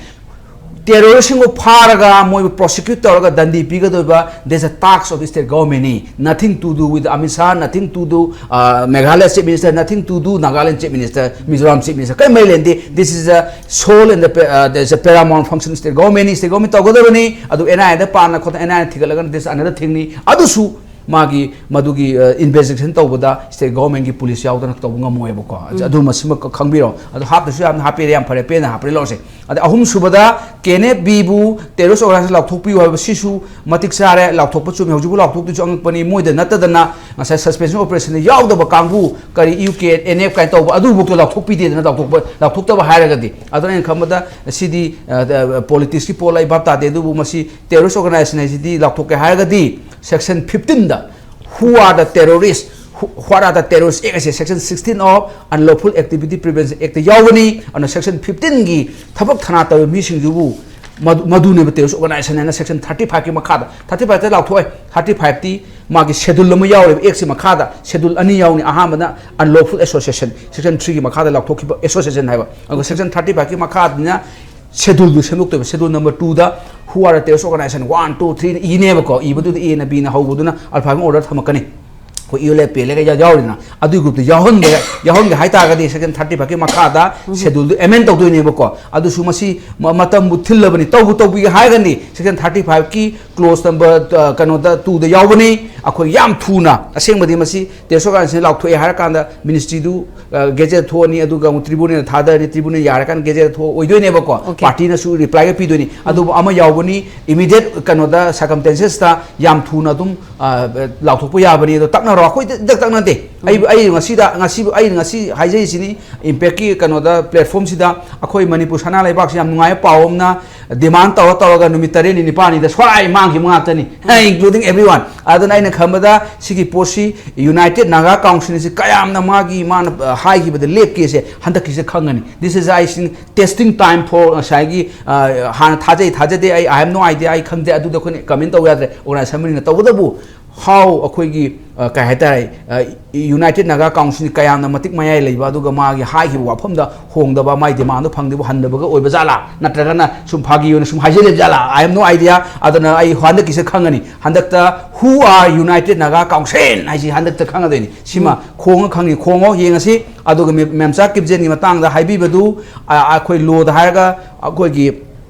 ꯇꯦꯔꯣꯔꯤꯁꯁꯤꯡꯕꯨ ꯐꯥꯔꯒ ꯃꯣꯏꯕꯨ ꯄ꯭ꯔꯣꯁꯤꯀ꯭ꯌꯨꯠ ꯇꯧꯔꯒ ꯗꯟꯗꯤ ꯄꯤꯒꯗꯣꯏꯕ, that's a task of the state government ꯅꯤ꯫ Nothing to do with Amit Shah, nothing to do, uh, Meghalaya Chief Minister, nothing to do Nagaland Chief Minister, Mizoram Chief Minister, ꯀꯔꯤꯝ ꯃꯔꯤ ꯂꯩꯅꯗꯦ꯫ This is a sole and the pa-, uh, there's a paramount function of state government ꯅꯤ, state government ꯇꯧꯒꯗꯕꯅꯤ꯫ ꯑꯗꯨ ꯑꯦꯟ ꯑꯥꯏ ꯑꯦꯗ ꯄꯥꯟꯅ ꯈꯣꯠꯇꯅ ꯑꯦꯟ ꯑꯥꯏ ꯑꯦꯅ ꯊꯤꯒꯠꯂꯒꯅ this another thing ꯅꯤ꯫ ꯑꯗꯨꯁꯨ ꯃꯥꯒꯤ ꯃꯗꯨꯒꯤ, ꯑ, ꯏꯟꯚꯦꯁꯇꯤꯒꯦꯁꯟ ꯇꯧꯕꯗ ꯁ꯭ꯇꯦꯠ ꯒꯣꯚꯔꯟꯃꯦꯟꯠꯀꯤ ꯄꯨꯂꯤꯁ ꯌꯥꯎꯗꯅ ꯇꯧꯕ ꯉꯝꯃꯣꯏꯕꯀꯣ꯫ ꯑꯗꯨ ꯃꯁꯤꯃ ꯈ-, ꯈꯪꯕꯤꯔꯣ꯫ ꯑꯗꯣ ꯍꯥꯞꯇꯁꯨ ꯌꯥꯝꯅ ꯍꯥꯞꯄꯤꯔꯦ, ꯌꯥꯝ ꯐꯔꯦ, ꯄꯦꯟꯅ ꯍꯥꯞꯄꯤꯔꯦ, ꯂꯧꯔꯁꯦ꯫ ꯑꯗ ꯑꯍꯨꯝꯁꯨꯕꯗ ꯀꯦ ꯑꯦꯟ ꯑꯦꯐ ꯕꯤꯕꯨ ꯇꯦꯔꯣꯔꯤꯁ ꯑꯣꯔꯒꯅꯥꯏꯖꯦꯁꯟ ꯂꯥꯎꯊꯣꯛꯄꯤꯌꯨ ꯍꯥꯏꯕ, ꯁꯤꯁꯨ ꯃꯇꯤꯛ ꯆꯥꯔꯦ, ꯂꯥꯎꯊꯣꯛꯄ ꯆꯨꯝꯃꯤ꯫ ꯍꯧꯖꯤꯛꯐꯥꯎ ꯂꯥꯎꯊꯣꯛꯇ꯭ꯔꯤꯁꯨ ꯑꯉꯛꯄꯅꯤ꯫ ꯃꯣꯏꯗ ꯅꯠꯇꯗꯅ ꯉꯁꯥꯏ ꯁꯁꯄꯦꯟꯁꯟ ꯑꯣꯄꯔꯦꯁꯟꯗ ꯌꯥꯎꯗꯕ ꯀꯥꯡꯕꯨ, ꯀꯔꯤ ꯌꯨ ꯀꯦ ꯑꯦꯟ ꯑꯦꯐ ꯀꯥꯏꯅ ꯇꯧꯕ, ꯑꯗꯨꯐꯥꯎꯗ ꯂꯥꯎꯊꯣꯛꯄꯤꯗꯦꯗꯅ, ꯂꯥꯎꯊꯣꯛꯄ, ꯂꯥꯎꯊꯣꯛꯇꯕ ꯍꯥꯏꯔꯒꯗꯤ꯫ ꯑꯗꯨꯅ ꯑꯩꯅ ꯈꯟꯕꯗ ꯁꯤꯗꯤ, ꯑ, ꯑ, ꯄꯣꯂꯤꯇꯤꯛꯁꯀꯤ ꯄꯣꯠꯂ ꯑꯩ ꯚꯥꯞ ꯇꯥꯗꯦ, ꯑꯗꯨꯕꯨ ꯃꯁꯤ ꯇꯦꯔꯣꯔꯤꯁ ꯑꯣꯔꯒꯅꯥꯏꯖꯦꯁꯟ ꯍꯥꯏꯁꯤꯗꯤ ꯂꯥꯎꯊꯣꯛꯀꯦ ꯍꯥꯏꯔꯒꯗꯤ section fifteen the, who are the terrorists, who, what are the terrorist act ꯍꯥꯏꯁꯦ section sixteen of Unlawful Activity Prevention Act ꯇ ꯌꯥꯎꯕꯅꯤ꯫ ꯑꯗꯨꯅ section fifteen ꯒꯤ ꯊꯕꯛ ꯊꯅꯥ ꯇꯧꯔꯤꯕ ꯃꯤꯁꯤꯡꯗꯨꯕꯨ ꯃꯗꯨ-, ꯃꯗꯨꯅꯦꯕ ꯇꯦꯔꯣꯔꯤꯁ ꯑꯣꯔꯒꯅꯥꯏꯖꯦꯁꯟ ꯍꯥꯏꯅ section thirty five ꯀꯤ ꯃꯈꯥꯗ, thirty five ꯇ ꯂꯥꯎꯊꯣꯛꯑꯦ, thirty five ꯇꯤ ꯃꯥꯒꯤ ꯁꯦꯗꯨꯜ ꯑꯃ ꯌꯥꯎꯔꯦꯕ ꯑꯦꯛꯁꯤ ꯃꯈꯥꯗ, ꯁꯦꯗꯨꯜ ꯑꯅꯤ ꯌꯥꯎꯅꯤ꯫ ꯑꯍꯥꯟꯕꯅ unlawful association, section three ꯒꯤ ꯃꯈꯥꯗ ꯂꯥꯎꯊꯣꯛꯈꯤꯕ association ꯍꯥꯏꯕ, ꯑꯗꯨꯒ section thirty five ꯀꯤ ꯃꯈꯥꯗꯅ ꯁꯦꯗꯨꯜꯗꯨ ꯁꯦꯝꯗꯣꯛꯇꯣꯏꯕ꯫ ꯁꯦꯗꯨꯜ number two ꯗ who are the terrorist organization one, two, three ꯅ ꯏꯅꯦꯕꯀꯣ꯫ ꯏꯕꯗꯨꯗ ꯑꯦ ꯅ ꯕꯤ ꯅ ꯍꯧꯕꯗꯨꯅ alphabet order ꯊꯝꯃꯛꯀꯅꯤ꯫ ꯑꯩꯈꯣꯏ E L F P L ꯑꯦꯒ ꯌꯥꯎꯔꯤꯗꯅ, ꯑꯗꯨꯒꯤ ꯒ꯭ꯔꯨꯞꯇ ꯌꯥꯎꯍꯟꯕ, ꯌꯥꯎꯍꯟꯒꯦ ꯍꯥꯏ ꯇꯥꯔꯒꯗꯤ section thirty five ꯀꯤ ꯃꯈꯥꯗ ꯁꯦꯗꯨꯜꯗꯨ ꯑꯦꯃꯦꯟ ꯇꯧꯗꯣꯏꯅꯦꯕꯀꯣ꯫ ꯑꯗꯨꯁꯨ ꯃꯁꯤ ꯃ-, ꯃꯇꯝꯕꯨ ꯊꯤꯜꯂꯕꯅꯤ, ꯇꯧꯕꯨ ꯇꯧꯕꯤꯒꯦ ꯍꯥꯏꯔꯒꯗꯤ section thirty five ꯀꯤ clause number, ꯑ, ꯀꯩꯅꯣꯗ, two ꯗ ꯌꯥꯎꯕꯅꯤ꯫ ꯑꯩꯈꯣꯏ ꯌꯥꯝ ꯊꯨꯅ, ꯑꯁꯦꯡꯕꯗꯤ ꯃꯁꯤ ꯇꯦꯔꯣꯔꯤꯁ ꯑꯣꯔꯒꯅꯥꯏꯖꯦꯁꯟ ꯂꯥꯎꯊꯣꯛꯑꯦ ꯍꯥꯏꯔꯀꯥꯟꯗ ꯃꯤꯅꯤꯁꯇ꯭ꯔꯤꯗꯨ, ꯑ, ꯒꯦꯖꯦꯠ ꯊꯣꯛꯑꯅꯤ, ꯑꯗꯨꯒ ꯑꯃꯨꯛ ꯇ꯭ꯔꯤꯕꯨꯅꯦꯜ ꯊꯥꯗꯔꯅꯤ, ꯇ꯭ꯔꯤꯕꯨꯅꯦꯜ ꯌꯥꯔꯀꯥꯟꯗ ꯒꯦꯖꯦꯠ ꯊꯣꯛꯑꯣꯏꯗꯣꯏꯅꯦꯕꯀꯣ꯫ ꯑꯣꯀꯦ꯫ ꯄꯥꯔꯇꯤꯅꯁꯨ ꯔꯤꯄ꯭ꯂꯥꯏꯒ ꯄꯤꯗꯣꯏꯅꯤ꯫ ꯑꯗꯨꯕꯨ ꯑꯃ ꯌꯥꯎꯕꯅꯤ, ꯏꯃꯤꯗꯤꯌꯦꯠ ꯀꯩꯅꯣꯗ, ꯁꯔꯀꯝꯁꯇꯦꯟꯁꯦꯁꯇ ꯌꯥꯝ ꯊꯨꯅ ꯑꯗꯨꯝ, ꯑ, ꯂꯥꯎꯊꯣꯛꯄ ꯌꯥꯕꯅꯤ꯫ ꯑꯗꯣ ꯇꯛꯅꯔꯣ, ꯑꯩꯈꯣꯏ ꯏꯇꯛ ꯇꯛꯅꯗꯦ꯫ ꯑꯩ, ꯑꯩ ꯉꯁꯤꯗ, ꯉꯁꯤ, ꯑꯩ ꯉꯁꯤ ꯍꯥꯏꯖꯔꯤꯁꯤꯅꯤ, ꯏꯝꯄꯦꯛꯀꯤ ꯀꯩꯅꯣꯗ, ꯄ꯭ꯂꯦꯠꯐꯣꯝꯁꯤꯗ ꯑꯩꯈꯣꯏ ꯃꯅꯤꯄꯨꯔ ꯁꯅꯥ ꯂꯩꯕꯥꯛꯁꯤ ꯌꯥꯝ ꯅꯨꯡꯉꯥꯏꯕ ꯄꯥꯎ ꯑꯃꯅ, ꯗꯤꯃꯥꯟ ꯇꯧꯔ ꯇꯧꯔꯒ ꯅꯨꯃꯤꯠ ꯇꯔꯦꯠꯅꯤ ꯅꯤꯄꯥꯜꯅꯤꯗ ꯁ꯭ꯋꯥꯏ ꯃꯥ ꯉꯥꯡꯈꯤꯕ ꯉꯥꯛꯇꯅꯤ, including everyone. ꯑꯗꯨꯅ ꯑꯩꯅ ꯈꯟꯕꯗ ꯁꯤꯒꯤ ꯄꯣꯠꯁꯤ United Naga Council ꯁꯤ ꯀꯌꯥꯝꯅ ꯃꯥꯒꯤ, ꯃꯥꯅ, ꯑ, ꯍꯥꯏꯈꯤꯕꯗ ꯂꯦꯞꯀꯦꯁꯦ ꯍꯟꯗꯛꯀꯤꯁꯦ ꯈꯪꯒꯅꯤ. This is, I think, testing time for ꯉꯁꯥꯏꯒꯤ, ꯑ, ꯍꯥꯟꯅ ꯊꯥꯖꯩ ꯊꯥꯖꯗꯦ, ꯑꯩ, I have no idea, ꯑꯩ ꯈꯪꯗꯦ, ꯑꯗꯨꯗ ꯑꯩꯈꯣꯏꯅ comment ꯇꯧ ꯌꯥꯗ꯭ꯔꯦ organization ꯑꯃꯅꯤꯅ. ꯇꯧꯕꯇꯕꯨ how ꯑꯩꯈꯣꯏꯒꯤ, ꯑ, ꯀꯩ ꯍꯥꯏꯇꯥꯔꯦ, ꯑ, United Naga Council ꯀꯌꯥꯝꯅ ꯃꯇꯤꯛ ꯃꯌꯥꯏ ꯂꯩꯕ, ꯑꯗꯨꯒ ꯃꯥꯒꯤ ꯍꯥꯏꯈꯤꯕ ꯋꯥꯐꯝꯗ ꯍꯣꯡꯗꯕ, ꯃꯥꯒꯤ demand ꯗꯣ ꯐꯪꯗꯕ, ꯍꯟꯗꯕꯒ ꯑꯣꯏꯕ ꯖꯥꯠꯂꯥ, ꯅꯠꯇ꯭ꯔꯒꯅ ꯁꯨꯝ ꯐꯥꯒꯤ ꯑꯣꯏꯅ ꯁꯨꯝ ꯍꯥꯏꯖꯔꯤꯕ ꯖꯥꯠꯂꯥ? I have no idea. ꯑꯗꯨꯅ ꯑꯩ ꯍꯟꯗꯛꯀꯤꯁꯦ ꯈꯪꯉꯅꯤ. ꯍꯟꯗꯛꯇ who are United Naga Council ꯍꯥꯏꯁꯤ ꯍꯟꯗꯛꯇ ꯈꯪꯉꯗꯣꯏꯅꯤ. ꯁꯤꯃ ꯈꯣꯡꯉ ꯈꯪꯉꯤ, ꯈꯣꯡꯉꯣ, ꯌꯦꯡꯉꯁꯤ. ꯑꯗꯨꯒ ꯃꯦ-, ꯃꯦꯝꯆꯥ ꯀꯤꯞꯖꯦꯟꯒꯤ ꯃꯇꯥꯡꯗ ꯍꯥꯏꯕꯤꯕꯗꯨ, ꯑ, ꯑꯩꯈꯣꯏ law ꯗ ꯍꯥꯏꯔꯒ ꯑꯩꯈꯣꯏꯒꯤ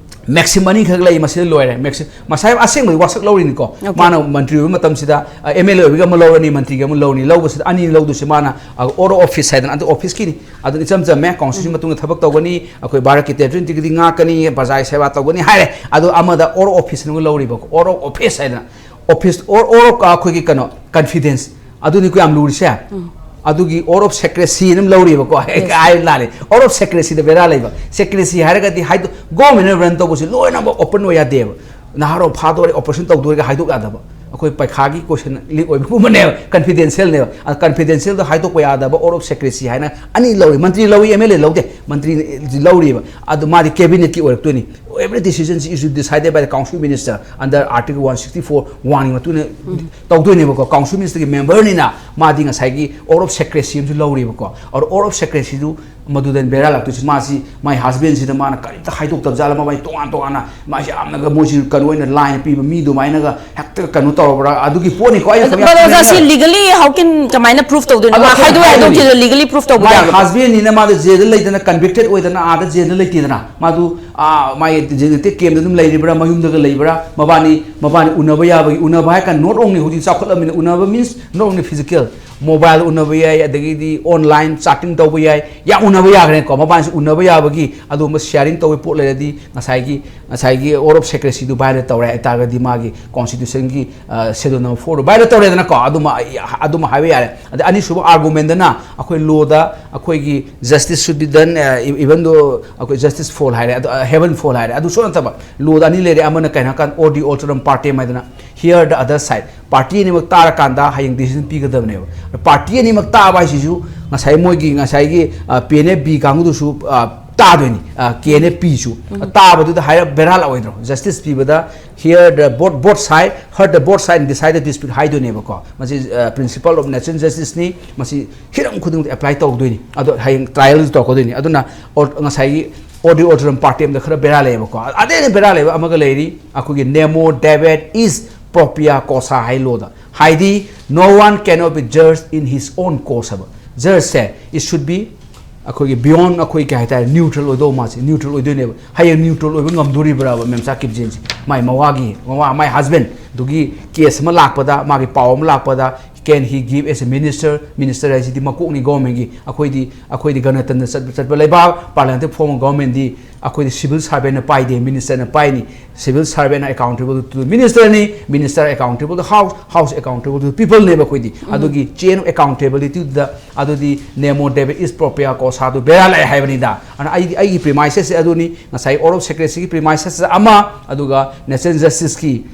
maxim ꯑꯅꯤꯈꯛ ꯂꯩ, ꯃꯁꯤꯗ ꯂꯣꯏꯔꯦ. Maxim, ꯃꯁꯥꯏ ꯑꯁꯦꯡꯕꯗꯤ ꯋꯥꯁꯛ ꯂꯧꯔꯤꯅꯤꯀꯣ. Okay. ꯃꯥꯅ ꯃꯟꯇ꯭ꯔꯤ ꯑꯣꯏꯕ ꯃꯇꯝꯁꯤꯗ, ꯑ, MLA ꯑꯣꯏꯕꯒꯤ ꯑꯃ ꯂꯧꯔꯅꯤ, ꯃꯟꯇ꯭ꯔꯤꯒꯤ ꯑꯃ ꯂꯧꯔꯅꯤ. ꯂꯧꯕꯁꯤꯗ ꯑꯅꯤ ꯂꯧꯗꯣꯏꯁꯦ ꯃꯥꯅ, ꯑ, oath of office ꯍꯥꯏꯗꯅ, ꯑꯗꯨ office ꯀꯤꯅꯤ. ꯑꯗꯨ ꯏꯆꯝ ꯆꯝꯃꯦ, constitution ꯃꯇꯨꯡꯗ ꯊꯕꯛ ꯇꯧꯒꯅꯤ, ꯑꯩꯈꯣꯏ ꯚꯥꯔꯠꯀꯤ territorial integrity ꯉꯥꯛꯀꯅꯤ, ꯄ꯭ꯔꯖꯥꯒꯤ ꯁꯦꯕꯥ ꯇꯧꯒꯅꯤ ꯍꯥꯏꯔꯦ. ꯑꯗꯣ ꯑꯃꯗ oath of office ꯑꯃꯒ ꯂꯧꯔꯤꯕ, oath of office ꯍꯥꯏꯗꯅ. Office, oath, oath of, ꯑꯩꯈꯣꯏꯒꯤ ꯀꯩꯅꯣ, confidence, ꯑꯗꯨꯅꯤꯀꯣ ꯌꯥꯝ ꯂꯨꯔꯤꯁꯦ꯫ ꯑꯗꯨꯒꯤ oath of secrecy ꯑꯅ ꯑꯃ ꯂꯧꯔꯤꯕꯀꯣ꯫ Yes. ꯍꯥꯏ ꯂꯥꯜꯂꯦ. Oath of secrecy ꯗ ꯕꯦꯔꯥ ꯂꯩꯕ. Secrecy ꯍꯥꯏꯔꯒꯗꯤ ꯍꯥꯏꯗꯣ-, government ꯅ run ꯇꯧꯕꯁꯤ ꯂꯣꯏꯅꯃꯛ open ꯑꯣꯏ ꯌꯥꯗꯦꯕ. ꯅꯍꯥꯔꯣꯜ ꯐꯥꯗꯣꯔꯦ, operation ꯇꯧꯗꯣꯔꯦꯒ ꯍꯥꯏꯗꯣꯛ ꯌꯥꯗꯕ. ꯑꯩꯈꯣꯏ ꯄꯩꯈꯥꯒꯤ question leak ꯑꯣꯏꯕꯒꯨꯝꯕꯅꯦꯕ, confidential ꯅꯦꯕ. ꯑ, confidential ꯗꯣ ꯍꯥꯏꯗꯣꯛꯄ ꯌꯥꯗꯕ oath of secrecy ꯍꯥꯏꯅ ꯑꯅꯤ ꯂꯧꯔꯤ. ꯃꯟꯇ꯭ꯔꯤ ꯂꯧꯏ, MLA ꯂꯧꯗꯦ, ꯃꯟꯇ꯭ꯔꯤ ꯂꯧꯔꯤꯕ. ꯑꯗꯨ ꯃꯥꯗꯤ cabinet ꯀꯤ ꯑꯣꯏꯔꯛꯇꯣꯏꯅꯤ. Every decision is decided by the council minister under Article one sixty-four one ꯒꯤ ꯃꯇꯨꯡ ꯏꯟꯅ ꯇꯧꯗꯣꯏꯅꯦꯕꯀꯣ. Council minister ꯒꯤ member ꯅꯤꯅ ꯃꯥꯗꯤ ꯉꯁꯥꯏꯒꯤ oath of secrecy ꯑꯃꯁꯨ ꯂꯧꯔꯤꯕꯀꯣ. ꯑꯗꯣ oath of secrecy ꯗꯨ ꯃꯗꯨꯗ ꯕꯦꯔꯥ ꯂꯥꯛꯇꯣꯏꯁꯤ, ꯃꯥꯁꯤ my husband ꯁꯤꯗ ꯃꯥꯅ ꯀꯔꯤꯝꯇ ꯍꯥꯏꯗꯣꯛꯇꯕ ꯖꯥꯠꯂ, ꯃꯕꯥꯅꯤ ꯇꯣꯉꯥꯟ ꯇꯣꯉꯥꯟꯅ ꯃꯥꯁꯤ ꯌꯥꯝꯅꯒ ꯃꯣꯏꯁꯤ ꯀꯩꯅꯣ ꯑꯣꯏꯅ line ꯄꯤꯕ ꯃꯤ ꯑꯗꯨꯃꯥꯏꯅꯒ ꯍꯦꯛꯇ ꯀꯩꯅꯣ ꯇꯧꯔꯕ꯭ꯔꯥ, ꯑꯗꯨꯒꯤ ꯄꯣꯠꯅꯤꯀꯣ ꯑꯩꯅ ꯈꯪꯕ ꯌꯥꯝ ꯑꯗꯣ ꯑꯣꯖꯥ, ꯁꯤ ꯈꯪꯅꯤꯡꯉꯦ꯫ Legally how can, ꯀꯃꯥꯏꯅ prove ꯇꯧꯗꯣꯏꯅꯣ? ꯑꯗꯣ ꯃꯥ ꯑꯩꯈꯣꯏꯅ ꯍꯥꯏꯗꯣꯛꯑꯦ ꯍꯥꯏꯗꯣꯛꯇꯦ, ꯍꯥꯏꯕꯅꯤ꯫ Legally proof ꯇꯧꯕ ꯃꯥꯏ ꯌꯥꯒꯗ꯭ꯔꯣ? Husband ꯅꯤꯅ ꯃꯥꯗꯣ ꯖꯦꯜꯗ ꯂꯩꯗꯅ, convicted ꯑꯣꯏꯗꯅ ꯑꯥꯗ ꯖꯦꯜꯗ ꯂꯩꯇꯦꯗꯅ, ꯃꯥꯗꯨ, ꯑꯥ, ꯃꯥꯒꯤ ꯖꯦꯜ camp ꯇ ꯑꯗꯨꯝ ꯂꯩꯔꯤꯕ꯭ꯔꯥ, ꯃꯌꯨꯝꯗꯒ ꯂꯩꯕ꯭ꯔꯥ, ꯃꯕꯥꯅꯤ, ꯃꯕꯥꯅꯤ ꯎꯅꯕ ꯌꯥꯕꯒꯤ, ꯎꯅꯕ ꯍꯥꯏ ꯀꯥꯟꯗ not only ꯍꯧꯖꯤꯛ ꯆꯥꯎꯈꯠꯂꯕꯅꯤꯅ, ꯎꯅꯕ means not only physical, mobile ꯎꯅꯕ ꯌꯥꯏ, ꯑꯗꯒꯤꯗꯤ online chatting ꯇꯧꯕ ꯌꯥꯏ, ꯌꯥꯝ ꯎꯅꯕ ꯌꯥꯈ꯭ꯔꯦꯀꯣ, ꯃꯕꯥꯅꯤꯁꯨ ꯎꯅꯕ ꯌꯥꯕꯒꯤ ꯑꯗꯨꯒꯨꯝꯕ sharing ꯇꯧꯕꯒꯤ ꯄꯣꯠ ꯂꯩꯔꯗꯤ ꯉꯁꯥꯏꯒꯤ, ꯉꯁꯥꯏꯒꯤ order of secrecy do violate ꯇꯧꯔꯦ ꯍꯥꯏꯇꯥꯔꯒꯗꯤ ꯃꯥꯒꯤ constitution ꯒꯤ, ꯑ, schedule number four ꯗꯨ violate ꯇꯧꯔꯦꯗꯅꯀꯣ, ꯑꯗꯨꯃ, ꯑꯗꯨꯃ ꯍꯥꯏꯕ ꯌꯥꯔꯦ꯫ ꯑꯗ ꯑꯅꯤꯁꯨꯕ argument ꯗꯅ ꯑꯩꯈꯣꯏ law ꯗ ꯑꯩꯈꯣꯏꯒꯤ justice should be done, ꯑ, even though ꯑꯩꯈꯣꯏ justice fall ꯍꯥꯏꯔꯦ, ꯑꯗꯣ, ꯑ, heaven fall ꯍꯥꯏꯔꯦ, ꯑꯗꯨꯁꯨ ꯅꯠꯇꯕ law ꯗ ꯑꯅꯤ ꯂꯩꯔꯦ, ꯑꯃꯅ ꯀꯩꯅꯣ ꯍꯥꯏꯀꯥꯟꯗ odi alteram partem ꯍꯥꯏꯗꯅ, hear the other side, party ꯑꯅꯤꯃꯛ ꯇꯥꯔꯀꯥꯟꯗ ꯍꯌꯦꯡ decision ꯄꯤꯒꯗꯕꯅꯦꯕ꯫ Party ꯑꯅꯤꯃꯛ ꯇꯥꯕ ꯍꯥꯏꯁꯤꯁꯨ ꯉꯁꯥꯏ ꯃꯣꯏꯒꯤ ꯉꯁꯥꯏꯒꯤ, ꯑ, P N F B ꯀꯥꯡꯕꯨꯗꯨꯁꯨ, ꯑ, ꯇꯥꯗꯣꯏꯅꯤ, ꯑ, K N F P ꯁꯨ꯫ ꯇꯥꯕꯗꯨꯗ ꯍꯥꯏꯔꯞ ꯕꯦꯔꯥ ꯂꯥꯛꯑꯣꯏꯗ꯭ꯔꯣ? Justice ꯄꯤꯕꯗ hear the both, both side, heard the both side and decide the dispute ꯍꯥꯏꯗꯣꯏꯅꯦꯕꯀꯣ꯫ ꯃꯁꯤ, ꯑ, principle of natural justice ꯅꯤ, ꯃꯁꯤ ꯍꯤꯔꯝ ꯈꯨꯗꯤꯡꯃꯛꯇ apply ꯇꯧꯗꯣꯏꯅꯤ꯫ ꯑꯗꯣ ꯍꯌꯦꯡ trial ꯁꯨ ꯇꯧꯔꯛꯀꯗꯣꯏꯅꯤ꯫ ꯑꯗꯨꯅ or-, ꯉꯁꯥꯏꯒꯤ odi alteram partem ꯗ ꯈꯔ ꯕꯦꯔꯥ ꯂꯩꯌꯦꯕꯀꯣ꯫ ꯑꯗꯩ ꯕꯦꯔꯥ ꯂꯩꯕ ꯑꯃꯒ ꯂꯩꯔꯤ, ꯑꯩꯈꯣꯏꯒꯤ nemo dabat is propria causa high law ꯗ꯫ ꯍꯥꯏꯗꯤ, no one cannot be judged in his own cause ꯍꯥꯏꯕ꯫ Judge say, it should be, ꯑꯩꯈꯣꯏꯒꯤ beyond, ꯑꯩꯈꯣꯏ ꯀꯩ ꯍꯥꯏꯇꯥꯔꯦ, neutral ꯑꯣꯏꯗꯧꯕ ꯃꯥꯁꯦ, neutral ꯑꯣꯏꯗꯣꯏꯅꯦꯕ꯫ ꯍꯌꯦꯡ neutral ꯑꯣꯏꯕ ꯉꯝꯗꯣꯔꯤꯕ꯭ꯔꯕ ꯃꯦꯝꯆꯥ ꯀꯤꯞꯖꯦꯟꯁꯦ? ꯃꯥꯏ ꯃꯋꯥꯒꯤ, ꯃꯋꯥ, ꯃꯥꯏ husband ꯗꯨꯒꯤ case ꯑꯃ ꯂꯥꯛꯄꯗ, ꯃꯥꯒꯤ ꯄꯥꯎ ꯑꯃ ꯂꯥꯛꯄꯗ, can he give as a minister? Minister ꯍꯥꯏꯁꯤꯗꯤ ꯃꯀꯣꯛꯅꯤ government ꯒꯤ꯫ ꯑꯩꯈꯣꯏꯗꯤ, ꯑꯩꯈꯣꯏꯗꯤ ꯒꯅꯇꯟꯇ꯭ꯔ ꯆꯠꯄ, ꯆꯠꯄ ꯂꯩꯕꯥꯛ, parliamentary form of government ꯗꯤ ꯑꯩꯈꯣꯏꯗꯤ civil servant ꯅ ꯄꯥꯏꯗꯦ, minister ꯅ ꯄꯥꯏꯅꯤ꯫ Civil servant ꯅ accountable to minister ꯅꯤ, minister accountable to house, house accountable to people ꯅꯦꯕ ꯑꯩꯈꯣꯏꯗꯤ꯫ ꯑꯗꯨꯒꯤ chain of accountability ꯗꯨꯗ ꯑꯗꯨꯗꯤ nemo dabat is propria causa ꯗꯨ ꯕꯦꯔꯥ ꯂꯥꯛꯑꯦ ꯍꯥꯏꯕꯅꯤꯗ꯫ ꯑꯗꯨꯅ ꯑꯩꯗꯤ, ꯑꯩꯒꯤ premises ꯁꯦ ꯑꯗꯨꯅꯤ, ꯉꯁꯥꯏ order of secrecy ꯒꯤ premises ꯑꯃ, ꯑꯗꯨꯒ natural justice ꯀꯤ,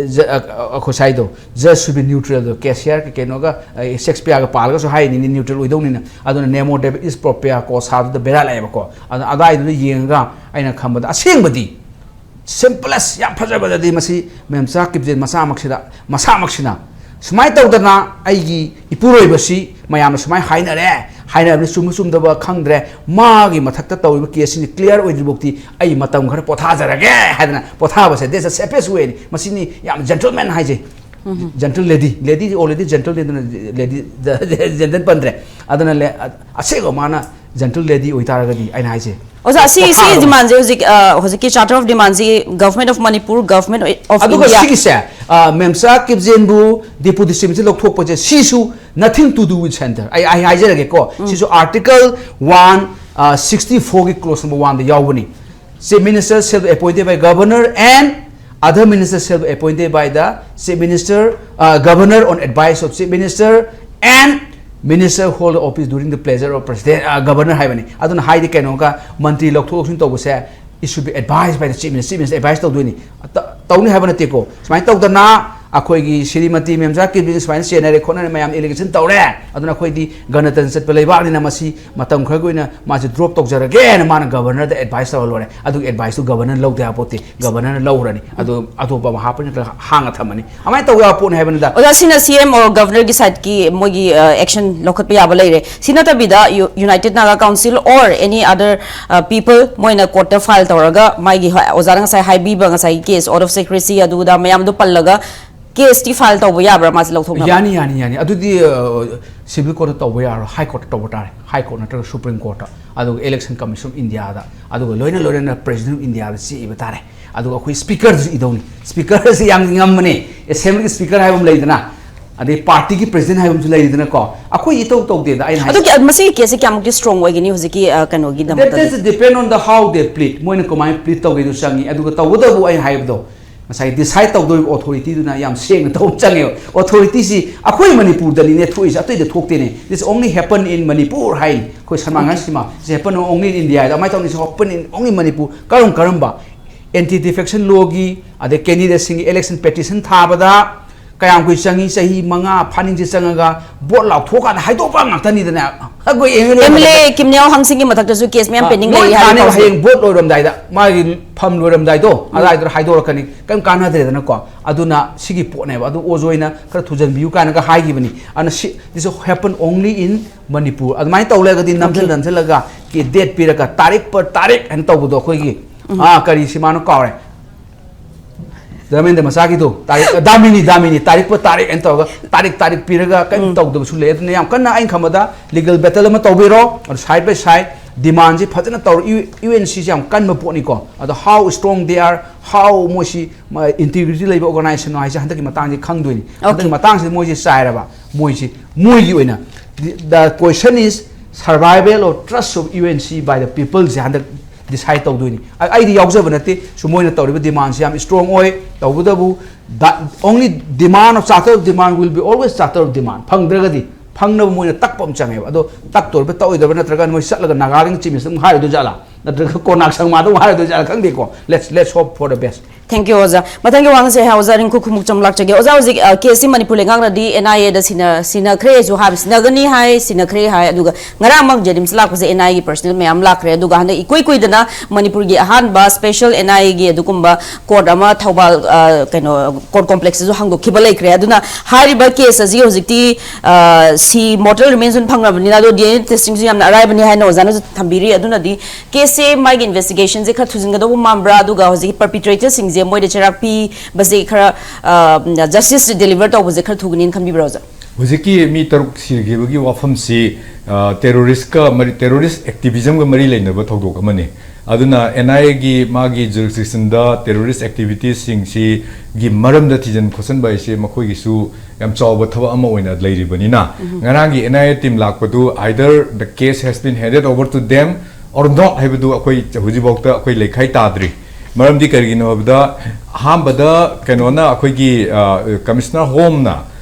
ꯖ-, ꯑ, ꯑ, ꯑꯩꯈꯣꯏ ꯁꯥꯏꯗꯣ, judge should be neutral ꯗꯣ, K C R ꯀ ꯀꯩꯅꯣꯒ, ꯑ, Shakespeare ꯒ ꯄꯥꯜꯂꯒꯁꯨ ꯍꯥꯏꯔꯤꯅꯤꯅꯦ, neutral ꯑꯣꯏꯗꯧꯅꯤꯅ꯫ ꯑꯗꯨꯅ nemo dabat is propria causa ꯗꯨꯗ ꯕꯦꯔꯥ ꯂꯥꯛꯑꯦꯕꯀꯣ꯫ ꯑꯗꯨꯅ ꯑꯗꯨꯋꯥꯏꯗꯨꯗ ꯌꯦꯡꯉꯒ ꯑꯩꯅ ꯈꯟꯕꯗ ꯑꯁꯦꯡꯕꯗꯤ simplest, ꯌꯥꯝ ꯐꯖꯕꯗꯗꯤ ꯃꯁꯤ ꯃꯦꯝꯆꯥ ꯀꯤꯞꯖꯦꯟ ꯃꯆꯥꯃꯛꯁꯤꯗ, ꯃꯁꯥꯃꯛꯁꯤꯅ ꯁꯨꯃꯥꯏꯅ ꯇꯧꯗꯅ ꯑꯩꯒꯤ ꯏꯄꯨꯔꯣꯏꯕꯁꯤ ꯃꯌꯥꯝꯅ ꯁꯨꯃꯥꯏꯅ ꯍꯥꯏꯅꯔꯦ, ꯍꯥꯏꯅꯔꯕꯅꯤ, ꯆꯨꯝꯕ ꯆꯨꯝꯗꯕ ꯈꯪꯗ꯭ꯔꯦ, ꯃꯥꯒꯤ ꯃꯊꯛꯇ ꯇꯧꯔꯤꯕ case ꯁꯤꯡꯁꯤ clear ꯑꯣꯏꯗ꯭ꯔꯤꯐꯥꯎꯗꯤ ꯑꯩ ꯃꯇꯝ ꯈꯔ ꯄꯣꯊꯥꯖꯔꯒꯦ ꯍꯥꯏꯗꯅ ꯄꯣꯊꯥꯕꯁꯦ, that's the safest way ꯅꯤ꯫ ꯃꯁꯤꯅꯤ ꯌꯥꯝ gentleman ꯍꯥꯏꯁꯦ꯫ Gentle lady, lady already gentle ꯂꯩꯗꯅ, lady, gentleman ꯄꯟꯗ꯭ꯔꯦ꯫ ꯑꯗꯨꯅ ꯂꯦ-, ꯑꯁꯦꯡꯕ ꯃꯥꯅ gentle lady ꯑꯣꯏꯇꯥꯔꯒꯗꯤ ꯑꯩꯅ ꯍꯥꯏꯁꯦ, ꯑꯣꯖꯥ, ꯁꯤ, ꯁꯤ ꯄꯣꯊꯥꯒꯗꯕꯅꯤ꯫ Demand ꯁꯦ ꯍꯧꯖꯤꯛ, ꯑ, ꯍꯧꯖꯤꯛꯀꯤ Charter of Demand ꯁꯤ Government of Manipur, Government of ꯑꯗꯨꯒ India꯫ ꯁꯤꯒꯤꯁꯦ, ꯑ, ꯃꯦꯝꯆꯥ ꯀꯤꯞꯖꯦꯟꯕꯨ deputy chief minister ꯂꯧꯊꯣꯛꯄꯁꯦ, ꯁꯤꯁꯨ nothing to do with centre꯫ ꯑꯩ, ꯑꯩ ꯍꯥꯏꯖꯔꯒꯦꯀꯣ, ꯁꯤꯁꯨ article one uh, sixty-four ꯒꯤ clause number one ꯗ ꯌꯥꯎꯕꯅꯤ. Chief Minister shall be appointed by Governor and other ministers shall be appointed by the Chief Minister, uh, Governor on advice of Chief Minister and Minister hold office during the pleasure of President, uh, Governor ꯍꯥꯏꯕꯅꯤ. ꯑꯗꯨꯅ ꯍꯥꯏꯗꯤ ꯀꯩꯅꯣꯒ ꯃꯟꯇ꯭ꯔꯤ ꯂꯧꯊꯣꯛ ꯂꯧꯁꯤꯟ ꯇꯧꯕꯁꯦ, it should be advised by the Chief Minister, Chief Minister advice ꯇꯧꯗꯣꯏꯅꯤ. ꯇ- ꯇꯧꯅꯤ ꯍꯥꯏꯕ ꯅꯠꯇꯦꯀꯣ. ꯁꯨꯃꯥꯏꯅ ꯇꯧꯗꯅ ꯑꯩꯈꯣꯏꯒꯤ ꯁ꯭ꯔꯤꯃꯇꯤ ꯃꯦꯝꯆꯥ ꯀꯤꯕꯤꯅ ꯁꯨꯃꯥꯏꯅ ꯆꯦꯟꯅꯔꯦ ꯈꯣꯠꯅꯔꯦ, ꯃꯌꯥꯝ election ꯇꯧꯔꯦ, ꯑꯗꯨꯅ ꯑꯩꯈꯣꯏꯗꯤ ꯒꯅꯇꯟꯇ꯭ꯔ ꯆꯠꯄ ꯂꯩꯕꯥꯛꯅꯤꯅ ꯃꯁꯤ ꯃꯇꯝ ꯈꯔꯒꯤ ꯑꯣꯏꯅ ꯃꯥꯁꯦ drop ꯇꯧꯖꯔꯒꯦꯅ ꯃꯥꯅ Governor ꯗ advice ꯇꯧꯔ ꯂꯣꯏꯔꯦ. ꯑꯗꯨꯒꯤ advice ꯇꯨ Governor ꯅ ꯂꯧꯗ ꯌꯥꯄꯣꯠꯇꯦ, Governor ꯅ ꯂꯧꯈ꯭ꯔꯅꯤ, ꯑꯗꯨ ꯑꯇꯣꯞꯄ ꯑꯃ ꯍꯥꯞꯄ ꯅꯠꯇ꯭ꯔꯒ ꯍꯥꯡꯉ ꯊꯝꯃꯅꯤ, ꯑꯗꯨꯃꯥꯏꯅ ꯇꯧꯕ ꯌꯥꯕ ꯄꯣꯠꯅꯤ ꯍꯥꯏꯕꯅꯤꯗ. ꯑꯣꯖꯥ, ꯁꯤꯅ C M or Governor ꯒꯤ side ꯀꯤ ꯃꯣꯏꯒꯤ, ꯑ, action ꯂꯧꯈꯠꯄ ꯌꯥꯕ ꯂꯩꯔꯦ꯫ ꯁꯤ ꯅꯠꯇꯕꯤꯗ U- United Naga Council or any other, ꯑ, people ꯃꯣꯏꯅ court ꯇ file ꯇꯧꯔꯒ ꯃꯥꯒꯤ, ꯍꯣꯏ, ꯑꯣꯖꯥꯅ ꯉꯁꯥꯏ ꯍꯥꯏꯕꯤꯕ ꯉꯁꯥꯏꯒꯤ case out of secrecy ꯑꯗꯨꯗ ꯃꯌꯥꯝꯗꯣ ꯄꯜꯂꯒ case ꯇꯤ file ꯇꯧꯕ ꯌꯥꯕ꯭ꯔꯥ ꯃꯥꯁꯦ ꯂꯧꯊꯣꯛꯅꯕ? ꯌꯥꯅꯤ, ꯌꯥꯅꯤ, ꯌꯥꯅꯤ. ꯑꯗꯨꯗꯤ, ꯑ, civil court ꯇ ꯇꯧꯕ ꯌꯥꯔꯣꯏ, High Court ꯇ ꯇꯧꯕ ꯇꯥꯔꯦ. High Court ꯅꯠꯇ꯭ꯔꯒ Supreme Court ꯇ, ꯑꯗꯨꯒ Election Commission of India ꯗ, ꯑꯗꯨꯒ ꯂꯣꯏꯅ ꯂꯣꯏꯅꯅ President of India ꯗ ꯆꯦ ꯏꯕ ꯇꯥꯔꯦ. ꯑꯗꯨꯒ ꯑꯩꯈꯣꯏ Speaker ꯗꯁꯨ ꯏꯗꯧꯅꯤ. Speaker ꯁꯤ ꯌꯥꯝ ꯉꯝꯕꯅꯦ. Assembly ꯒꯤ Speaker ꯍꯥꯏꯕ ꯑꯃ ꯂꯩꯗꯅ, ꯑꯗꯩ party ꯒꯤ President ꯍꯥꯏꯕ ꯑꯃꯁꯨ ꯂꯩꯔꯤꯗꯅꯀꯣ. ꯑꯩꯈꯣꯏ ꯏꯇꯧ ꯇꯧꯗꯦꯗ, ꯑꯩꯅ ꯍꯥꯏꯁꯦ. ꯑꯗꯨꯒꯤ, ꯃꯁꯤꯒꯤ case ꯁꯦ ꯀꯌꯥꯃꯨꯛꯇꯤ strong ꯑꯣꯏꯒꯅꯤ ꯍꯧꯖꯤꯛꯀꯤ, ꯑ, ꯀꯩꯅꯣꯒꯤꯗꯃꯛꯇꯗꯤ? That is depend on the how they plead. ꯃꯣꯏꯅ ꯀꯃꯥꯏꯅ plead ꯇꯧꯒꯦꯗꯨ ꯆꯪꯉꯤ. ꯑꯗꯨꯒ ꯇꯧꯕꯇꯕꯨ ꯑꯩꯅ ꯍꯥꯏꯕꯗꯣ, ꯉꯁꯥꯏ decide ꯇꯧꯗꯣꯔꯤꯕ authority ꯗꯨꯅ ꯌꯥꯝ ꯁꯦꯡꯅ ꯇꯧꯕ ꯆꯪꯉꯦꯕ. Authority ꯁꯤ ꯑꯩꯈꯣꯏ ꯃꯅꯤꯄꯨꯔꯗꯅꯤꯅꯦ ꯊꯣꯛꯏꯁꯦ, ꯑꯇꯩꯗ ꯊꯣꯛꯇꯦꯅꯦ. This only happen in Manipur ꯍꯥꯏꯅꯤ ꯑꯩꯈꯣꯏ ꯁꯜꯃꯥꯟ ꯈꯥꯟ ꯁꯤꯃꯥ, this happen only in India ꯍꯥꯏꯗꯣ ꯑꯗꯨꯃꯥꯏꯅ ꯇꯧꯅꯤ. This happen in only Manipur. ꯀꯔꯝ ꯀꯔꯝꯕ anti defection law ꯒꯤ, ꯑꯗꯩ candidate ꯁꯤꯡꯒꯤ election petition ꯊꯥꯕꯗ ꯀꯌꯥꯝ ꯀꯨꯏ ꯆꯪꯉꯤ, ꯆꯍꯤ ꯃꯉꯥ ꯐꯥꯅꯤꯡꯁꯦ ꯆꯪꯉꯒ vote ꯂꯥꯎꯊꯣꯛꯑꯀꯥꯟꯗ ꯍꯥꯏꯗꯣꯛꯄ ꯉꯥꯛꯇꯅꯤꯗꯅ. ꯑꯩꯈꯣꯏ M L A M L A ꯀꯤꯝꯅꯤꯌꯥꯎ ꯍꯪꯁꯤꯡꯒꯤ ꯃꯊꯛꯇꯁꯨ case ꯃꯌꯥꯝ ꯑꯥ, pending ꯂꯣꯏ ꯂꯩ ꯍꯥꯏꯔꯤ ꯊꯥꯅꯦꯕ. ꯍꯧꯖꯤꯛ꯫ ꯍꯌꯦꯡ vote ꯂꯣꯏꯔꯝꯗꯥꯏꯗ, ꯃꯥꯒꯤ ꯐꯝ ꯂꯣꯏꯔꯝꯗꯥꯏꯗꯣ, ꯎꯝ꯫ ꯑꯗꯥꯏꯗꯨꯗ ꯍꯥꯏꯗꯣꯔꯛꯀꯅꯤ, ꯀꯩꯝ ꯀꯥꯟꯅꯗ꯭ꯔꯦꯗꯅꯀꯣ. ꯑꯗꯨꯅ ꯁꯤꯒꯤ ꯄꯣꯠꯅꯦꯕ, ꯑꯗꯨ ꯑꯣꯖꯣꯏꯅ ꯈꯔ ꯊꯨꯖꯟꯕꯤꯌꯨ ꯀꯥꯏꯅꯒ ꯍꯥꯏꯈꯤꯕꯅꯤ. ꯑꯗꯨꯅ ꯁꯤ, this happen only in Manipur. ꯑꯗꯨꯃꯥꯏꯅ ꯇꯧ ꯂꯩꯔꯒꯗꯤ ꯅꯝꯁꯤꯜ Okay. ꯅꯝꯁꯤꯜꯂꯒ ꯀꯤ date ꯄꯤꯔꯒ ꯇꯥꯔꯤꯛ per ꯇꯥꯔꯤꯛ ꯍꯥꯏꯅ ꯇꯧꯕꯗꯣ ꯑꯩꯈꯣꯏꯒꯤ, ꯎꯝ꯫ ꯑꯥ, ꯀꯔꯤ ꯁꯤꯃꯥꯅꯣ ꯀꯥꯎꯔꯦ. ꯙꯔꯃꯦꯟꯗ꯭ꯔ ꯃꯆꯥꯒꯤꯗꯣ, ꯇꯥꯔꯤꯛ, ꯗꯥꯃꯤꯅꯤ, ꯗꯥꯃꯤꯅꯤ, ꯇꯥꯔꯤꯛ per ꯇꯥꯔꯤꯛ ꯍꯥꯏꯅ ꯇꯧꯔꯒ ꯇꯥꯔꯤꯛ ꯇꯥꯔꯤꯛ ꯄꯤꯔꯒ ꯀꯔꯤꯝ ꯎꯝ꯫ ꯇꯧꯗꯕꯁꯨ ꯂꯩ. ꯑꯗꯨꯅ ꯌꯥꯝ ꯀꯟꯅ ꯑꯩꯅ ꯈꯟꯕꯗ legal battle ꯑꯃ ꯇꯧꯕꯤꯔꯣ, ꯑꯗꯨ side by side demand ꯁꯤ ꯐꯖꯅ ꯇꯧꯔꯣ. U-, U N C ꯁꯤ ꯌꯥꯝ ꯀꯟꯕ ꯄꯣꯠꯅꯤꯀꯣ. ꯑꯗꯣ how strong they are, how ꯃꯣꯏꯁꯤ, ꯃ-, integrity ꯂꯩꯕ organization ꯅꯣ ꯍꯥꯏꯁꯦ ꯍꯟꯗꯛꯀꯤ ꯃꯇꯥꯡꯁꯤ ꯈꯪꯗꯣꯏꯅꯤ. ꯍꯟꯗꯛꯀꯤ Okay. ꯃꯇꯥꯡꯁꯤꯗ ꯃꯣꯏꯁꯤ ꯆꯥꯏꯔꯕ, ꯃꯣꯏꯁꯤ, ꯃꯣꯏꯒꯤ ꯑꯣꯏꯅ, the, the question is, Survival or trust of U N C by the people ꯁꯦ ꯍꯟꯗꯛ decide ꯇꯧꯗꯣꯏꯅꯤ꯫ ꯑ- ꯑꯩꯗꯤ ꯌꯥꯎꯖꯕ ꯅꯠꯇꯦ꯫ ꯁꯨ ꯃꯣꯏꯅ ꯇꯧꯔꯤꯕ demandꯁꯤ ꯌꯥꯝ strong ꯑꯣꯏ꯫ ꯇꯧꯕꯇꯕꯨ, the only demand of charter of demand will be always charter of demand. ꯐꯪꯗ꯭ꯔꯒꯗꯤ ꯐꯪꯅꯕ ꯃꯣꯏꯅ ꯇꯛꯄ ꯑꯃ ꯆꯪꯉꯦꯕ꯫ ꯑꯗꯣ ꯇꯛꯇꯣꯔꯤꯕ ꯇꯛꯑꯣꯏꯗꯕ ꯅꯠꯇ꯭ꯔꯒ ꯃꯣꯏ ꯆꯠꯂꯒ ꯅꯥꯒꯥ ꯔꯤꯡ ꯆꯤꯞ ꯃꯤꯅꯤꯁꯇꯔ ꯑꯃꯨꯛ ꯍꯥꯏꯔꯨꯗꯣꯏ ꯖꯥꯠꯂꯥ? ꯅꯠꯇ꯭ꯔꯒ ꯀꯣꯅꯥꯛ ꯁꯪꯃꯥꯗ ꯑꯃꯨꯛ ꯍꯥꯏꯔꯨꯗꯣꯏ ꯖꯥꯠꯂꯥ? ꯈꯪꯗꯦꯀꯣ꯫ Let's, let's hope for the best. Thank you, ꯑꯣꯖꯥ꯫ ꯃꯊꯪꯒꯤ ꯋꯥꯍꯪꯁꯦ ꯑꯩ ꯑꯣꯖꯥ ꯔꯤꯡꯀꯨ ꯈꯨꯃꯨꯛꯆꯝ ꯂꯥꯛꯆꯒꯦ꯫ ꯑꯣꯖꯥ, ꯍꯧꯖꯤꯛ, ꯑ, case ꯁꯤ ꯃꯅꯤꯄꯨꯔ ꯂꯩꯉꯥꯛꯅꯗꯤ N I A ꯗ ꯁꯤꯟꯅ-, ꯁꯤꯟꯅꯈ꯭ꯔꯦꯁꯨ ꯍꯥꯏꯕ, ꯁꯤꯟꯅꯒꯅꯤ ꯍꯥꯏ, ꯁꯤꯟꯅꯈ꯭ꯔꯦ ꯍꯥꯏ, ꯑꯗꯨꯒ ꯉꯔꯥꯡꯃꯛ JNIMS ꯂꯥꯛꯄꯁꯦ N I A ꯒꯤ personnel ꯃꯌꯥꯝ ꯂꯥꯛꯈ꯭ꯔꯦ, ꯑꯗꯨꯒ ꯍꯟꯗꯛ ꯏꯀꯨꯏ ꯀꯨꯏꯗꯅ ꯃꯅꯤꯄꯨꯔꯒꯤ ꯑꯍꯥꯟꯕ special N I A ꯒꯤ ꯑꯗꯨꯒꯨꯝꯕ court ꯑꯃ ꯊꯧꯕꯥꯜ, ꯑ, ꯀꯩꯅꯣ, court complex ꯇꯁꯨ ꯍꯥꯡꯗꯣꯛꯈꯤꯕ ꯂꯩꯈ꯭ꯔꯦ꯫ ꯑꯗꯨꯅ ꯍꯥꯏꯔꯤꯕ case ꯑꯁꯤ ꯍꯧꯖꯤꯛꯇꯤ, ꯑ, ꯁꯤ mortal remains ꯑꯣꯏꯅ ꯐꯪꯂꯕꯅꯤꯅ, ꯑꯗꯣ D N A testing ꯁꯨ ꯌꯥꯝꯅ ꯑꯔꯥꯏꯕꯅꯤ ꯍꯥꯏꯅ ꯑꯣꯖꯥꯅꯁꯨ ꯊꯝꯕꯤꯔꯤ꯫ ꯑꯗꯨꯅꯗꯤ case ꯁꯦ ꯃꯥꯒꯤ investigation ꯁꯦ ꯈꯔ ꯊꯨꯖꯤꯟꯒꯗꯧꯕ ꯃꯥꯟꯕ꯭ꯔꯥ? ꯑꯗꯨꯒ ꯍꯧꯖꯤꯛꯀꯤ perpetrator ꯁꯤꯡꯁꯦ ꯃꯣꯏꯗ ꯆꯩꯔꯥꯛ ꯄꯤꯕꯁꯦ ꯈꯔ, ꯑ, justice deliver ꯇꯧꯕꯁꯦ ꯈꯔ ꯊꯨꯒꯅꯤꯅ ꯈꯟꯕꯤꯕ꯭ꯔꯥ, ꯑꯣꯖꯥ? ꯍꯧꯖꯤꯛꯀꯤ ꯃꯤ ꯇꯔꯨꯛ ꯁꯤꯈꯤꯕꯒꯤ ꯋꯥꯐꯝꯁꯤ, ꯑ, terrorist ꯀ ꯃꯔꯤ, terrorist activism ꯒ ꯃꯔꯤ ꯂꯩꯅꯕ ꯊꯧꯗꯣꯛ ꯑꯃꯅꯤ꯫ ꯑꯗꯨꯅ N I A ꯒꯤ ꯃꯥꯒꯤ jurisdiction ꯗ terrorist activities ꯁꯤꯡꯁꯤꯒꯤ ꯃꯔꯝꯗ ꯊꯤꯖꯤꯟ ꯈꯣꯠꯆꯤꯟꯕ ꯍꯥꯏꯁꯦ ꯃꯈꯣꯏꯒꯤꯁꯨ ꯌꯥꯝ ꯆꯥꯎꯕ ꯊꯕꯛ ꯑꯃ ꯑꯣꯏꯅ ꯂꯩꯔꯤꯕꯅꯤꯅ, ꯉꯔꯥꯡꯒꯤ N I A team ꯂꯥꯛꯄꯗꯨ, either the case has been handed over to them or not ꯍꯥꯏꯕꯗꯨ ꯑꯩꯈꯣꯏ ꯍꯧꯖꯤꯛꯐꯥꯎꯗ ꯑꯩꯈꯣꯏ ꯂꯩꯈꯥꯏ ꯇꯥꯗ꯭ꯔꯤ꯫ ꯃꯔꯝꯗꯤ ꯀꯔꯤꯒꯤꯅꯣ ꯍꯥꯏꯕꯗ, ꯑꯍꯥꯟꯕꯗ ꯀꯩꯅꯣꯅ, ꯑꯩꯈꯣꯏꯒꯤ, ꯑ, Commissioner Home ꯅ,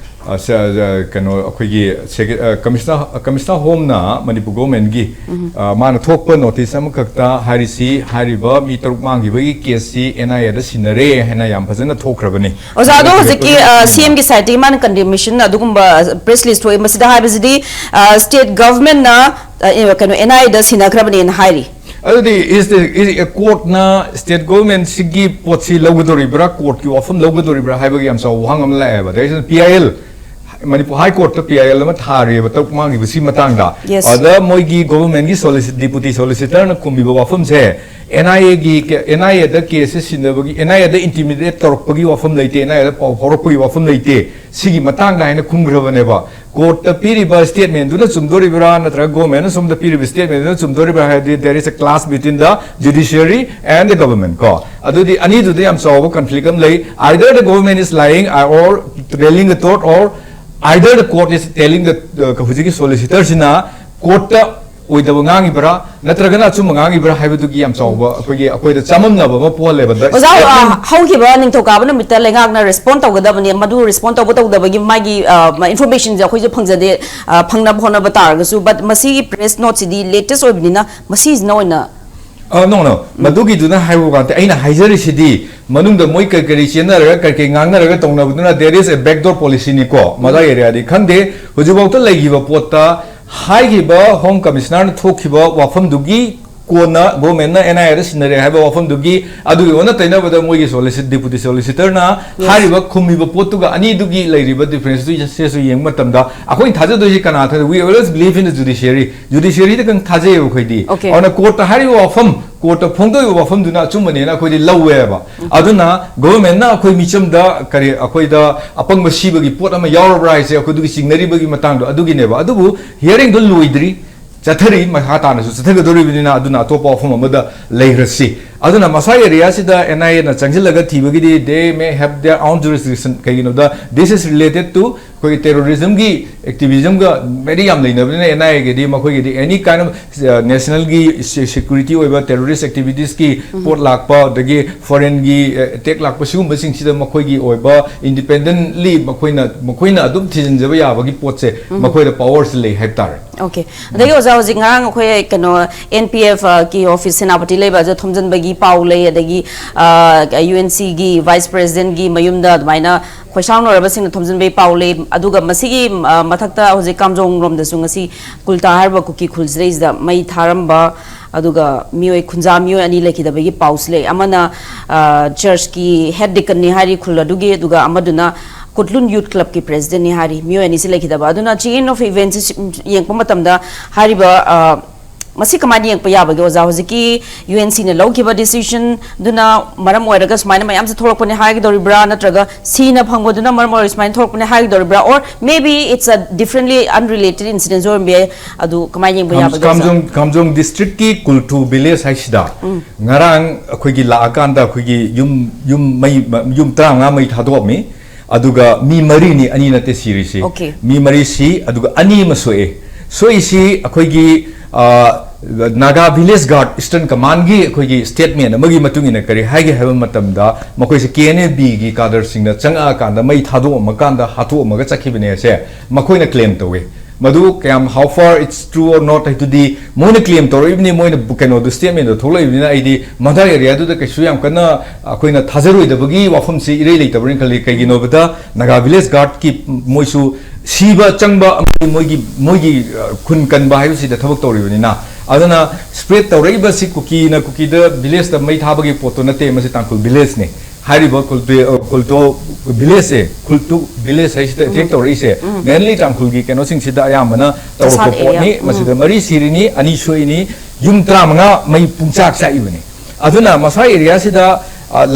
ꯑ, ꯁ-, ꯑ, ꯀꯩꯅꯣ, ꯑꯩꯈꯣꯏꯒꯤ ꯁꯦꯀ꯭ꯔꯦ-, ꯑ, Commissioner, Commissioner Home ꯅ ꯃꯅꯤꯄꯨꯔ government ꯒꯤ, ꯑ, ꯃꯥꯅ ꯊꯣꯛꯄ notice ꯑꯃꯈꯛꯇ ꯍꯥꯏꯔꯤꯁꯤ, ꯍꯥꯏꯔꯤꯕ ꯃꯤ ꯇꯔꯨꯛ ꯃꯥꯡꯈꯤꯕꯒꯤ case ꯁꯤ N I A ꯗ ꯁꯤꯟꯅꯔꯦ ꯍꯥꯏꯅ ꯌꯥꯝ ꯐꯖꯅ ꯊꯣꯛꯈ꯭ꯔꯕꯅꯤ꯫ ꯑꯣꯖꯥ, ꯑꯗꯣ ꯑꯗꯨꯒ ꯍꯧꯖꯤꯛꯀꯤ, ꯍꯧꯖꯤꯛ ꯑ, C M ꯒꯤ side ꯇꯒꯤ ꯃꯥꯅ condemnation ꯑꯗꯨꯒꯨꯝꯕ press release ꯊꯣꯛꯑꯦ, ꯃꯁꯤꯗ ꯍꯥꯏꯕꯁꯤꯗꯤ, ꯑ, state government ꯅ, ꯑ, ꯀꯩꯅꯣ, N I A ꯗ ꯁꯤꯟꯅꯈ꯭ꯔꯕꯅꯦꯅ ꯍꯥꯏꯔꯤ꯫ ꯑꯗꯨꯗꯤ is the, is a court ꯅ state government ꯁꯤꯒꯤ ꯄꯣꯠꯁꯤ ꯂꯧꯒꯗꯧꯔꯤꯕ꯭ꯔꯥ, court ꯀꯤ ꯋꯥꯐꯝ ꯂꯧꯒꯗꯧꯔꯤꯕ꯭ꯔꯥ ꯍꯥꯏꯕꯒꯤ ꯌꯥꯝ ꯆꯥꯎꯕ ꯋꯥꯍꯪ ꯑꯃ ꯂꯥꯛꯑꯦꯕ꯫ There is a P I L, Manipur High Court ꯇ P I L ꯑꯃ ꯊꯥꯔꯤꯕ ꯇꯔꯨꯛ ꯃꯥꯡꯈꯤꯕꯁꯤ ꯃꯇꯥꯡꯗ꯫ Yes. ꯑꯗ ꯃꯣꯏꯒꯤ government ꯒꯤ solici-, deputy solicitor ꯅ ꯈꯨꯝꯃꯤꯕ ꯋꯥꯐꯝꯁꯦ, N I A ꯒꯤ, N I A the case say ꯁꯤꯟꯅꯕꯒꯤ, N I A the intimidate ꯇꯧꯔꯛꯄꯒꯤ ꯋꯥꯐꯝ ꯂꯩꯇꯦ, N I A ꯗ ꯄꯥꯎ ꯐꯥꯎꯔꯛꯄꯒꯤ ꯋꯥꯐꯝ ꯂꯩꯇꯦ꯫ ꯁꯤꯒꯤ ꯃꯇꯥꯡꯗ ꯍꯥꯏꯅ ꯈꯨꯝꯈ꯭ꯔꯕꯅꯦꯕ꯫ Court ꯇ ꯄꯤꯔꯤꯕ statement ꯗꯨꯅ ꯆꯨꯝꯗꯣꯔꯤꯕ꯭ꯔꯥ, ꯅꯠꯇ꯭ꯔꯒ government ꯅ ꯁꯣꯝꯗ ꯄꯤꯔꯤꯕ statement ꯗꯨꯅ ꯆꯨꯝꯗꯣꯔꯤꯕ꯭ꯔꯥ ꯍꯥꯏꯕꯗꯤ, there is a clash between the judiciary and the government ꯀꯣ꯫ ꯑꯗꯨꯗꯤ ꯑꯅꯤꯗꯨꯗ ꯌꯥꯝ ꯆꯥꯎꯕ conflict ꯑꯃ ꯂꯩ꯫ Either the government is lying or telling the truth, or either the court is telling the, uh, ꯍꯧꯖꯤꯛꯀꯤ solicitor ꯁꯤꯅ ꯀꯣꯔꯠꯇ ꯑꯣꯏꯗꯕ ꯉꯥꯡꯉꯤꯕ꯭ꯔꯥ ꯅꯠꯇ꯭ꯔꯒꯅ ꯑꯆꯨꯝꯕ ꯉꯥꯡꯉꯤꯕ꯭ꯔꯥ ꯍꯥꯏꯕꯗꯨꯒꯤ ꯌꯥꯝ ꯆꯥꯎꯕ ꯑꯩꯈꯣꯏꯒꯤ ꯑꯩꯈꯣꯏꯗ ꯆꯃꯝꯅꯕ ꯑꯃ ꯄꯣꯛꯍꯜꯂꯦꯕ꯫ The ꯑꯣꯖꯥ, statement ꯑ, ꯍꯧꯈꯤꯕ ꯅꯤꯡꯊꯧꯀꯥꯕ ꯅꯨꯃꯤꯠꯇ ꯂꯩꯉꯥꯛꯅ ꯔꯦꯁꯄꯣꯟ ꯇꯧꯒꯗꯕꯅꯤ, ꯃꯗꯨ ꯔꯦꯁꯄꯣꯟ ꯇꯧꯕ ꯇꯧꯗꯕꯒꯤ ꯃꯥꯒꯤ, ꯑ, ꯏꯟꯐꯣꯔꯃꯦꯁꯟꯁꯦ ꯑꯩꯈꯣꯏꯁꯨ ꯐꯪꯖꯗꯦ, ꯑ, ꯐꯪꯅꯕ ꯍꯣꯠꯅꯕ ꯇꯥꯔꯒꯁꯨ, ꯕꯠ ꯃꯁꯤꯒꯤ ꯄ꯭ꯔꯦꯁ ꯅꯣꯠꯁꯤꯗꯤ ꯂꯦꯇꯦꯁ ꯑꯣꯏꯕꯅꯤꯅ ꯃꯁꯤꯁꯤꯅ ꯑꯣꯏꯅ ꯑ, no, no. ꯃꯗꯨꯒꯤꯗꯨꯅ ꯍꯥꯏꯕ ꯋꯥꯗꯤ ꯑꯩꯅ ꯍꯥꯏꯖꯔꯤꯁꯤꯗꯤ ꯃꯅꯨꯡꯗ ꯃꯣꯏ ꯀꯔꯤ ꯀꯔꯤ ꯆꯦꯟꯅꯔꯒ ꯀꯔꯤ ꯀꯔꯤ ꯉꯥꯡꯅꯔꯒ ꯇꯧꯅꯕꯗꯨꯅ there is a backdoor policy ꯅꯤꯀꯣ, ꯃꯗꯥꯏ ꯑꯦꯔꯤꯌꯥꯗꯤ ꯈꯪꯗꯦ꯫ ꯍꯧꯖꯤꯛꯐꯥꯎꯗ ꯂꯩꯈꯤꯕ ꯄꯣꯠꯇ ꯍꯥꯏꯈꯤꯕ ꯍꯣꯝ ꯀꯃꯤꯁꯅꯔꯅ ꯊꯣꯛꯈꯤꯕ ꯋꯥꯐꯝꯗꯨꯒꯤ ꯀꯣꯟꯅ ꯒꯣꯔꯃꯦꯟꯅ ꯑꯦꯟ ꯑꯥꯏ ꯑꯦꯗ ꯁꯤꯟꯅꯔꯦ ꯍꯥꯏꯕ ꯋꯥꯐꯝꯗꯨꯒꯤ ꯑꯗꯨꯒꯤ ꯑꯣꯟꯅ ꯇꯩꯅꯕꯗ ꯃꯣꯏꯒꯤ ꯁꯣꯂꯤꯁꯤ-, ꯗꯤꯄꯨꯇꯤ ꯁꯣꯂꯤꯁꯤꯇꯔꯅ Yes. ꯍꯥꯏꯔꯤꯕ ꯈꯨꯝꯃꯤꯕ ꯄꯣꯠꯇꯨꯒ ꯑꯅꯤꯗꯨꯒꯤ ꯂꯩꯔꯤꯕ ꯗꯤꯐ꯭ꯔꯦꯟꯁꯇꯨ ꯁꯤꯁꯨ ꯌꯦꯡꯕ ꯃꯇꯝꯗ ꯑꯩꯈꯣꯏꯅ ꯊꯥꯖꯗꯣꯏꯁꯤ ꯀꯅꯥ ꯊꯥꯖ-, we always believe in the judiciary. ꯖꯨꯗꯤꯁꯤꯌꯔꯤꯗ ꯈꯪ ꯊꯥꯖꯩꯌꯦꯕ ꯑꯩꯈꯣꯏꯗꯤ꯫ Okay. ꯑꯗꯨꯅ ꯀꯣꯔꯠꯇ ꯍꯥꯏꯔꯤꯕ ꯋꯥꯐꯝ, ꯀꯣꯔꯠꯇ ꯐꯣꯡꯗꯣꯛꯏꯕ ꯋꯥꯐꯝꯗꯨꯅ ꯑꯆꯨꯝꯕꯅꯦꯅ ꯑꯩꯈꯣꯏꯗꯤ ꯂꯧꯋꯦꯕ꯫ ꯑꯗꯨꯅ ꯒꯣꯚꯔꯟꯃꯦꯟꯠꯅ ꯑꯩꯈꯣꯏ ꯃꯤꯆꯝꯗ ꯀꯔꯤ, ꯑꯩꯈꯣꯏꯗ ꯑꯄꯪꯕ ꯁꯤꯕꯒꯤ ꯄꯣꯠ ꯑꯃ ꯌꯥꯎꯔꯕ꯭ꯔꯥ ꯍꯥꯏꯁꯦ ꯑꯩꯈꯣꯏꯗꯨꯒꯤ ꯆꯤꯡꯅꯔꯤꯕꯒꯤ ꯃꯇꯥꯡꯗꯣ ꯑꯗꯨꯒꯤꯅꯦꯕ꯫ ꯑꯗꯨꯕꯨ ꯍꯤꯌꯔꯤꯡꯗꯣ ꯂꯣꯏꯗ꯭ꯔꯤ, ꯆꯠꯊꯔꯤ, ꯃꯈꯥ ꯇꯥꯅꯁꯨ ꯆꯠꯊꯒꯗꯧꯔꯤꯕꯅꯤꯅ ꯑꯗꯨꯅ ꯑꯇꯣꯞꯄ ꯋꯥꯐꯝ ꯑꯃꯗ ꯂꯩꯈ꯭ꯔꯁꯤ꯫ ꯑꯗꯨꯅ ꯃꯁꯥ ꯑꯦꯔꯤꯌꯥꯁꯤꯗ ꯑꯦꯟ ꯑꯥꯏ ꯑꯦꯅ ꯆꯪꯁꯤꯜꯂꯒ ꯊꯤꯕꯒꯤꯗꯤ they may have their own jurisdiction꯫ ꯀꯩꯒꯤꯅꯣꯗ this is related to ꯑꯩꯈꯣꯏꯒꯤ ꯇꯦꯔꯣꯔꯤꯖꯝꯒꯤ ꯑꯦꯛꯇꯤꯚꯤꯖꯝꯒ ꯃꯔꯤ ꯌꯥꯝ ꯂꯩꯅꯕꯅꯤꯅ ꯑꯦꯟ ꯑꯥꯏ ꯑꯦꯒꯤꯗꯤ ꯃꯈꯣꯏꯒꯤꯗꯤ ꯑꯦꯅꯤ ꯀꯥꯏꯟ ꯑꯣꯐ ꯅꯦꯁꯅꯦꯜꯒꯤ ꯁꯦꯀ꯭ꯌꯨꯔꯤꯇꯤ ꯑꯣꯏꯕ ꯇꯦꯔꯣꯔꯤꯁ ꯑꯦꯛꯇꯤꯚꯤꯇꯤꯁꯀꯤ ꯄꯣꯠ ꯂꯥꯛꯄ ꯑꯗꯒꯤ ꯐꯣꯔꯦꯟꯒꯤ ꯑꯦꯇꯦꯛ ꯂꯥꯛꯄ ꯁꯤꯒꯨꯝꯕꯁꯤꯡꯁꯤꯗ ꯃꯈꯣꯏꯒꯤ ꯑꯣꯏꯕ ꯏꯟꯗꯤꯄꯦꯟꯗꯦꯟꯠꯂꯤ ꯃꯈꯣꯏꯅ ꯃꯈꯣꯏꯅ ꯑꯗꯨꯝ ꯊꯤꯖꯤꯟꯖꯕ ꯌꯥꯕꯒꯤ ꯄꯣꯠꯁꯦ ꯃꯈꯣꯏꯗ ꯄꯋꯔꯁꯦ ꯂꯩ ꯍꯥꯏꯕ ꯇꯥꯔꯦ꯫ Okay. ꯑꯗꯒꯤ ꯑꯣꯖꯥ, ꯍꯧꯖꯤꯛ ꯉꯔꯥꯡ ꯑꯩꯈꯣꯏ ꯀꯩꯅꯣ ꯑꯦꯟ ꯄꯤ ꯑꯦꯐ ꯀꯤ ꯑꯣꯐꯤꯁ ꯁꯦꯅꯥꯄꯇꯤ ꯂꯩꯕ ꯑꯗꯨ ꯊꯣꯝꯖꯤꯟꯕꯒꯤ ꯄꯥꯎ ꯂꯩ, ꯑꯗꯒꯤ ꯌꯨ ꯑꯦꯟ ꯁꯤꯒꯤ ꯚꯥꯏꯁ ꯄ꯭ꯔꯦꯁꯤꯗꯦꯟꯠꯀꯤ ꯃꯌꯨꯝꯗ ꯑꯗꯨꯃꯥꯏꯅ ꯈꯣꯏꯁꯥꯎꯅꯔꯕꯁꯤꯡꯅ ꯊꯣꯝꯖꯤꯟꯕꯒꯤ ꯄꯥꯎ ꯂꯩ꯫ ꯑꯗꯨꯒ ꯃꯁꯤꯒꯤ, ꯑ, ꯃꯊꯛꯇ ꯍꯧꯖꯤꯛ ꯀꯥꯝꯖꯣꯡ ꯔꯣꯝꯗꯁꯨ ꯉꯁꯤ ꯀꯨꯜꯇꯥ ꯍꯥꯏꯔꯤꯕ ꯀꯨꯀꯤ ꯈꯨꯜꯁꯤꯗꯩꯁꯤꯗ ꯃꯩ ꯊꯥꯔꯝꯕ, ꯑꯗꯨꯒ ꯃꯤꯑꯣꯏ ꯈꯨꯟꯖꯥ ꯃꯤꯑꯣꯏ ꯑꯅꯤ ꯂꯩꯈꯤꯗꯕꯒꯤ ꯄꯥꯎꯁꯨ ꯂꯩ꯫ ꯑꯃꯅ, ꯑ, ꯆꯔꯆꯀꯤ ꯍꯦꯗ ꯗꯤꯀꯟꯅꯤ ꯍꯥꯏꯔꯤ ꯈꯨꯜ ꯑꯗꯨꯒꯤ, ꯑꯗꯨꯒ ꯑꯃꯗꯨꯅ ꯀꯨꯠꯂꯨꯟ ꯌꯨꯠ ꯀ꯭ꯂꯕꯀꯤ ꯄ꯭ꯔꯦꯁꯤꯗꯦꯟꯠꯅꯤ ꯍꯥꯏꯔꯤ꯫ ꯃꯤꯑꯣꯏ ꯑꯅꯤꯁꯤ ꯂꯩꯈꯤꯗꯕ꯫ ꯑꯗꯨꯅ chain of events ꯁꯤ ꯌꯦꯡꯕ ꯃꯇꯝꯗ ꯍꯥꯏꯔꯤꯕ, ꯑ, ꯃꯁꯤ ꯀꯃꯥꯏꯅ ꯌꯦꯡꯕ ꯌꯥꯕꯒꯦ ꯑꯣꯖꯥ? ꯍꯧꯖꯤꯛꯀꯤ ꯌꯨ ꯑꯦꯟ ꯁꯤꯅ ꯂꯧꯈꯤꯕ decision ꯗꯨꯅ ꯃꯔꯝ ꯑꯣꯏꯔꯒ ꯁꯨꯃꯥꯏꯅ ꯃꯌꯥꯝꯁꯦ ꯊꯣꯛꯂꯛꯄꯅꯦ ꯍꯥꯏꯒꯗꯧꯔꯤꯕ꯭ꯔꯥ, ꯅꯠꯇ꯭ꯔꯒ ꯁꯤꯅ ꯐꯪꯕꯗꯨꯅ ꯃꯔꯝ ꯑꯣꯏꯔꯒ ꯁꯨꯃꯥꯏꯅ ꯊꯣꯛꯂꯛꯄꯅꯦ ꯍꯥꯏꯒꯗꯧꯔꯤꯕ꯭ꯔꯥ, or maybe it's a differently unrelated incident ꯑꯣꯏꯔꯝꯕ ꯌꯥꯏ? ꯑꯗꯨ ꯀꯃꯥꯏꯅ ꯌꯦꯡꯕ ꯌꯥꯕꯒꯦ ꯑꯣꯖꯥ? ꯀꯥꯝꯖꯣꯡ, ꯀꯥꯝꯖꯣꯡ ꯗꯤꯁꯇ꯭ꯔꯤꯛꯀꯤ ꯀꯨꯜꯊꯨ ꯚꯤꯂꯦꯖ ꯍꯥꯏꯁꯤꯗ ꯉꯔꯥꯡ ꯑꯩꯈꯣꯏꯒꯤ ꯂꯥꯛꯑꯀꯥꯟꯗ ꯑꯩꯈꯣꯏꯒꯤ ꯌꯨꯝ, ꯌꯨꯝ ꯃꯩ, ꯌꯨꯝ ꯇꯔꯥꯃꯉꯥ ꯃꯩ ꯊꯥꯗꯣꯛꯑꯝꯃꯤ꯫ ꯑꯗꯨꯒ ꯃꯤ ꯃꯔꯤꯅꯤ, ꯑꯅꯤ ꯅꯠꯇꯦ ꯁꯤꯔꯤꯁꯤ꯫ Okay. ꯃꯤ ꯃꯔꯤ ꯁꯤ, ꯑꯗꯨꯒ ꯑꯅꯤ ꯑꯃ ꯁꯣꯛꯑꯦ꯫ ꯁꯣꯏꯁꯤ ꯑꯩꯈꯣꯏꯒꯤ ꯅꯥꯒꯥ ꯚꯤꯂꯦꯖ ꯒꯥꯔꯗ ꯏꯁꯇꯔꯟ ꯀꯃꯥꯟꯒꯤ ꯑꯩꯈꯣꯏꯒꯤ ꯁ꯭ꯇꯦꯠꯃꯦꯟ ꯑꯃꯒꯤ ꯃꯇꯨꯡ ꯏꯟꯅ ꯀꯔꯤ ꯍꯥꯏꯒꯦ ꯍꯥꯏꯕ ꯃꯇꯝꯗ, ꯃꯈꯣꯏꯁꯦ ꯀꯦ ꯑꯦꯟ ꯑꯦ ꯕꯤꯒꯤ ꯀꯥꯗꯔꯁꯤꯡꯅ ꯆꯪꯉꯛꯑꯀꯥꯟꯗ ꯃꯩ ꯊꯥꯗꯣꯛꯑꯝꯃꯀꯥꯟꯗ ꯍꯥꯠꯇꯣꯛꯑꯝꯃꯒ ꯆꯠꯈꯤꯕꯅꯦ ꯍꯥꯏꯁꯦ ꯃꯈꯣꯏꯅ ꯀ꯭ꯂꯦꯝ ꯇꯧꯋꯤ꯫ ꯃꯗꯨ ꯀꯌꯥꯝ, how far it's true or not ꯍꯥꯏꯗꯨꯗꯤ ꯃꯣꯏꯅ ꯀ꯭ꯂꯦꯝ ꯇꯧꯔꯛꯏꯕꯅꯤ, ꯃꯣꯏꯅ ꯀꯩꯅꯣꯗꯨ ꯁ꯭ꯇꯦꯠꯃꯦꯟꯗꯣ ꯊꯣꯛꯂꯛꯏꯕꯅꯤꯅ ꯑꯩꯗꯤ ꯃꯗꯥꯏ ꯑꯦꯔꯤꯌꯥꯗꯨꯗ ꯀꯩꯁꯨ ꯌꯥꯝ ꯀꯟꯅ ꯑꯩꯈꯣꯏꯅ ꯊꯥꯖꯔꯣꯏꯗꯕꯒꯤ ꯋꯥꯐꯝꯁꯤ ꯏꯔꯩ ꯂꯩꯇꯕ꯭ꯔꯅ ꯈꯜꯂꯤ꯫ ꯀꯩꯒꯤꯅꯣꯕꯗ ꯅꯥꯒꯥ ꯚꯤꯂꯦꯖ ꯒꯥꯔꯗꯀꯤ ꯃꯣꯏꯁꯨ ꯁꯤꯕ ꯆꯪꯕ ꯑꯃꯗꯤ ꯃꯣꯏꯒꯤ, ꯃꯣꯏꯒꯤ ꯈꯨꯟ ꯀꯟꯕ ꯍꯥꯏꯕꯁꯤꯗ ꯊꯕꯛ ꯇꯧꯔꯤꯕꯅꯤꯅ꯫ ꯑꯗꯨꯅ ꯁ꯭ꯄ꯭ꯔꯦꯗ ꯇꯧꯔꯛꯏꯕꯁꯤ ꯀꯨꯀꯤꯅ ꯀꯨꯀꯤꯗ ꯚꯤꯂꯦꯖꯇ ꯃꯩ ꯊꯥꯕꯒꯤ ꯄꯣꯠꯇꯣ ꯅꯠꯇꯦ, ꯃꯁꯤ ꯇꯥꯡꯈꯨꯜ ꯚꯤꯂꯦꯖꯅꯤ꯫ ꯍꯥꯏꯔꯤꯕ ꯀꯨꯜꯇꯣ, ꯀꯨꯜꯇꯣ ꯚꯤꯂꯦꯖꯁꯦ, ꯈꯨꯜꯇꯨ ꯚꯤꯂꯦꯖ ꯍꯥꯏꯁꯤꯗ ꯑꯦꯇꯦꯛ ꯇꯧꯔꯛꯏꯁꯦ ꯃꯦꯟꯂꯤ ꯇꯥꯡꯈꯨꯜꯒꯤ ꯀꯩꯅꯣꯁꯤꯡꯁꯤꯗ ꯑꯌꯥꯝꯕꯅ ꯇꯧꯔꯛꯄ ꯄꯣꯠꯅꯤ꯫ ꯃꯁꯤꯗ ꯃꯔꯤ ꯁꯤꯔꯤꯅꯤ, ꯑꯅꯤ ꯁꯣꯛꯏꯅꯤ, ꯌꯨꯝ ꯇꯔꯥꯃꯉꯥ ꯃꯩ ꯄꯨꯡꯆꯥꯛ ꯆꯥꯛꯏꯕꯅꯤ꯫ ꯑꯗꯨꯅ ꯃꯁꯥ ꯑꯦꯔꯤꯌꯥꯁꯤꯗ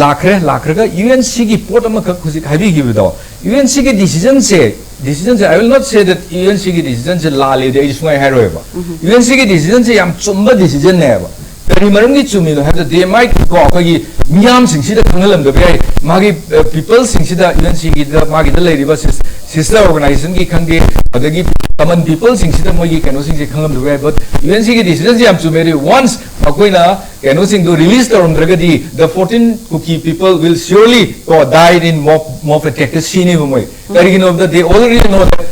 ꯂꯥꯛꯈ꯭ꯔꯦ꯫ ꯂꯥꯛꯈ꯭ꯔꯒ ꯌꯨ ꯑꯦꯟ ꯁꯤꯒꯤ ꯄꯣꯠ ꯑꯃꯈꯛ ꯍꯧꯖꯤꯛ ꯍꯥꯏꯕꯤꯈꯤꯕꯗꯣ, ꯌꯨ ꯑꯦꯟ ꯁꯤꯒꯤ ꯗꯤꯁꯤꯖꯟꯁꯦ, ꯗꯤꯁꯤꯖꯟꯁꯦ, I will not say that U N ꯁꯤꯒꯤ ꯗꯤꯁꯤꯖꯟꯁꯦ ꯂꯥꯜꯂꯦꯗꯤ ꯑꯩꯗꯤ ꯁꯨꯡꯍꯥꯏ ꯍꯥꯏꯔꯣꯏꯕ꯫ ꯌꯨ ꯑꯦꯟ ꯁꯤꯒꯤ ꯗꯤꯁꯤꯖꯟꯁꯦ ꯌꯥꯝ ꯆꯨꯝꯕ ꯗꯤꯁꯤꯖꯟꯅꯦꯕ꯫ ꯀꯔꯤ ꯃꯔꯝꯒꯤ ꯆꯨꯝꯃꯤꯅꯣ ꯍꯥꯏꯕꯗ, ꯗꯦ ꯃꯥꯏꯠ ꯀꯣ, ꯑꯩꯈꯣꯏꯒꯤ ꯃꯤꯌꯥꯝꯁꯤꯡꯁꯤꯗ ꯈꯪꯍꯜꯂꯝꯗꯕ ꯌꯥꯏ, ꯃꯥꯒꯤ ꯄꯤꯄꯜꯁꯤꯡꯁꯤꯗ, ꯌꯨ ꯑꯦꯟ ꯁꯤꯒꯤꯗ ꯃꯥꯒꯤꯗ ꯂꯩꯔꯤꯕ ꯁꯤꯁꯇꯔ ꯑꯣꯔꯒꯅꯥꯏꯖꯦꯁꯟꯒꯤ ꯈꯪꯗꯦ, ꯑꯗꯒꯤ ꯀꯃꯟ ꯄꯤꯄꯜꯁꯤꯡꯁꯤꯗ ꯃꯣꯏꯒꯤ ꯀꯩꯅꯣꯁꯤꯡꯁꯦ ꯈꯪꯂꯝꯗꯕ ꯌꯥꯏ꯫ ꯕꯠ ꯌꯨ ꯑꯦꯟ ꯁꯤꯒꯤ ꯗꯤꯁꯤꯖꯟꯁꯦ ꯌꯥꯝ ꯆꯨꯝꯃꯦ꯫ ꯑꯗꯨ ꯋꯥꯟꯁ ꯑꯩꯈꯣꯏꯅ ꯀꯩꯅꯣꯁꯤꯡꯗꯣ release ꯇꯧꯔꯝꯗ꯭ꯔꯒꯗꯤ, the fourteen Kuki people will surely ꯀꯣ, died in mob, mob attack ꯇ ꯁꯤꯅꯦꯕ ꯃꯣꯏ꯫ ꯀꯔꯤꯒꯤꯅꯣ ꯍꯥꯏꯕꯗ, they already know that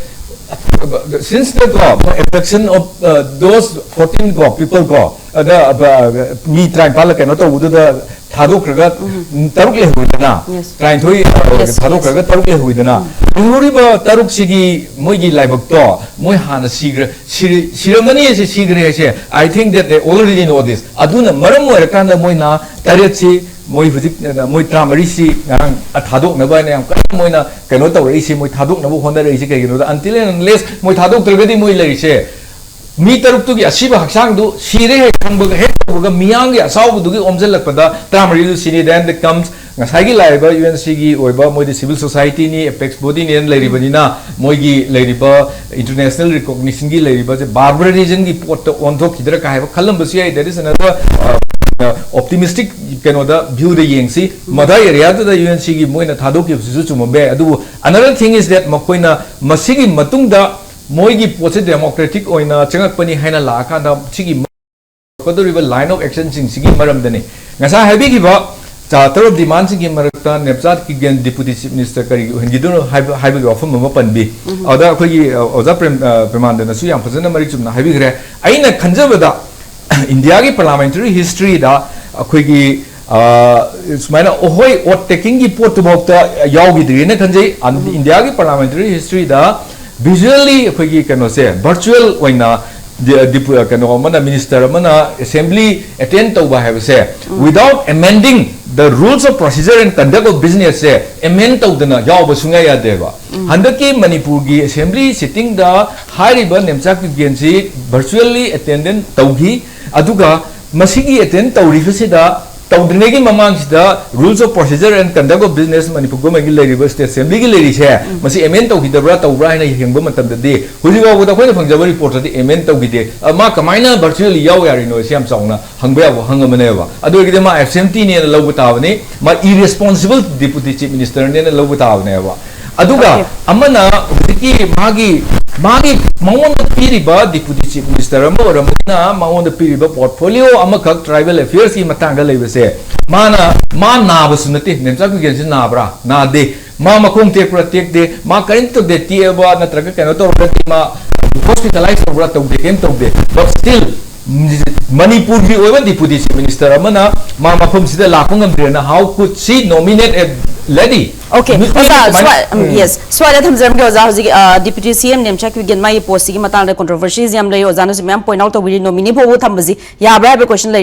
since the ꯀꯣ, abduction of those fourteen ꯀꯣ, people ꯀꯣ, ꯑꯗ ꯃꯤ ꯇꯔꯥꯅꯤꯄꯥꯜ ꯀꯩꯅꯣ ꯇꯧꯕꯗꯨꯗ ꯊꯥꯗꯣꯛꯈ꯭ꯔꯒ ꯇꯔꯨꯛ ꯂꯩꯍꯧꯏꯗꯅ, ꯇꯔꯥꯅꯤꯊꯣꯏ ꯊꯥꯗꯣꯛꯈ꯭ꯔꯒ ꯇꯔꯨꯛ ꯂꯩꯍꯧꯏꯗꯅ, ꯍꯤꯡꯍꯧꯔꯤꯕ ꯇꯔꯨꯛꯁꯤꯒꯤ ꯃꯣꯏꯒꯤ ꯂꯥꯏꯕꯛꯇꯣ ꯃꯣꯏ ꯍꯥꯟꯅ ꯁꯤꯈ꯭ꯔꯦ, ꯁꯤꯔꯝꯃꯅꯤ ꯍꯥꯏꯁꯦ, ꯁꯤꯈ꯭ꯔꯦ ꯍꯥꯏꯁꯦ, I think that they already know this. ꯑꯗꯨꯅ ꯃꯔꯝ ꯑꯣꯏꯔꯀꯥꯟꯗ ꯃꯣꯏꯅ ꯇꯔꯦꯠꯁꯤ, ꯃꯣꯏ ꯍꯧꯖꯤꯛ, ꯃꯣꯏ ꯇꯔꯥꯃꯔꯤꯁꯤ ꯉꯔꯥꯡ ꯊꯥꯗꯣꯛꯅꯕ ꯍꯥꯏꯅ ꯌꯥꯝ ꯀꯟꯅ ꯃꯣꯏꯅ ꯀꯩꯅꯣ ꯇꯧꯔꯛꯏꯁꯤ, ꯃꯣꯏ ꯊꯥꯗꯣꯛꯅꯕ ꯍꯣꯠꯅꯔꯛꯏꯁꯤ ꯀꯩꯒꯤꯅꯣꯗ, until and unless ꯃꯣꯏ ꯊꯥꯗꯣꯛꯇ꯭ꯔꯒꯗꯤ ꯃꯣꯏ ꯂꯩꯔꯤꯁꯦ ꯃꯤ ꯇꯔꯨꯛꯇꯨꯒꯤ ꯑꯁꯤꯕ ꯍꯛꯆꯥꯡꯗꯨ ꯁꯤꯔꯦ ꯍꯦꯛ ꯈꯪꯕꯒ, ꯍꯦꯛ ꯇꯧꯕꯒ ꯃꯤꯌꯥꯝꯒꯤ ꯑꯁꯥꯎꯕꯗꯨꯒꯤ ꯑꯣꯝꯁꯤꯜꯂꯛꯄꯗ ꯇꯔꯥꯃꯔꯤꯗꯨ ꯁꯤꯅꯤ꯫ Then comes ꯉꯁꯥꯏꯒꯤ ꯂꯥꯛꯏꯕ ꯌꯨ ꯑꯦꯟ ꯁꯤꯒꯤ ꯑꯣꯏꯕ ꯃꯣꯏꯗꯤ civil society ꯅꯤ, apex body ꯅꯦꯅ ꯂꯩꯔꯤꯕꯅꯤꯅ, ꯃꯣꯏꯒꯤ ꯂꯩꯔꯤꯕ international recognition ꯒꯤ ꯂꯩꯔꯤꯕꯁꯦ barbarism ꯒꯤ ꯄꯣꯠꯇ ꯑꯣꯟꯊꯣꯛꯈꯤꯗ꯭ꯔꯥ ꯀꯥꯏ ꯍꯥꯏꯕ ꯈꯜꯂꯝꯕꯁꯨ ꯌꯥꯏ꯫ That is another optimistic ꯀꯩꯅꯣꯗ, view ꯗ ꯌꯦꯡꯁꯤ꯫ ꯃꯗꯥꯏ ꯑꯦꯔꯤꯌꯥꯗꯨꯗ ꯌꯨ ꯑꯦꯟ ꯁꯤꯒꯤ ꯃꯣꯏꯅ ꯊꯥꯗꯣꯛꯈꯤꯕꯁꯤꯁꯨ ꯆꯨꯝꯃꯝꯕ ꯌꯥꯏ꯫ ꯑꯗꯨꯕꯨ another thing is that ꯃꯈꯣꯏꯅ ꯃꯁꯤꯒꯤ ꯃꯇꯨꯡꯗ ꯃꯣꯏꯒꯤ ꯄꯣꯠꯁꯦ democratic ꯑꯣꯏꯅ ꯆꯪꯉꯛꯄꯅꯤ ꯍꯥꯏꯅ ꯂꯥꯛꯑꯀꯥꯟꯗ ꯁꯤꯒꯤ ꯀꯗꯧꯔꯤꯕ line of actionꯁꯤꯡꯁꯤꯒꯤ ꯃꯔꯝꯗꯅꯤ꯫ ꯉꯁꯥꯏ ꯍꯥꯏꯕꯤꯈꯤꯕ ꯆꯥꯇꯔꯨꯛ demandꯁꯤꯡꯒꯤ ꯃꯔꯛꯇ ꯅꯦꯞꯆꯥꯠ ꯀꯤꯒꯦꯟ Deputy Chief Minister ꯀꯔꯤꯒꯤ ꯑꯣꯏꯍꯟꯈꯤꯗꯣꯏꯅꯣ ꯍꯥꯏꯕ, ꯍꯥꯏꯕꯒꯤ ꯋꯥꯐꯝ ꯑꯃ ꯄꯟꯕꯤ꯫ ꯑꯗ ꯑꯩꯈꯣꯏꯒꯤ, ꯑ, ꯑꯣꯖꯥ ꯄ꯭ꯔꯦꯝ-, ꯑ, ꯄ꯭ꯔꯦꯃꯥꯅꯟꯗꯅꯁꯨ ꯌꯥꯝ ꯐꯖꯅ ꯃꯔꯤꯛ ꯆꯨꯝꯅ ꯍꯥꯏꯕꯤꯈ꯭ꯔꯦ꯫ ꯑꯩꯅ ꯈꯟꯖꯕꯗ Indiaꯒꯤ parliamentary historyꯗ ꯑꯩꯈꯣꯏꯒꯤ, ꯑ, ꯁꯨꯃꯥꯏꯅ ꯍꯣꯏ, oath takingꯒꯤ ꯄꯣꯠꯇꯨꯐꯥꯎꯗ ꯌꯥꯎꯈꯤꯗ꯭ꯔꯤꯅ ꯈꯟꯖꯩ꯫ ꯑꯟ-, Indiaꯒꯤ parliamentary historyꯗ visually ꯑꯩꯈꯣꯏꯒꯤ ꯀꯩꯅꯣꯁꯦ virtual ꯑꯣꯏꯅ ꯗꯤ-, ꯗꯤꯄꯨ-, ꯀꯩꯅꯣ ꯑꯃꯅ, minister ꯑꯃꯅ assembly attend ꯇꯧꯕ ꯍꯥꯏꯕꯁꯦ without amending the rules of procedure and conduct of businessꯁꯦ amend ꯇꯧꯗꯅ ꯌꯥꯎꯕ ꯁꯨꯡꯌꯥ ꯌꯥꯗꯦꯕ꯫ ꯍꯟꯗꯛꯀꯤ ꯃꯅꯤꯄꯨꯔꯒꯤ assembly sittingꯗ ꯍꯥꯏꯔꯤꯕ ꯅꯦꯝꯆꯥꯛ ꯀꯤꯒꯦꯟꯁꯤ virtually attendance ꯇꯧꯈꯤ꯫ ꯑꯗꯨꯒ ꯃꯁꯤꯒꯤ attend ꯇꯧꯔꯤꯕꯁꯤꯗ, ꯇꯧꯗ꯭ꯔꯤꯉꯩꯒꯤ ꯃꯃꯥꯡꯁꯤꯗ rules of procedure and conduct of business Manipur governmentꯀꯤ ꯂꯩꯔꯤꯕ state assemblyꯒꯤ ꯂꯩꯔꯤꯁꯦ, ꯃꯁꯤ amend ꯇꯧꯈꯤꯗꯕ꯭ꯔꯥ, ꯇꯧꯕ꯭ꯔꯥ ꯍꯥꯏꯅ ꯌꯦꯡꯕ ꯃꯇꯝꯗꯗꯤ, ꯍꯧꯖꯤꯛ ꯐꯥꯎꯕꯗ ꯑꯩꯈꯣꯏꯅ ꯐꯪꯖꯕ reportꯇꯗꯤ amend ꯇꯧꯈꯤꯗꯦ꯫ ꯑ, ꯃꯥ ꯀꯃꯥꯏꯅ virtually ꯌꯥꯎ ꯌꯥꯔꯤꯅꯣ? ꯁꯤ ꯌꯥꯝ ꯆꯥꯎꯅ ꯍꯪꯕ ꯌꯥꯕ ꯋꯥꯍꯪ ꯑꯃꯅꯦꯕ꯫ ꯑꯗꯨ ꯑꯣꯏꯔꯒꯗꯤ ꯃꯥ absenteeꯅꯦꯅ ꯂꯧꯕ ꯇꯥꯕꯅꯤ, ꯃꯥ irresponsible Deputy Chief Ministerꯅꯦꯅ ꯂꯧꯕ ꯇꯥꯕꯅꯦꯕ꯫ ꯑꯗꯨꯒ ꯑꯃꯅ ꯍꯧꯖꯤꯛꯀꯤ ꯃꯥꯒꯤ, ꯃꯥꯒꯤ, ꯃꯉꯣꯟꯗ ꯄꯤꯔꯤꯕ Deputy Chief Minister ꯑꯃ ꯑꯣꯏꯔꯕꯅꯤꯅ ꯃꯉꯣꯟꯗ ꯄꯤꯔꯤꯕ portfolio ꯑꯃꯈꯛ tribal affairsꯀꯤ ꯃꯇꯥꯡꯗ ꯂꯩꯕꯁꯦ, ꯃꯥꯅ, ꯃꯥ ꯅꯥꯕꯁꯨ ꯅꯠꯇꯦ, ꯅꯦꯝꯆꯥꯛ ꯀꯤꯒꯦꯟꯁꯤ ꯅꯥꯕ꯭ꯔꯥ? ꯅꯥꯗꯦ꯫ ꯃꯥ ꯃꯈꯣꯡ ꯇꯦꯛꯄ꯭ꯔꯥ? ꯇꯦꯛꯇꯦ꯫ ꯃꯥ ꯀꯔꯤꯝꯇ ꯇꯧꯗꯦ, ꯇꯦꯛꯑꯕ ꯅꯠꯇ꯭ꯔꯒ ꯀꯩꯅꯣ ꯇꯧꯔꯒꯗꯤ ꯃꯥ hospitalize ꯇꯧꯕ꯭ꯔꯥ? ꯇꯧꯗꯦ, ꯀꯔꯤꯝ ꯇꯧꯗꯦ꯫ But still, ꯃꯅꯤꯄꯨꯔꯒꯤ ꯑꯣꯏꯕ Deputy Chief Minister ꯑꯃꯅ ꯃꯥ ꯃꯐꯝꯁꯤꯗ ꯂꯥꯛꯄ ꯉꯝꯗ꯭ꯔꯦꯅ, how could she nominate a lady? Okay, ꯑꯣꯖꯥ, ꯁ꯭ꯋꯥꯏ-, ꯎꯝ, yes, ꯁ꯭ꯋꯥꯏꯗ ꯊꯝꯖꯔꯝꯒꯦ ꯑꯣꯖꯥ꯫ ꯍꯧꯖꯤꯛ, ꯑ, Deputy C M ꯅꯦꯝꯆꯥꯛ ꯀꯤꯒꯦꯟ ꯃꯥꯒꯤ postꯁꯤꯒꯤ ꯃꯇꯥꯡꯗ controversies ꯌꯥꯝ ꯂꯩ, ꯑꯣꯖꯥꯅꯁꯨ ꯃꯌꯥꯝ point out ꯇꯧꯕꯤꯔꯤ, nominee ꯐꯥꯎꯕ ꯊꯝꯕꯁꯤ ꯌꯥꯕ꯭ꯔꯥ ꯍꯥꯏꯕ question ꯂꯩ꯫